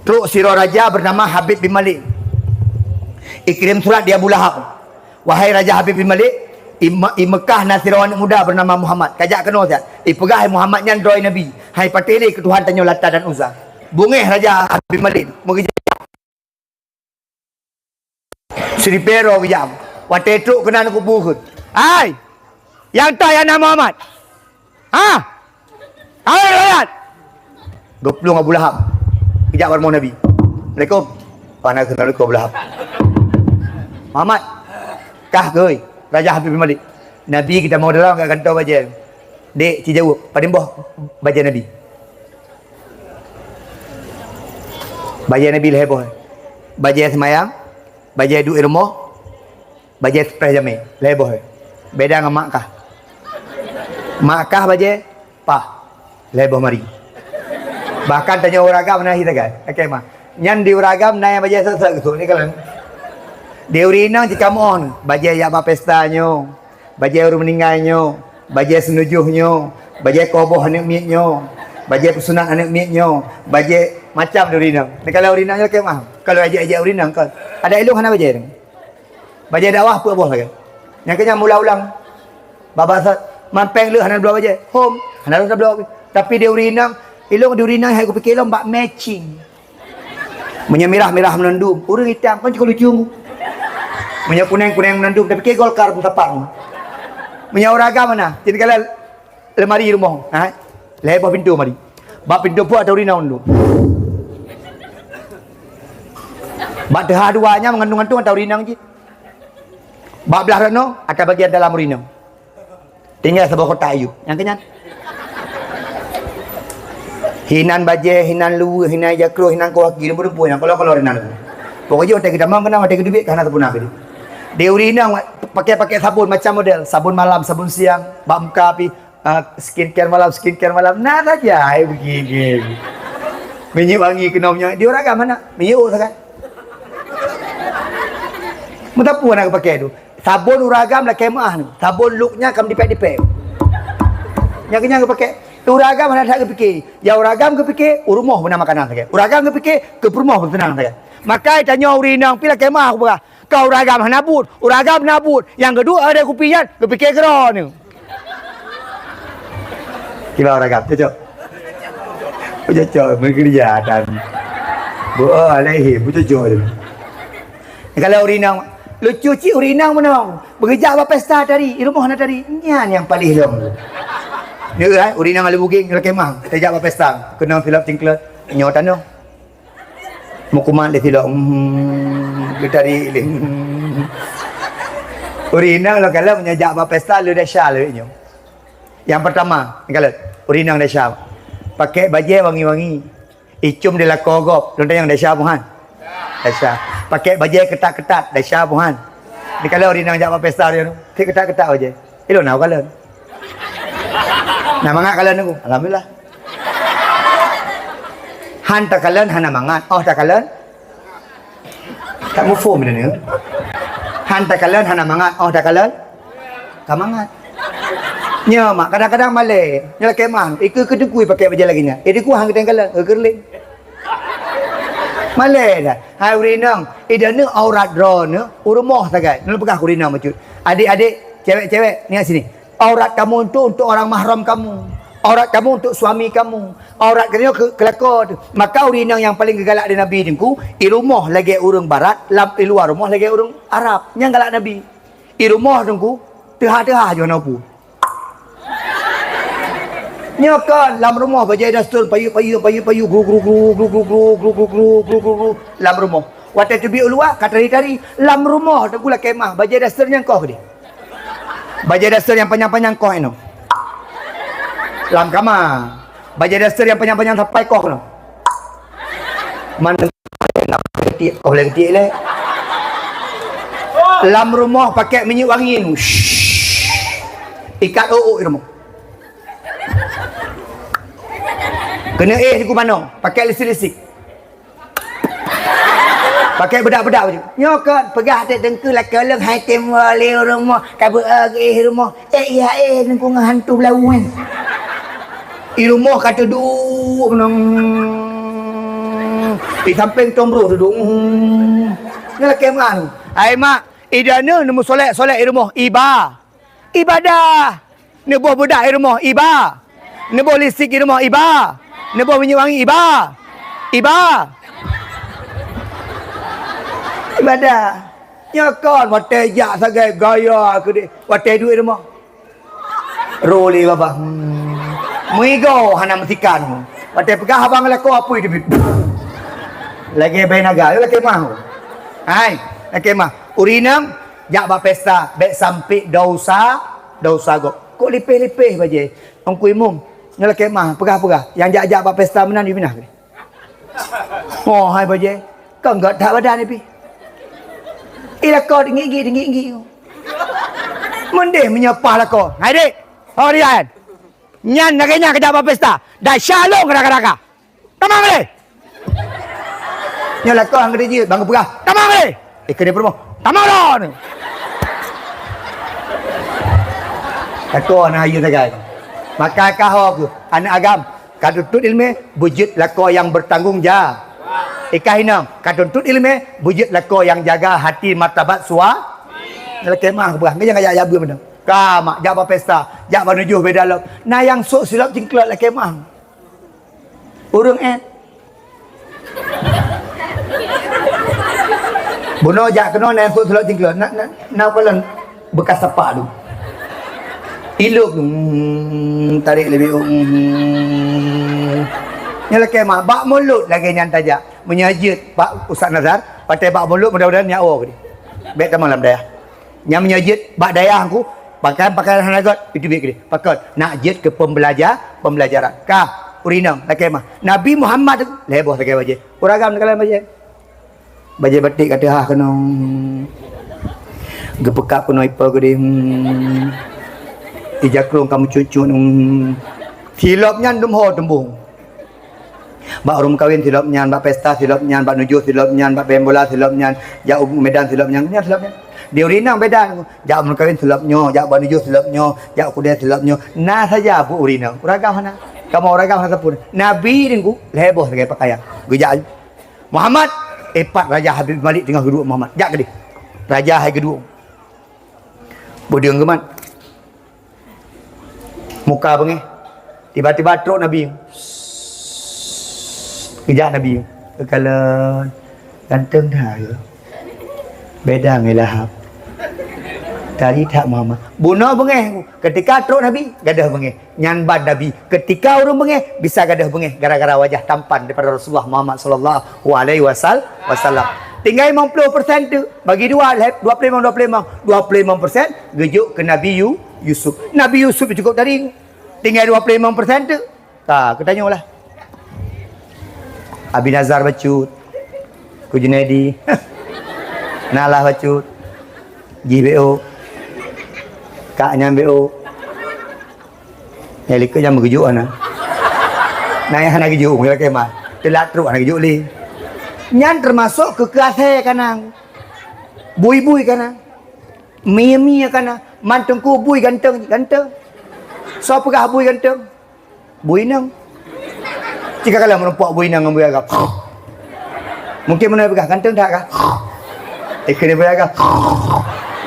Trok sidroe raja beunama Habib bin Malik. Ikirém surat di Abu Lahab. "Wahai Raja Habib bin Malik, i Me-, i Meukah na sidroe aneuëk muda beunama Muhammad. Kajak keunoe siat. Ipeugah hai Muhammad nyan droe Nabi. Hai patéh lé keu Tuhan tanyoe Lata dan Uzza." Beungéh Raja Habib bin Malik. Meugeujak. Siripée roh geujak. Watée trok keunan kubu kheun. "Hai! Nyang toh nyang na Muhammad? Ha? Hai rakyat!" Geuplueng Abu Lahab. Geujak bak rumoh Nabi. "Assalamualaikum." "Wa alaikum salam Abu Lahab." "Muhammad, kah keuh, Raja Habib bin Malik?" "Nabi geutamong dalam ka gantoe bajée." "Dek, ci jaweueb, padum boh bajée Nabi?" "Bajée Nabi lhée boh. Bajée seumayang, bajée duek rumoh, bajée seupréh jamé, lhée boh. Beda ngon mak kah. Mak kah bajée pah, lhée boh mari. Bahkan tanyoe ureuëng agam na hi sagai. Oke mah. Nyan di ureuëng agam na nyang bajée sot-sot geusok ni kalon. Di ureuëng inong cikamoe, bajée jak ba pesta nyoe, bajée ureuëng meuninggai nyoe, bajée seunujoh nyoe, bajée koboh aneuëk miet nyoe, bajée peusunat aneuëk miet nyoe, bajée macam di ureuëng inong." Ni kalau ureuëng inong je lakée mah. Kalau ejek-ejek ureuëng inong kan. Ada ilong hana bajée. Bajée dakwah peuet boh lagée. Nyang keunyan mula ulang. Baba sa-, mampeng leueh hana bloe bajée. Hom, hana lôn bloe. Tapi di ureuëng inong, ilong di ureuëng inong hai kupike lom bak matching. Meunyoe mirah-mirah meunandum, ureuëng itam kan cukup lucu. Meunyoe kuneng-kuneng meunandum, tapi ke Golkar meusapat. Meunyoe ureuëng agam na, jadi kalau lemari rumoh, ha? Lhée boh pintoe mari. Bak pintoe puak atau rinong dulu. Bak teuha dua nya mengandung-andung atau rinong cit. Bak belah rono atau bagian dalam rinong. Tinggai saboh kotak ayub. Nyang keunyan. Hinan bajée, hinan luweue, hinan jakro, hinan kawaki, rumpun-rumpun nyang kalau-kalau hinan. Pokok jih watée geutamong keunan, watée geuduek kana sapeue na. Di ureuëng inong pakai-pakai sabon macam model, sabon malam, sabon siang, bak muka pi, ah, skincare malam, skincare malam. Na saja ai begigil. Minyeuk wangi keunoe minyeuk. Di ureuëng agam hana. Minyeuk sagai. Meutapu hana geupakai tu. Sabon ureuëng agam lakée meuah ni. Sabon luknya kam dipek-dipek. Nyang keunyan geupaké. Ureueng agam hana that geupike. Ya ureueng agam geupike, u rumoh beuna makanan sagai. Ureueng agam geupike, keu peurumoh beuteunang sagai. Maka tanyoe ureueng inong pih lakée meu'ah kupeugah. Ka ureueng agam hana buet, ureueng agam na buet. Nyang keudua ada kupi nyan, geupike keudroe nyoe. Kiban ureueng agam, cocok. Cocok, meukeureuja dan bu alaihi, bu cocok. Kalau ureueng inong, lucu cit ureueng inong meunong. Beujak bak pesta tadi, i rumoh na tadi. Nyan nyang paléh lom. Nyoe, eh, ureueng inong Alue Bugeng, nyoe lakée meu'ah. Tajak bak pesta, keunong silop cingklot. Nyoe tanoh. Meukumat lé silop. Hmm, geutari lé. Hmm. Ureueng inong lom kalon meunyoe jak bak pesta, le desya lé nyoe. Nyang peurtama, kalon, ureueng inong desya. Pakai bajée wangi-wangi. Icum di lakoe gob, lôn tanyong desya buhan? Desya. Pakai bajée keutat-keutat, desya buhan? Di kalon ureueng inong jak bak pesta, ureueng inong, keutat-keutat bajée. Ilôn na kalon. Na mangat kalon aku. Alhamdulillah. Han takalon hana mangat, oh takalon. Tak muphom dah ni. Han takalon hana mangat, oh takalon. Ka mangat. Nyoe mak kadang-kadang malée. Nyoe lakée meu'ah. Ikeu keu teungku pakai bajée lagée nyan. Eh teungku han geutem kalon, geukeureuling. Malée dah. Hai ureueng inong, idaneuh aurat droeneuh u rumoh sagai. Nyoe peugah keu ureueng inong bacut. Adik-adik, cewek-cewek, ni sini. Aurat kamu itu untuk orang mahram kamu. Aurat kamu untuk suami kamu. Aurat kamu ke, ke lakoe tu. Maka ureueng inong nyang paleng geugalak lé Nabi teungku, i rumoh lagée ureueng barat, lam i luwa rumoh lagée ureueng Arab. Nyang galak Nabi. I rumoh teungku, teuha-teuha jih na pu. Nyoe kan lam rumoh bajée daster payu-payu payu-payu gru gru gru gru gru gru gru gru gru gru gru gru lam rumoh. Watée teubiet u luwa ka tari-tari lam rumoh teungku lakée meu'ah bajée daster nyang koh keudeh. Bajée daster nyang panyang-panyang koh inoe. Lam kama. Bajée daster nyang panyang-panyang sapai koh keunoe. Man keutik, koh lé keutik lé. Lam rumoh pakai minyeuk wangi nu. Shh. Ikat ôk-ôk di rumoh. Keuneuk éh di kumano, pakai lisik-lisik. Pakai bedak-bedak baju. Nyoe kon peugah até teungku lakée lôn hai tem lé rumoh, ka beu éh rumoh. Eh, iya, eh, ngon hantu belawan. I rumoh ka teuduek nong. I sampéng tom roh teuduek. Ngon lakée meu'ah. Ai mak, idaneuh neumeusolek-solek i rumoh, iba. Ibadah. Neuboh beudak i rumoh, iba. Neuboh lisik i rumoh, iba. Neuboh minyeuk wangi, iba. Iba. Ibadah. Nyoe kon watée jak sagai gaya keudeh, watée duek i rumoh. Ro lé babah. Hmm. Meuigoe hana meusikan. Watée peugah abang lakoe apui teubiet. Lagée bai naga, lakée meu'ah. Hai, lakée meu'ah. Ureueng inong jak bak pesta, bék sampé desya, desya gob. Kok lipéh-lipéh bajée. Teungku Imum, nyoe lakée meu'ah, peugah-peugah. Nyang jak-jak bak pesta meunan yue minah keudeh. Oh, hai bajée. Kong gét that badan pih. I lakoe teunggi-teunggi, teunggi-teunggi. Meudeh meunyoe paih lakoe. Hai dek. Ho rian. Nyan lagée nyan keu jak bak pesta. Desya lôn keu raga-raga. Tamong lé. Nyoe lakoe han geuteujeuet, ban geupeugah. Tamong lé. Eh, keu di peurumoh. Tamong lôn. Lakoe na hayeu sagai. Maka ka ho keuh, aneuk agam. Ka tuntut ileumé, beujeuet lakoe nyang bertanggung ja-, eh, ka inong, ka tuntut ileumé, beujeuet lakoe nyang jaga hati martabat sua-, lakée meu'ah peugah, jangan jak-jak beuet meunan. Ka mak, jak bak pesta, jak bak nujoh beda lom. Na nyang sôk silop cingklot lakée meu'ah. Ureueng éh. Bunoe jak keunoe na nyang sôk silop cingklot. Na, na, na kalon. Beukas sapak tu. Ilok tu, hmm, tarek leubeh, hmm. Nyan lakée meu'ah, bak mulod lagée nyan tajak. Meunyoe jeuet bak Ustaz Nazar, watée bak mulod mudah-mudahan nyak woe keudeh. Bék tamong lam dayah. Nyan meunyoe jeuet bak dayah aku, pakaian-pakaian hana göt, itu biet keudeh. Pakon, nak jeuet keu pembelaja-, pembelajaran. Ka, ureueng inong, lakée meu'ah. Nabi Muhammad tu, lhée boh sagai bajée. Ureueng agam sagai bajée. Bajée batik ka teuhah keunoe. Geupeukab keunoe ipo geudeh. Hmm. Ija krong ka meucut-cut. Hmm. Silop nyan dum ho teumbong. Bak ureueng meukawen silop nyan, bak pesta silop nyan, bak nujoh silop nyan, bak main bola silop nyan, jak u Medan silop nyan, nyan silop nyan. Di ureueng inong beda. Jak meukawen silop nyoe, jak bak nujoh silop nyoe, jak u keudè silop nyoe. Na saja buet ureueng inong. Ureueng agam hana. Kamoe ureueng agam hana sapeue. Nabi Teungku, lhèe boh sagai pakaian. Geujak. Muhammad, eh, pat Raja Habib Malik teungoh geuduek Muhammad. Jak keudeh. Raja hai geuduek. Beudeueng geumat. Muka beungèh. Tiba-tiba trok Nabi. Geujak Nabi. Geukalon. Ganteng that. Beda ngon Lahab. Tari that Muhammad. Bunoe beungèh. Ketika trok Nabi, gadôh beungèh. Nyan ban Nabi. Ketika ureueng beungèh, bisa gadôh beungèh gara-gara wajah tampan daripada Rasulullah Muhammad sallallahu alaihi wasal-, wasallam. Tinggai limong ploh persen tu, bagi dua, lhèe, dua ploh limong, dua ploh limong. Dua ploh limong persen geujok keu Nabi Yu-, Yusuf. Nabi Yusuf cukup tari. Tinggai dua ploh limong persen tu. Ka, geutanyoe lah. Abi Nazar bacut. Ku Junaidi. Nalah bacut. Jih B O. Kak nyan B O. Nyang likot nyan meugeujok hana. Nah, nyang hana geujok, meugeujok kemah. Teulat trok hana geujok lé. Nyan teumasok keu keurasai kanang. Bui-bui kanang. Mie-mie kanang. Man Teungku bui ganteng, ganteng. Soe peugah bui ganteng? Bui inong. Cit ka kalon meurumpok bui inong ngon bui agam. Mungkin meunan peugah, ganteng that kah? Eh, keuneuk bui agam.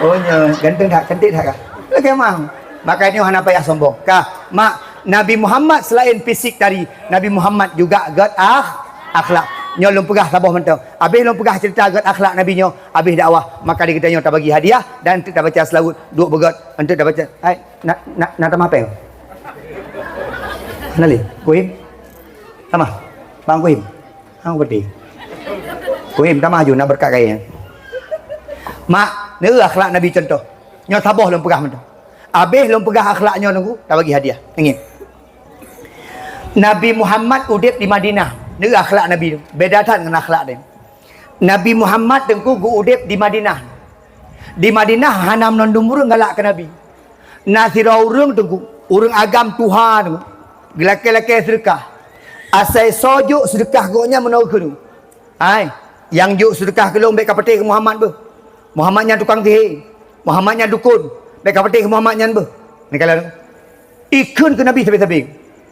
Oh, nyoe, ganteng that, cantik that kah? Lagèe mang. Maka nyoe hana payah sombong. Ka, mak, Nabi Muhammad selain fisik tari, Nabi Muhammad juga gèt akh-, akhlak. Nyoe lôn peugah saboh mantong. Abéh lôn peugah cerita gèt akhlak Nabi nyoe, abéh dakwah. Maka di geutanyoe tabagi hadiah dan enteuk tabaca seulaweuet, duek beugèt, enteuk tabaca. Hai. Na, na, na tamah péng? Hana lé? Kuhim? Tamah. Bang Kuhim. Hang peuti. Kuhim, tamah aju, na beureukat kayèe nyan. Mak, neu akhlak Nabi contoh. Nyoe saboh lôn peugah mantong. Abéh lôn peugah akhlak nyoe Teungku, tabagi hadiah. Ingat. Nabi Muhammad udép di Madinah. Neu akhlak Nabi tu. Beda that ngon akhlak deh. Nabi Muhammad Teungku geuudép di Madinah. Di Madinah hana meunan dum ureueng galak keu Nabi. Na sidroe ureueng Teungku, ureueng agam tuha Teungku, geulakèe-lakèe seudeukah. Asai soe jok seudeukah gobnyan meunoe kheun. Hai, nyang jok seudeukah keu lôn bèk kapatéh keu Muhammad beuh. Muhammad nyan tukang sihé. Muhammad nyan dukon. Bèk kapatéh keu Muhammad nyan beuh. Neukalon. Ikheun keu Nabi sabé-sabé.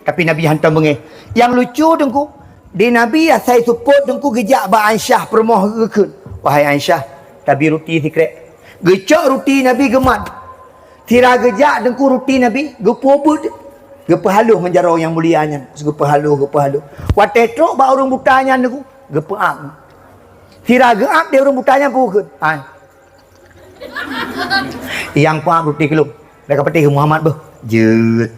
Tapi Nabi hantom beungèh. Nyang lucu Teungku, di Nabi asai seupôt Teungku geujak bak Aisyah peurumoh geukheun. Wahai Aisyah, tabi ruti sikrek. Geucok ruti Nabi geumat. Sira geujak Teungku ruti Nabi, geupeubuet, geupeuhaloh ngon jaroe nyang mulia nyan. Geupeuhaloh, geupeuhaloh. Watèe trok bak ureueng buta nyan Teungku, geupeuap. Sira geuap di ureueng buta nyan peue geukheun. Hai. Nyang peuap ruti keu lôn. Bèk kapatéh keu Muhammad beuh. Jeuet.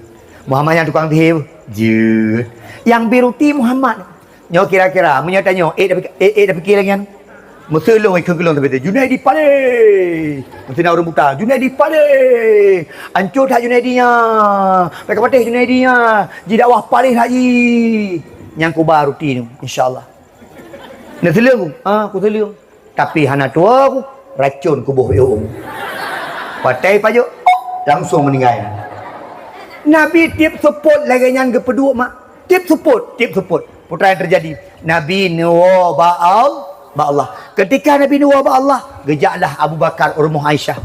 Muhammad nyang tukang sihé beuh. Jeuet. Nyang bi ruti Muhammad. Nyoe kira-kira, meunyoe tanyoe, eh, tapi, eh, eh, tapi kira nyan. Meuseuleueng ikheun keu lôn tapi Junaidi paléh. Meusti na ureueng buta, Junaidi paléh. Ancô that Junaidi nyan. Bèk kapatéh Junaidi nyan. Jidakwah paléh lagi. Nyang kuba ruti nyoe, insya Allah. Neuseuleueng ku? Ah, kuseuleueng. Tapi hana tuwoe ku, racôn kuboh yum. Watèe pajoh, langsung meuninggai. Nabi tiep seupôt lagèe nyan geupeuduek mak. Tiep seupôt, tiep seupôt. Peue nyang teujadi? Nabi neuwoe bak Al-, bak Allah. Ketika Nabi neuwoe bak Allah, geujaklah Abu Bakar u rumoh Aisyah.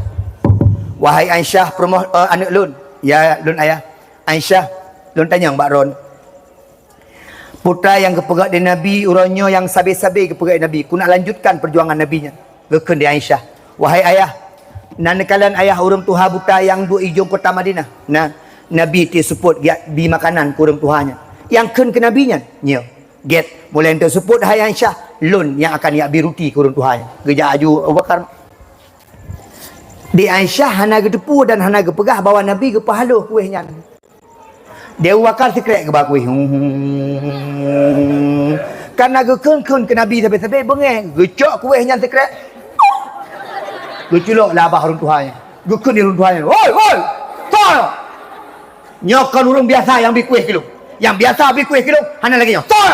Wahai Aisyah, peurumoh, eh, aneuk lôn, ya lôn ayah. Aisyah, lôn tanyong bak droen. Peue nyang geupeugah di Nabi uroe nyoe nyang sabe-sabe geupeugah di Nabi, keuneuk lanjutkan peujuangan Nabi nyan. Geukheun di Aisyah, "Wahai ayah, na neukalon ayah ureueng tuha buta nyang duek ijong kota Madinah? Na, Nabi tiep seupôt geujak bi makanan keu ureueng tuha nyan." Nyang kheun keu Nabi nyan, "Nyoe, gèt, mulai enteuk seupôt hai Aisyah, lôn nyang akan jak bi ruti keu ureueng tuha nyan." Geujak aju Abu Bakar. Di Aisyah hana geuteupeue dan hana geupeugah bahwa Nabi geupeuhaloh kueh nyan. Di Abu Bakar sikrek geuba kueh. Kana geukheun-kheun keu Nabi sabe-sabe beungèh, geucok kueh nyan sikrek. Geuculok lam babah ureueng tuha nyan. Geukheun di ureueng tuha nyan, "Woi, woi! Toh! Nyoe kon ureueng biasa nyang bi kueh keu lôn. Nyang biasa bi kueh keu lôn hana lagèe nyoe. Toh!"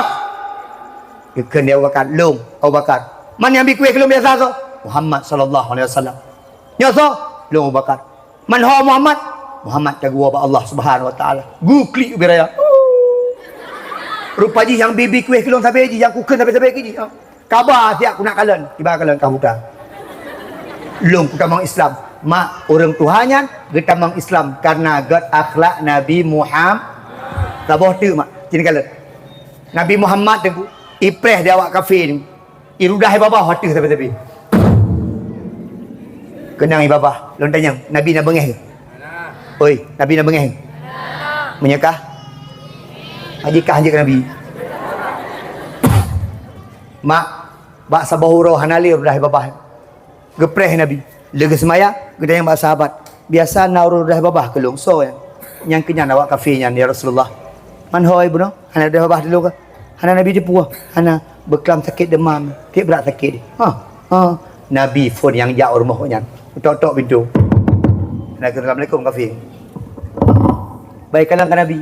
Geukheun di Abu Bakar, "Lôn, Abu Bakar. Man nyang bi kueh keu lôn biasa soe?" "Muhammad sallallahu alaihi wasallam." "Nyoe soe?" "Lôn, Abu Bakar." "Man ho Muhammad?" "Muhammad ka geuwoe bak Allah Subhanahu wa Taala." Geuklik ubé raya. Rupa jih nyang bi-bi kueh keu lôn sabe jih, nyang kukheun sabe-sabe keu jih. Kaba siat kunak kalon, kiban kalon ka buta. Lôn kutamong Islam. Mak, ureuëng tuha nyan geutamong Islam karena gét akhlak Nabi Muhammad. Saboh teuk, mak, cit kalon. Nabi Muhammad teungku, ipreh di awak kafé ni. Irudah i babah ateueh sabe-sabe. Keunong i babah, lôn tanyong, Nabi na beungéh keu? Oi, Nabi na beungéh keu? Meunyo kah? Haji kah jeuet keu Nabi. Mak, bak saboh uroe hana lé rudah i babah. Geupreh Nabi. Lé geuseumayang, geutanyong bak sahabat, "Biasa na uroe rudah i babah keu lôn, soe nyan?" Nyang keu nyan awak kafé nyan, "Ya Rasulullah, man ho bunoe? Hana rudah i babah di lôn kah?" Hana Nabi teupeue, hana, beuklam sakét deumam, tieb brat sakét. Ha, ha. Nabi phon nyang jak u rumoh nyan. Tok-tok pintoe. Hana keu, "Assalamualaikum, kafé." Bai kalon keu Nabi.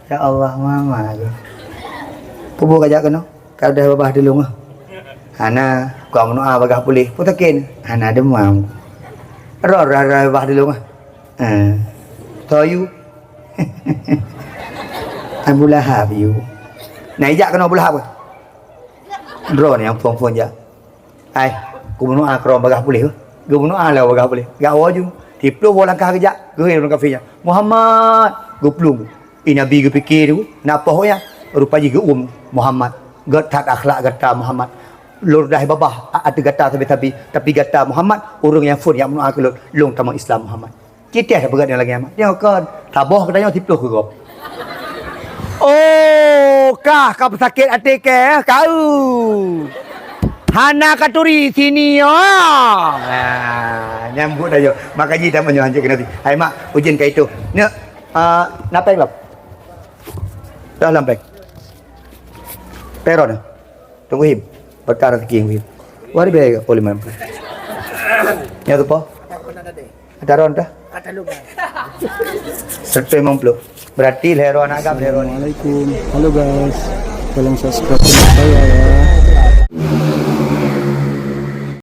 "Ya Allah, mama lôn. Peue buet kajak keunoe? Ka rudah i babah di lôn ah?" "Hana, kon meunoa bagaih puléh." "Peue sakét?" "Hana deumam." "Roh rudah i babah di lôn ah?" "Eh." "Soe yue?" "Abu Lahab yue." "Na ijak keunoe Abu Lahab kah?" Droeneuh nyang phon-phon jak. "Ai, geubunoe keudroe bagaih puléh." Geubunoe lé bagaih puléh. Geuwoe ju. Siplôh boh langkah geujak, geuhôi ureuëng kafé nyan, "Muhammad!" Geuplueng. I Nabi geupike tu, na poh nyan. Rupa jih geuuem, "Muhammad, gét that akhlak gata Muhammad. Lôn rudah i babah ateueh gata sabe-sabe, tapi gata Muhammad, ureuëng nyang phon jak meunoa keu lôn, lôn tamong Islam Muhammad." Cit teuh tapeugah lagée nyan, "Nyoe kon, saboh geutanyoe siplôh keu gob." Oh, kah ka peusakét até kah, kau. Hana katuri sini, oh. Nah, nyambut aja. Maka ji tamu nyoe hanjeuet keu Nabi. Hai mak, ujeuen ka itu. Nyoe, ah, na péng lom? Dah lom péng. Péng droeneuh. Teungku Him, berkah rezeki Teungku Him. Wari bèe ka puluh lima puluh. Nyoe tu po? Ada ron dah? Seratus lima puluh. Berarti lhèe ron agam lhèe ron. Assalamualaikum. Halo guys. Tolong subscribe channel saya ya.